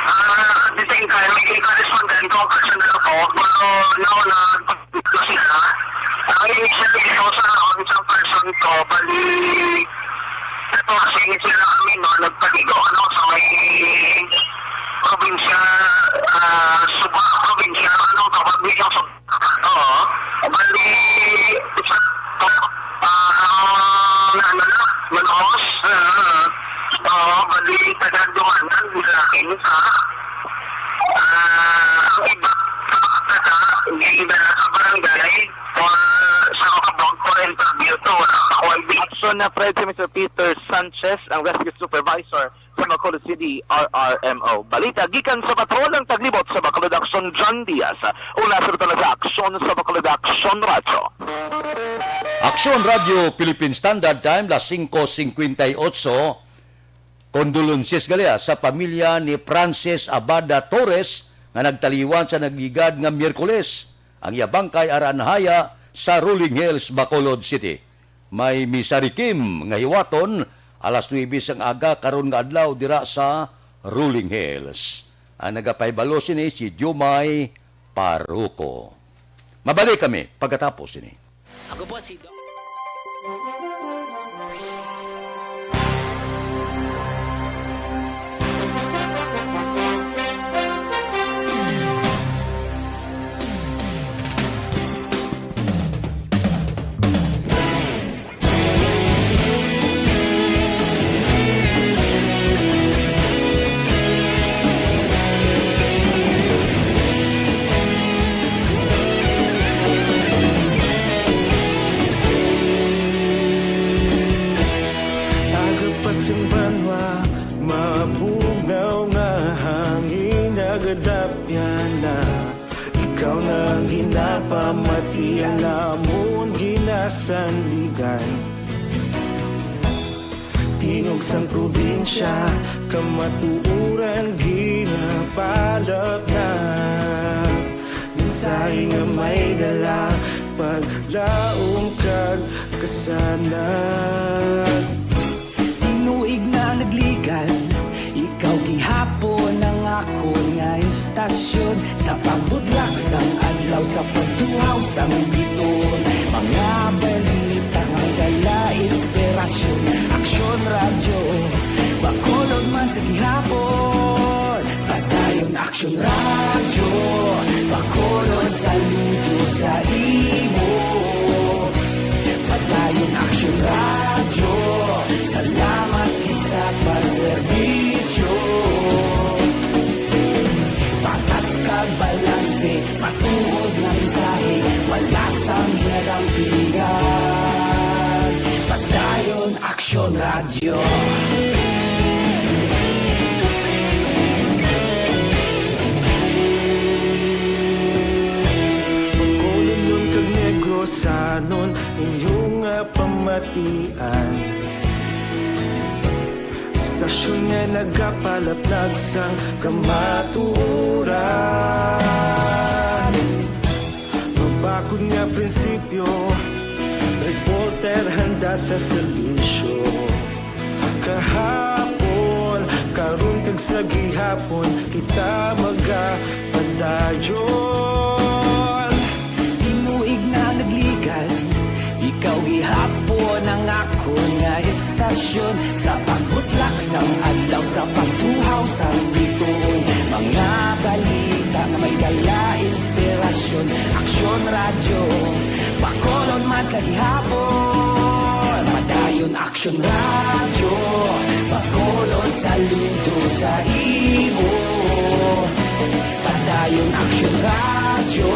ah, at the same time, may correspondent ko, personal ako, pero now na sila. Ang initial ito sa isang person ko, bali, ito, kasi sila kami, no, nagpaligo, ano, sa may probinsya, ah, Suba, probinsya, ano, tawag dito, Suba. Oo. Bali, isa to, ah, ang ano na, manos. Ah, oo, bali, taga Dumanan, lalaki ni sa, ah, ang iba, taga, hindi na sa barangay, or sa Makabog for interview to, wala pa ko idea. Action na, Fred, si Mister Peter Sanchez, ang rescue supervisor sa Bacolod City R R M O. Balita gikan sa Patrol, ang taglibot sa Bacolod Action, John Diaz. Una sa Patrol sa Action sa Bacolod Action Radyo. Action Radio Philippine Standard Time, las singko singkwenta y otso. Kondolensyas gali sa pamilya ni Francis Abada Torres nga nagtaliwan sa nagligad nga Miyerkules. Ang iya bangkay ara anhaya sa Rolling Hills, Bacolod City. May misa rikim nga hiwaton alas nuebe sang aga karon nga adlaw dira sa Rolling Hills. Ang nagapahibalo sini si Diomay Paruco. Mabalik kami pagkatapos sini. Ako po si Doc. Aga pa sing banwa, mabugnaw nga hangin nagadapyan na. Ikaw na ang ginapamati, ang amon ginasandigan. Tingog sang probinsya, kamatuoran ginapalapnap. Mensahe nga may dala, paglaom kag kasanag. Tinuig na nagligad, ikaw gihapon ang akon nga istasyon. Sa pagbudlak sang adlaw, sa pagtuhaw sang biton, mga balita nga dala inspirasyon. Aksyon Radyo, Bacolod man sa gihapon. Padayon Aksyon Radyo, Bacolod, saludo sa imo. Padayon Aksyon Radyo, salamat gid sa pagserbisyo. Patas kag balanse, matuod nga mensahe, wala sang ginadampigan. Padayon Aksyon Radyo. Bacolod nun kag Sanon inyong nga pamatian. Istasyon nga nagapalaplag sang kamatuoran. Mabakod nga prinsipyo, reporter handa sa serbisyo. Kahapon, karon kag sa gihapon, kita magapadayon. Tinuig na nagligad, ikaw gihapon ang akon nga istasyon. Sa pagbutlak sang adlaw, sa pagtuhaw sang bituon, mga balita nga may dala inspirasyon. Aksyon Radyo, Bacolod man sa gihapon. Padayon Aksyon Radyo, Bacolod, saludo sa imo. Padayon Aksyon Radyo,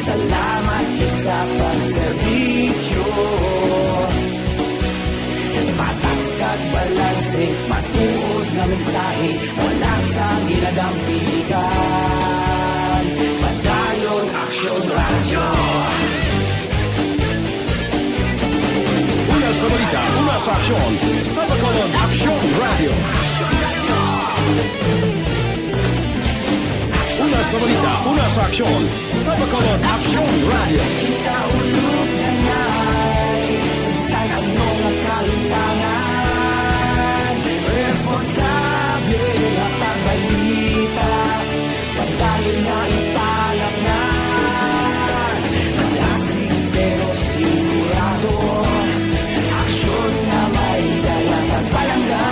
salamat gid sa pagserbisyo. Patas kag balanse, matuod nga mensahe, wala sang ginadampigan. Padayon Aksyon Radyo. Una sa balita, una sa aksyon, sa Bacolod Aksyon Radyo. Una sa balita, una sa aksyon, sa Bacolod Aksyon Radyo. Kita ulog na ngay, sa bisan ano nga kalimtangan, responsable nga pagbalita. Padayon nga ipalapnan, malasig pero sigurado. Aksyon nga may dala kag palangga.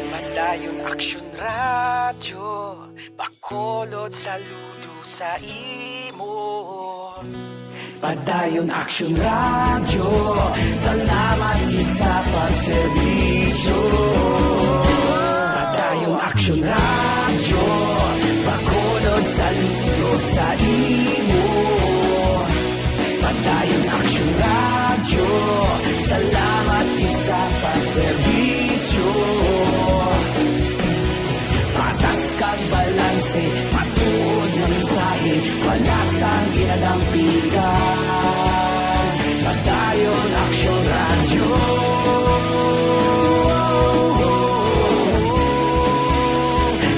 Padayon Aksyon Radyo, Bacolod, saludo sa imo. Padayon Aksyon Radyo, salamat gid sa pagserbisyo. Padayon Aksyon Radyo, Bacolod, saludo sa imo. Padayon Aksyon Radyo, salamat gid sa pagserbisyo. Patas kag balanse, matuod nga mensahe, wala sang ginadampigan. Padayon Aksyon Radyo.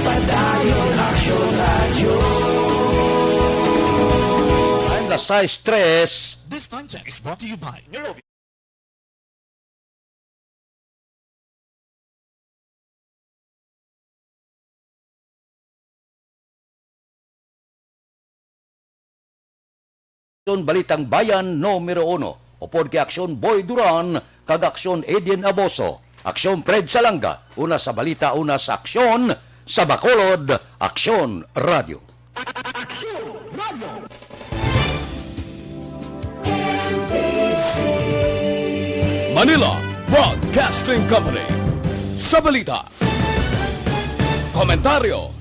Padayon Aksyon Radyo. Time na sais tres. This time check is brought to you by Neurovita. Aksyon Balitang Bayan numero uno, upod kay Aksyon Boy Duran kag Aksyon Adrian Aboso, Aksyon Fred Salanga, una sa balita, una sa aksyon, sa Bacolod, Aksyon Radyo. Manila Broadcasting Company. Sa balita, komentaryo,